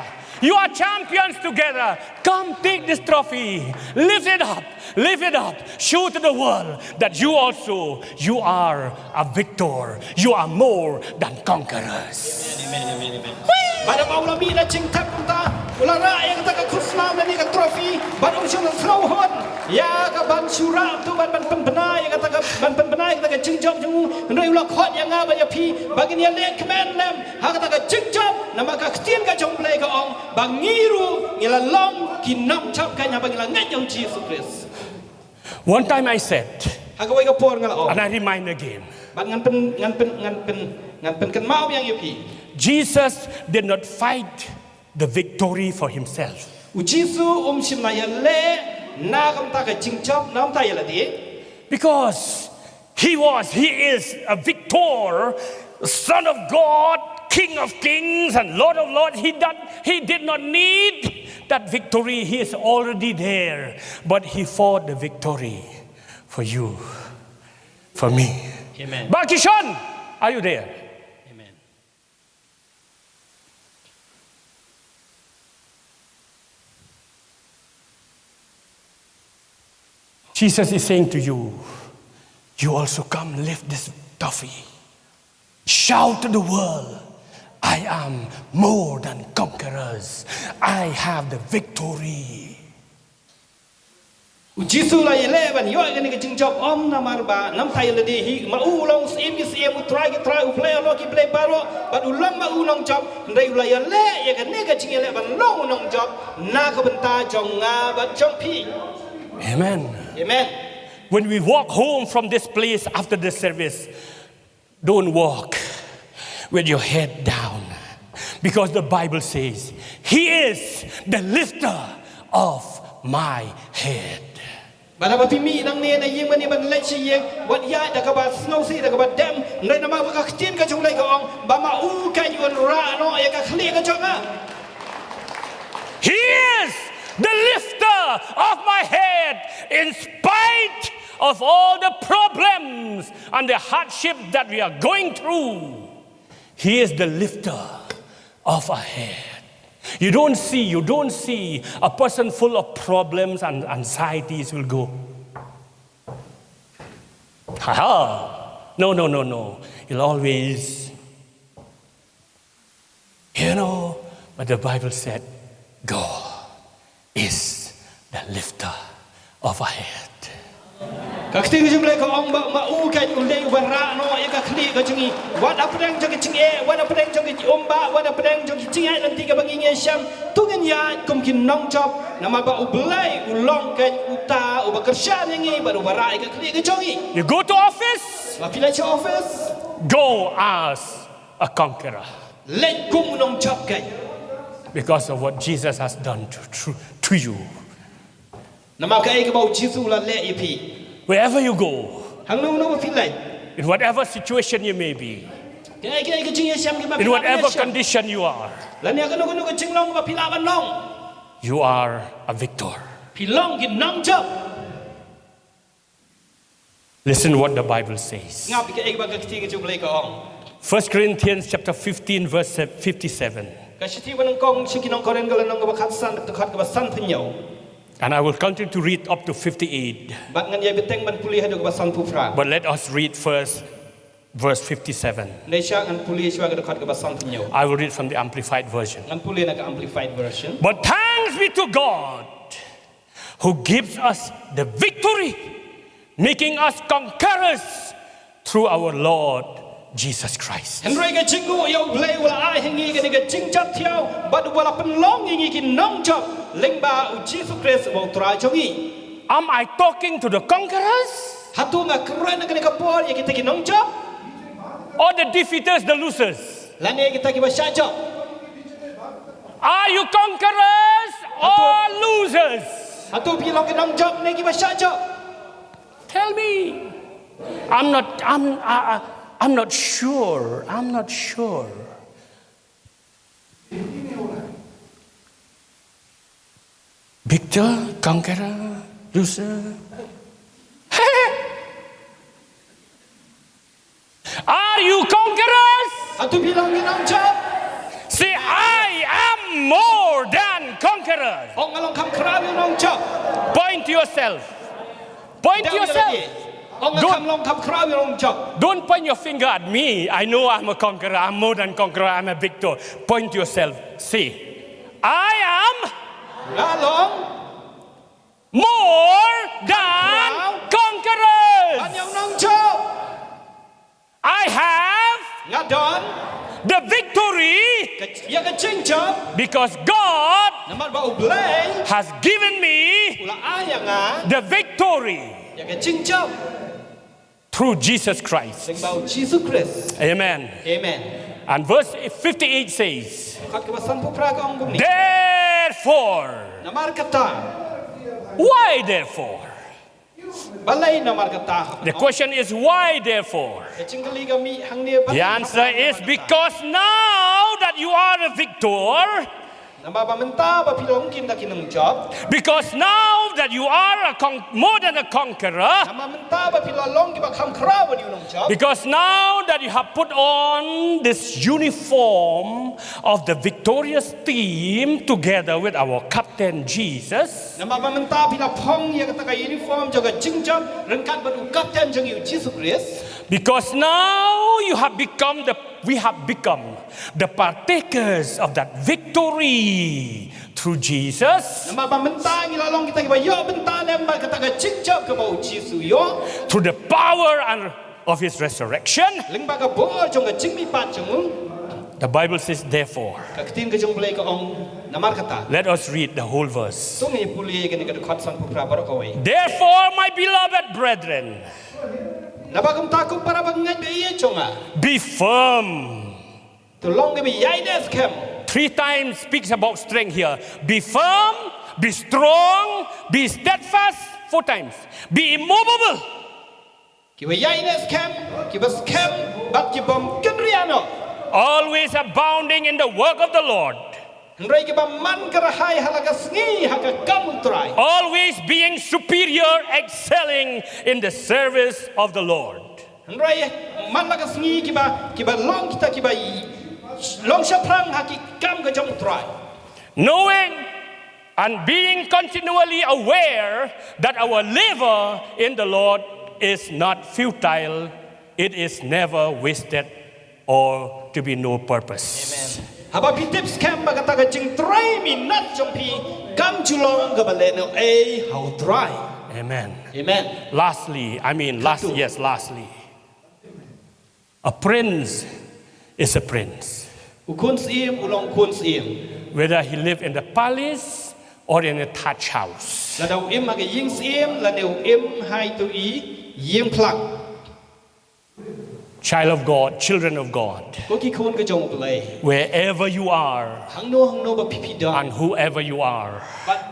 You are champions together. Come take this trophy. Lift it up. Lift it up. Show to the world that you also, you are a victor. You are more than conquerors. Amen, amen, amen, amen. Bad haba u la mih na jingtep kumta, u la rah ïa kata ka khusnam lane ka trophy, bad um shym la sngewhun ïa ka ban shu rah tu ban, ban pynbna ïa kata ka, ban pynbna ïa kata ka jingjop jong u, hynrei u la khot ïa nga bad ïa phi ba ngin ïaleh kmen lem ha kata ka jingjop, namar ka ktien ka jong U Blei ka ong ba ngi ruh ngi la long ki nongjop kan haba ngi la ngeit ïa u Jisu Khrist. One time I said, Ha kawei ka por nga la ong. And I remind again, Bad ngan pyn, ngan pyn, ngan pyn, ngan pynkynmaw biang ïa phi. Jesus did not fight the victory for himself. U Jisu um shym la ïaleh na ka bynta ka jingjop na ka bynta ïa lade. Because he was, he is a victor, Son of God, King of kings and Lord of lords. He did, he did not need that victory. He is already there. But he fought the victory for you, for me. Amen. Bah Kishon, are you there? Amen. Jesus is saying to you, you also come lift this trophy. Shout to the world, "I am more than conquerors. I have the victory." U Jisu la ïaleh ban ïoh ïa kane ka jingjop, ym namar ba na ka bynta ïa lade hi, ma u u long Syiem ki syiem, U Trai ki trai, U Blei halor ki blei baroh, bad u long ma u nongjop, hynrei u la ïaleh ïa kane ka jingïaleh ban long u nongjop na ka bynta jong nga bad jong phi. Amen. Amen. When we walk home from this place after the service, don't walk with your head down. Because the Bible says, "He is the lifter of my head." Bad haba phi mih nangne na ïing mane ban leit sha ïing, wat ïaid da kaba sngewsih, da kaba dem, hynrei namar ba ka ktien ka jong U Blei ka ong ba ma u kan wanrah noh ïa ka khlieh ka jong nga. He is the lifter of my head in spite of all the problems and the hardship that we are going through. He is the lifter of our head. You don't see, you don't see a person full of problems and anxieties will go, "Ha ha." No, no, no, no. You'll always, you know, but the Bible said, "God is the lifter of our head." Ka ktien ka jong U Blei ka ong ba ma u kan u dei uba rah noh ïa ka khlieh ka jong ngi. Wat hapdeng jong ki jingeh, wat hapdeng jong ki jingumbah, wat hapdeng jong ki jingeh lynti kaba ngi ïashem, to ngin ïaid kum ki nongjop. Namar ba U Blei u long kan uta uba kyrshan ïa ngi bad uba rah ïa ka khlieh ka jong ngi. You go to office. Ba phi leit sha office. Go as a conqueror. Leit kum u nongjop kan. Because of what Jesus has done to, to, to you. Namar kaei kaba U Jisu u la leh ïa phi. Wherever you go, hangno hangno ba phi leit, in whatever situation you may be, kaei kaei ka jingïashem kaba phi, in whatever condition you are, lane kano kano ka jinglong kaba phi lah ban long, you are a victor. Phi long ki nongjop. Listen what the Bible says. Ngap ïa kaei ba ka ktien ka jong U Blei ka ong. First Corinthians chapter fifteen, verse fifty-seven. Ka shithi ba nyngkong sha ki nong Korinth ka lynnong kaba khatsan, dkhot kaba sanphew hynñiew. And I will continue to read up to fifty-eight. Bad ngan ïai bteng ban pule haduh kaba sanphew phra. But let us read first verse fifty-seven. Hynrei sha ngan pule shuwa ka dkhot kaba sanphew hynñiew. I will read from the Amplified Version. Ngan pule na ka Amplified Version. But thanks be to God who gives us the victory, making us conquerors through our Lord Jesus Christ. Hynrei ka jingnguh ïa U Blei uba la ai ha ngi kane ka jingjop thiaw bad uba la pynlong ïa ngi ki nongjop lyngba U Jisu Khrist uba U Trai jong ngi. Am I talking to the conquerors? Hato nga kren ha kane ka por ïa kita ki nongjop? Or the defeaters, the losers? Lane kita kiba shah jop? Are you conquerors or losers? Hato phi long ki nongjop ne kiba shah jop? Tell me. I'm not, I'm, I, I, I'm not sure. I'm not sure. Victor, conqueror, loser. Are you conquerors? Hato phi long ki nongjop? Say, "I am more than conquerors." Ong, nga long kham khraw ïa u nongjop. Point to yourself. Point to yourself. Ong, nga kham long kham khraw ïa u nongjop. Don't point your finger at me. I know I'm a conqueror. I'm more than conqueror. I'm a victor. Point to yourself. Say, "I am, nga long, more than conquerors." Ban ïa u nongjop. I have, nga don, the victory, ka, ïa ka jingjop. Because God, namar ba U Blei, has given me, u la ai ïa nga, the victory, ïa ka jingjop, through Jesus Christ. Lyngba U Jisu Khrist. Amen. Amen. And verse fifty-eight says, dkhot kaba sanphew phra ka ong kumne. Therefore. Namar kata. Why therefore? Balei namar kata? The question is, why therefore? Ka jingkylli ka mih hangne, balei namar kata? The answer is, because now that you are a victor, namar ba mynta ba phi long kine ki nongjop. Because now that you are a con-, more than a conqueror, namar mynta ba phi la long kiba kham khraw bad u nongjop. Because now that you have put on this uniform of the victorious team together with our captain Jesus. Namar ba mynta phi la phong ïa kata ka uniform jong ka jingjop ryngkat bad u kapten jong ngi, U Jisu Khrist. Because now you have become the, we have become the partakers of that victory through Jesus. Namar ba mynta ngi la long kita kiba ïoh bynta lem bad kata ka jingjop kaba U Jisu u ïoh. Through the power and of his resurrection. Lyngba ka bor jong ka jingmihpat jong u. The Bible says, therefore. Ka ktien ka jong U Blei ka ong, namar kata. Let us read the whole verse. To ngin pule kane ka dkhot sanphew phra baroh kawei. Therefore, my beloved brethren. Naba kumta ko para bangeit ba ïeit jong nga. Be firm. To long kiba ïaineh skhem. Three times speaks about strength here. Be firm, be strong, be steadfast. Four times. Be immovable. Kiba ïaineh skhem, kiba skhem, bad kibym kynriah noh. Always abounding in the work of the Lord. Hynrei kiba man kyrhai ha la ka sngi ha ka kam u Trai. Always being superior, excelling in the service of the Lord. Hynrei man la ka sngi kiba, kiba long kita kiba i-, long shaphrang ha ki kam ka jong u Trai. Knowing and being continually aware that our labor in the Lord is not futile, it is never wasted or to be no purpose. Amen. Haba phi tip skhem ba kata ka jingtrei minot jong phi kam ju long kaba lehnohei ha u Trai. Amen. Amen. Lastly, I mean, last, Katu. Yes, lastly. A prince is a prince. U khun syiem, u long khun syiem. Whether he live in the palace or in a thatch house. Lada u im ha ka ïing syiem, lada u im ha itu i ïing phlang. Child of God, children of God. Ko ki khun ka jong u Blei. Wherever you are. Hangno, hangno ba phi phi don. And whoever you are. Bad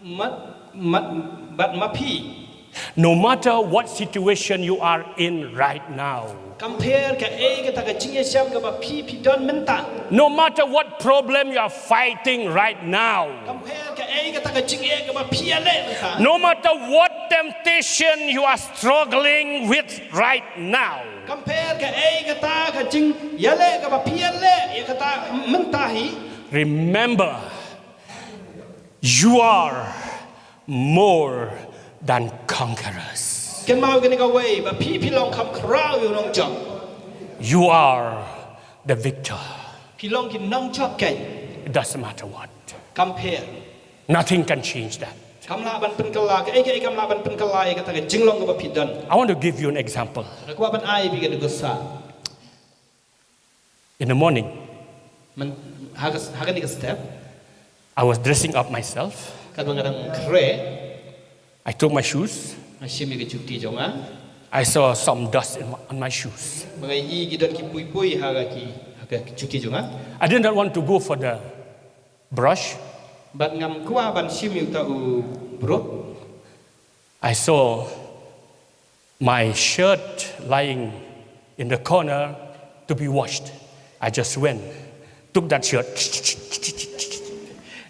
mat, mat, bad ma phi. No matter what situation you are in right now. Kam pher kaei kata ka jingïashem kaba phi phi don mynta. No matter what problem you are fighting right now. Kam pher kaei kata ka jingeh kaba phi ïaleh mynta. No matter what temptation you are struggling with right now. Kam pher kaei kata ka jingïaleh kaba phi ïaleh ïa kata mynta hi. Remember, you are more than conquerors. Kynmaw kane kawei ba phi phi long kham khraw ïa u nongjop. You are the victor. Phi long ki nongjop keiñ. It doesn't matter what. Kam pher. Nothing can change that. Kam lah ban pynkylla kaei kaei kam lah ban pynkylla ïa kata ka jinglong kaba phi don. I want to give you an example. Nga kwah ban ai ïa phi ka dei ka sa. In the morning, Man, ha ka, ha kane ka step. I was dressing up myself. Katba nga dang khreh. I took my shoes. Nga shim ïa ka juti jong nga. I saw some dust in my, on my shoes. Ba nga i ki don ki pui pui ha ka ki, ha ka juti jong nga. I did not want to go for the brush. Bad ngam kwah ban shim ïa uta u brut. I saw my shirt lying in the corner to be washed. I just went, took that shirt.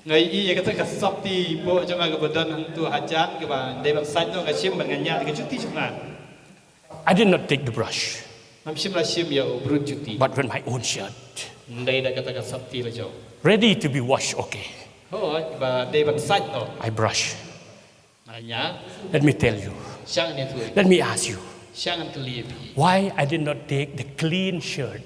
Nga i ïa kata ka sopti poh jong nga kaba don hangtu hajan kaba dei ban sait noh nga shim bad nga ñiad ïa ka juti jong nga. I did not take the brush. Ngam shym la shim ïa u brut juti. But with my own shirt. Hynrei da kata ka sopti la jong. Ready to be washed, okay. Hooid, ba dei ban sait noh. I brush. Nga ñiad. Let me tell you. Sha ngan ïathuh. Let me ask you. Sha ngan kylli ïa phi. Why I did not take the clean shirt?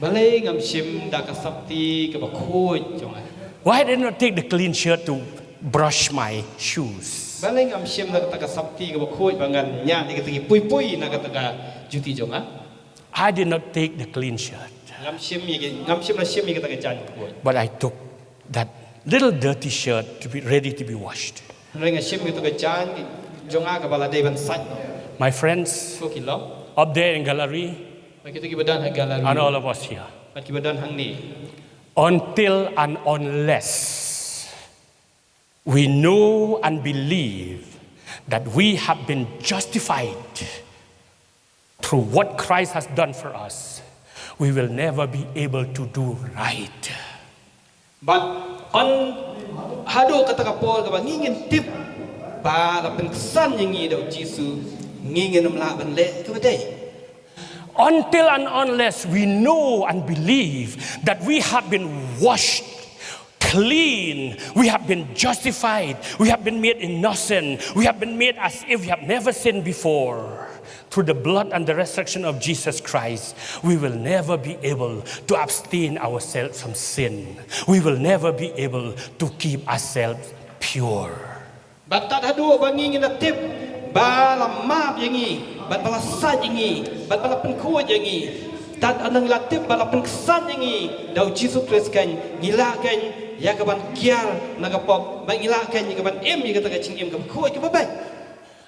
Balei ngam shim da ka sopti kaba khuid jong nga? Why I did not take the clean shirt to brush my shoes? Balei ngam shim da kata ka sopti kaba khuid ba ngan ñiad ïa kata ki pui pui na kata ka juti jong nga? I did not take the clean shirt. Ngam shim ïa ki, ngam shym la shim ïa kata ka jaiñ khuid. But I took that little dirty shirt to be ready to be washed. Hynrei nga shim ïa kata ka jaiñ jong nga kaba la dei ban sait noh. My friends, Ko ki long. Up there in gallery, Bad kita kiba don ha gallery. And all of us here. Bad kiba don hangne. Until and unless we know and believe that we have been justified through what Christ has done for us, we will never be able to do right. Bad un haduh kata ka por kaba ngi ngin tip ba la pynksan ïa ngi da u Jisu, ngi ngin ym lah ban leh kaba dei. Until and unless we know and believe that we have been washed clean, we have been justified, we have been made innocent, we have been made as if we have never sinned before. Through the blood and the resurrection of Jesus Christ, we will never be able to abstain ourselves from sin. We will never be able to keep ourselves pure. Bad tad haduh ba ngi ngin da tip ba la map ïa ngi, bad ba la sait ïa ngi, bad ba la pynkhuid ïa ngi. Tad haduh ngi la tip ba la pynksan ïa ngi da u Jisu Khrist kan, ngi lah kan ïa ka ban kiar na ka pop, bad ngi lah kan ïa ka ban im ïa kata ka jingim kaba khuid kaba beit.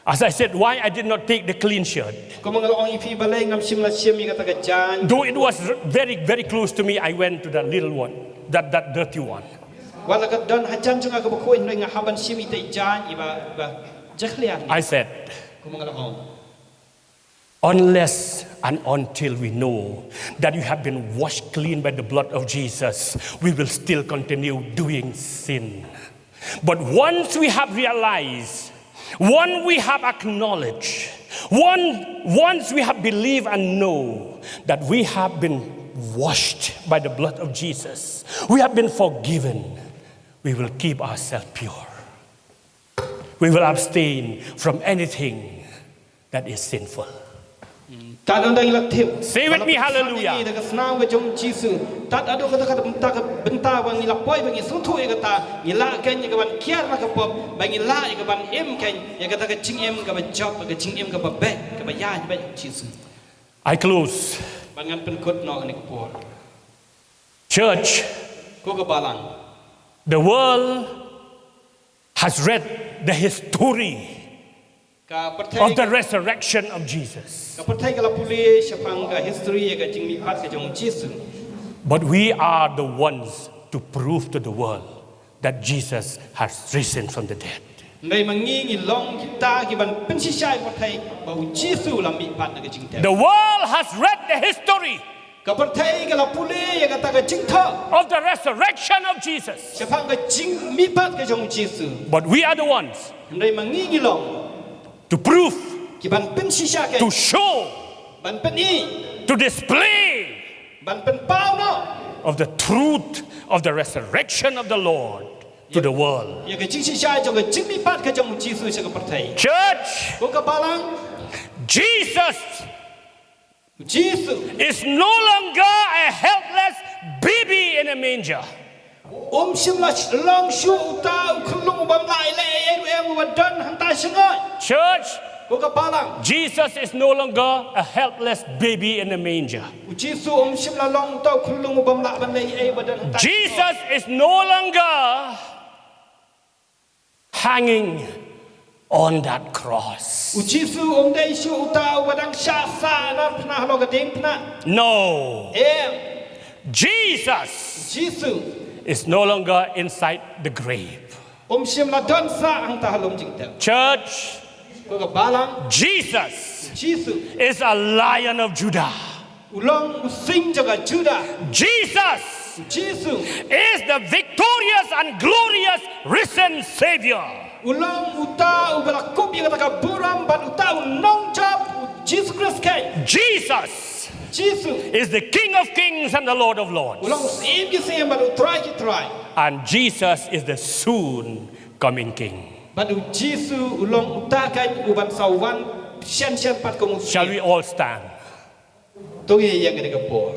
As I said, why I did not take the clean shirt? Kumba nga la ong ïa phi balei ngam shym la shim ïa kata ka jaiñ. Though it was r- very, very close to me, I went to that little one, that, that dirty one. Wat la ka don hajan jong nga kaba khuid, hynrei nga hap ban shim ïa kata ka jaiñ iba, iba jakhlia. I said, kumba nga la ong, unless and until we know that we have been washed clean by the blood of Jesus, we will still continue doing sin. But once we have realized, once we have acknowledged, one, once we have believed and know that we have been washed by the blood of Jesus, we have been forgiven, we will keep ourselves pure. We will abstain from anything that is sinful. Tad ynda ngi la tip. Say with me, hallelujah. Da ka snam ka jong Jisu. Tad haduh kata ka bynta, ka bynta ba ngi la poi ba ngi sngewthuh ïa kata, ngi lah kein ïa ka ban kiar na ka pop, ba ngi lah ïa ka ban im kein ïa kata ka jingim kaba jop, ka jingim kaba beit, kaba ïaid beit Jisu. I close. Ba ngan pynkut noh kane ka por. Church. Ko ka balang. The world has read the history Ka pyrthei of the resurrection of Jesus. Ka pyrthei ka la pule shaphang ka history ïa ka jingmihpat ka jong Jisu. But we are the ones to prove to the world that Jesus has risen from the dead. Hynrei ma ngi ngi long kita ki ban pynshisha ïa ka pyrthei ba u Jisu u la mihpat na ka jingtep. The world has read the history Ka pyrthei ka la pule ïa kata ka jingthoh of the resurrection of Jesus. Shaphang ka jingmihpat ka jong u Jisu. But we are the ones Hynrei ma ngi ngi long to prove, ki ban pynshisha kein, to show, ban pyni, to display ban pynpaw noh of the truth of the resurrection of the Lord to the world. Ïa ka jingshisha jong ka jingmihpat ka jong u Jisu sha ka pyrthei. Church, ko ka balang, Jesus Jisu is no longer a helpless baby in a manger. Um shym la sh- long shuh uta u khyllung u bym lah leh ei ei ruh em uba don hangta sha ngi. Church, ko ka balang, Jesus is no longer a helpless baby in a manger. U Jisu um shym la long uta u khyllung u bym lah ban leh ei ei uba don hangta sha ngi. Jesus is no longer hanging on that cross. U Jisu um dei shuh uta uba dang shah sah na pnah halor ka diengpnah. No. Em. Jesus Jisu is no longer inside the grave. Um shym la don sah hangta ha lum jingtep. Church, ko ka balang, Jesus Jisu is a Lion of Judah. U long u sing jong ka Judah. Jesus Jisu is the victorious and glorious risen Savior. U long uta uba la kup ïa kata ka burom bad uta u nongjop, u Jisu Khrist kein. Jesus Jisu is the King of kings and the Lord of lords. U long u Syiem ki syiem bad u Trai ki trai. And Jesus is the soon coming King. Bad u Jisu u long uta kein uban sa wan shen shen pat kum u Syiem. Shall we all stand? To ngin ïeng ha kane ka por.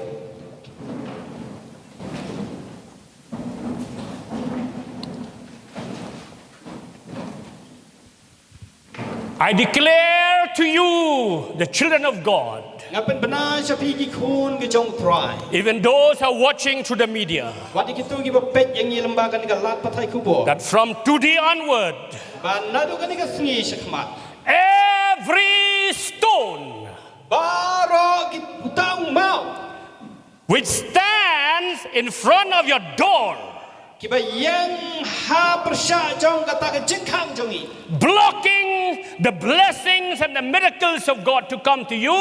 I declare to you, the children of God, nga pynbna sha phi ki khun ki jong u Trai, even those who are watching through the media, wat ïa kito kiba peit ïa ngi lyngba kane ka lad pathai khubor, that from today onward, ba naduh kane ka sngi shakhmat, every stone, baroh ki, uta u maw, which stands in front of your door, kiba ïeng ha pyrshah jong kata ka jingkhang jong ngi, blocking the blessings and the miracles of God to come to you.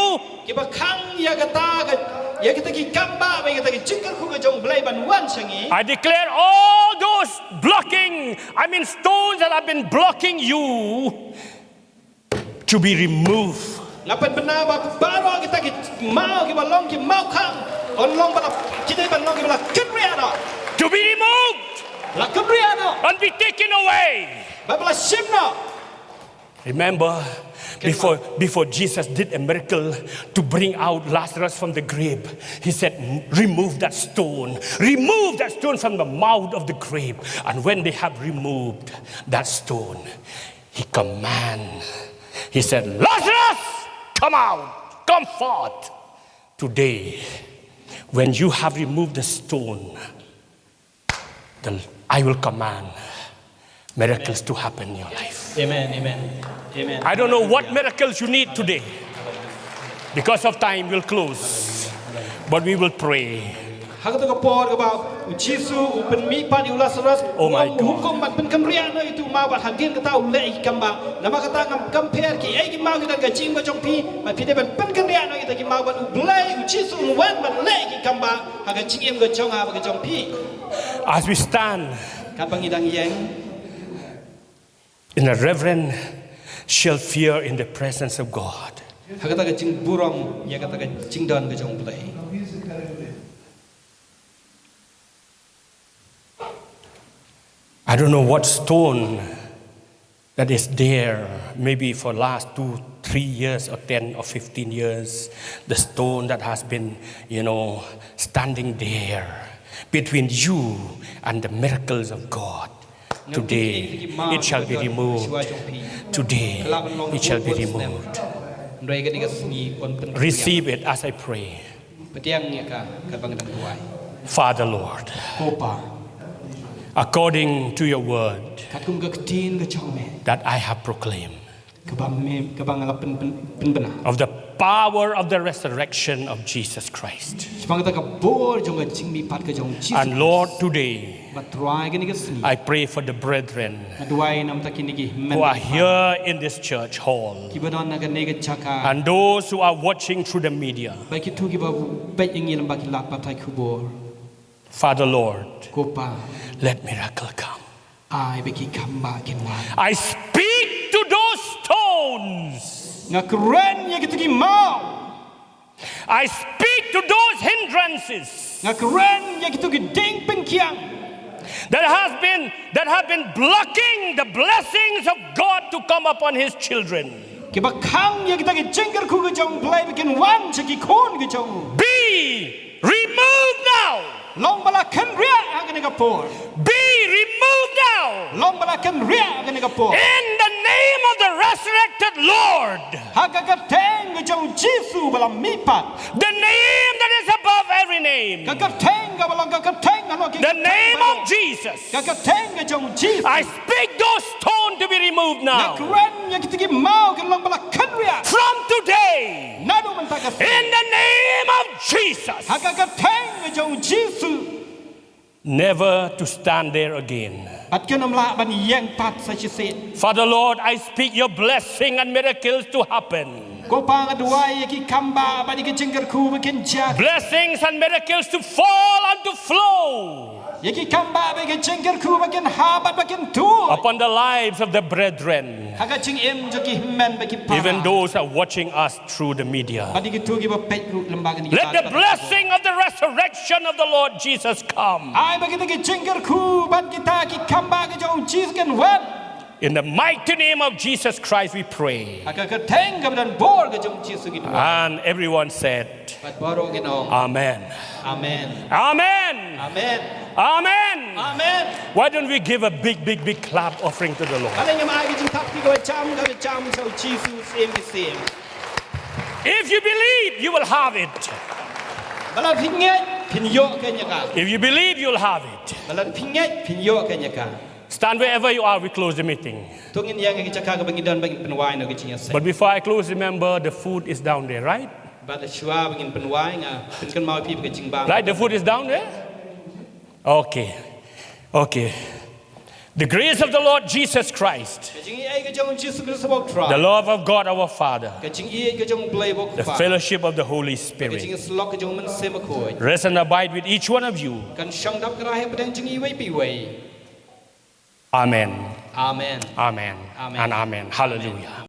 Kiba khang ïa kata ka, ïa kita ki kambah bad ïa kita ki jingkyrkhu ka jong u Blei ban wan sha ngi. I declare all those blocking, I mean stones that have been blocking you, to be removed. Nga pynbna ba baroh kita ki maw kiba long ki maw khang, ban long ba la, ki dei ban long kiba la kynriah noh. To be removed. La kynriah noh. And be taken away. Ba la shim noh. Remember, before, before Jesus did a miracle to bring out Lazarus from the grave, he said, "Remove that stone. Remove that stone from the mouth of the grave." And when they have removed that stone, he command. He said, "Lazarus, come out, come forth." Today, when you have removed the stone, the, I will command, miracles to happen in your life. Amen, amen, amen. I don't know what miracles you need today. Because of time, we'll close. But we will pray. Ha kata ka por kaba u Jisu u pynmih pat ïa u Lasarus, oh my God, u ong hukum ban pynkynriah noh ïa utu u maw bad hadien kata u leh ïa ki kambah. Namar kata ngam compare kiei ki maw ki don ka jingim ka jong phi, bad phi dei ban pynkynriah noh ïa kita ki maw bad U Blei u Jisu un wan ban leh ïa ki kambah ha ka jingim ka jong nga bad ka jong phi. As we stand, katba ngi dang ïeng, in a reverent shall fear in the presence of God. Ha kata ka jingburom ïa kata ka jingdon ka jong U Blei. I don't know what stone that is there, maybe for last two, three years or ten or fifteen years, the stone that has been, you know, standing there between you and the miracles of God. Today, it shall be removed. Today, it shall be removed. Receive it as I pray. Father Lord, according to your word that I have proclaimed, of the power of the resurrection of Jesus Christ. And Lord, today, I pray for the brethren who are here in this church hall and those who are watching through the media. Father Lord, let miracle come. Ai ba ki kambah kin wan. I speak to those stones. Nga kren ïa kito ki maw. I speak to those hindrances. Nga kren ïa kito ki dieng pynkiang. That has been, that have been blocking the blessings of God to come upon his children. Kiba khang ïa kita ki jingkyrkhu ka jong U Blei ba kin wan sha ki khun ka jong u. Be removed now. Long ba la kynriah ha kane ka por. Be removed now. Long ba la kynriah ha kane ka por. In the name of the resurrected Lord. Ha ka kyrteng ka jong Jisu ba la mihpat. The name that is above every name. Ka kyrteng kaba long ka kyrteng halor ki kyrteng baroh. The name of Jesus. Ka kyrteng ka jong Jisu. I speak those stones to be removed now. Nga kren ïa kita ki maw kin long ba la kynriah. From today. Naduh mynta ka sngi. In the name of Jesus. Ha ka kyrteng ka jong Jisu. Never to stand there again. Bad kin ym lah ban ïeng pat sa shisien. Father Lord, I speak your blessing and miracles to happen. Ko Pa, nga duwai ïa ki kambah bad ïa ki jingkyrkhu ba kin jia. Blessings and miracles to fall and to flow. Ïa ki kambah bad ïa ki jingkyrkhu ba kin hap bad ba kin tuid. Upon the lives of the brethren. Ha ka jingim jong ki hynmen bad ki para. Even those are watching us through the media. Bad ïa kito kiba peit ruh lyngba kane ki. Let the blessing of the resurrection of the Lord Jesus come. Ai ba kita ki jingkyrkhu bad kita ki kambah ka jong Jisu kin wan. In the mighty name of Jesus Christ we pray. Ha ka kyrteng kaba don bor ka jong Jisu ngi duwai. And everyone said, bad baroh ngin ong, Amen. Amen. Amen. Amen. Amen. Amen. Why don't we give a big, big, big clap offering to the Lord? Balei ngim ai ka jingthap kti kaba jam, kaba jam sha u Jisu syiem ki syiem. If you believe, you will have it. Balei phi ngeit, phin ïoh ka ïa ka. If you believe, you'll have it. Balei phi ngeit, phin ïoh ka ïa ka. Stand wherever you are, we close the meeting. To ngin ïeng ha ka jaka kaba ngi don ba ngin pynwai noh ka jingïaseng. But before I close, remember the food is down there, right? Bad shuwa ba ngin pynwai nga pynkynmaw ïa phi ba ka jingbam. Right, the food is down there? Okay. Okay. The grace of the Lord Jesus Christ, ka jingïeit ka jong u Jisu Khrist bad u Trai, the love of God our Father, ka jingïeit ka jong u Blei bad u Kpa, the fellowship of the Holy Spirit, ka jingïasyllok ka jong u Mynsiem Bakhuid, rest and abide with each one of you. Kan shong dap kyrhai hapdeng jong ngi iwei pa iwei. Amen. Amen. Amen. Amen. And amen. Hallelujah.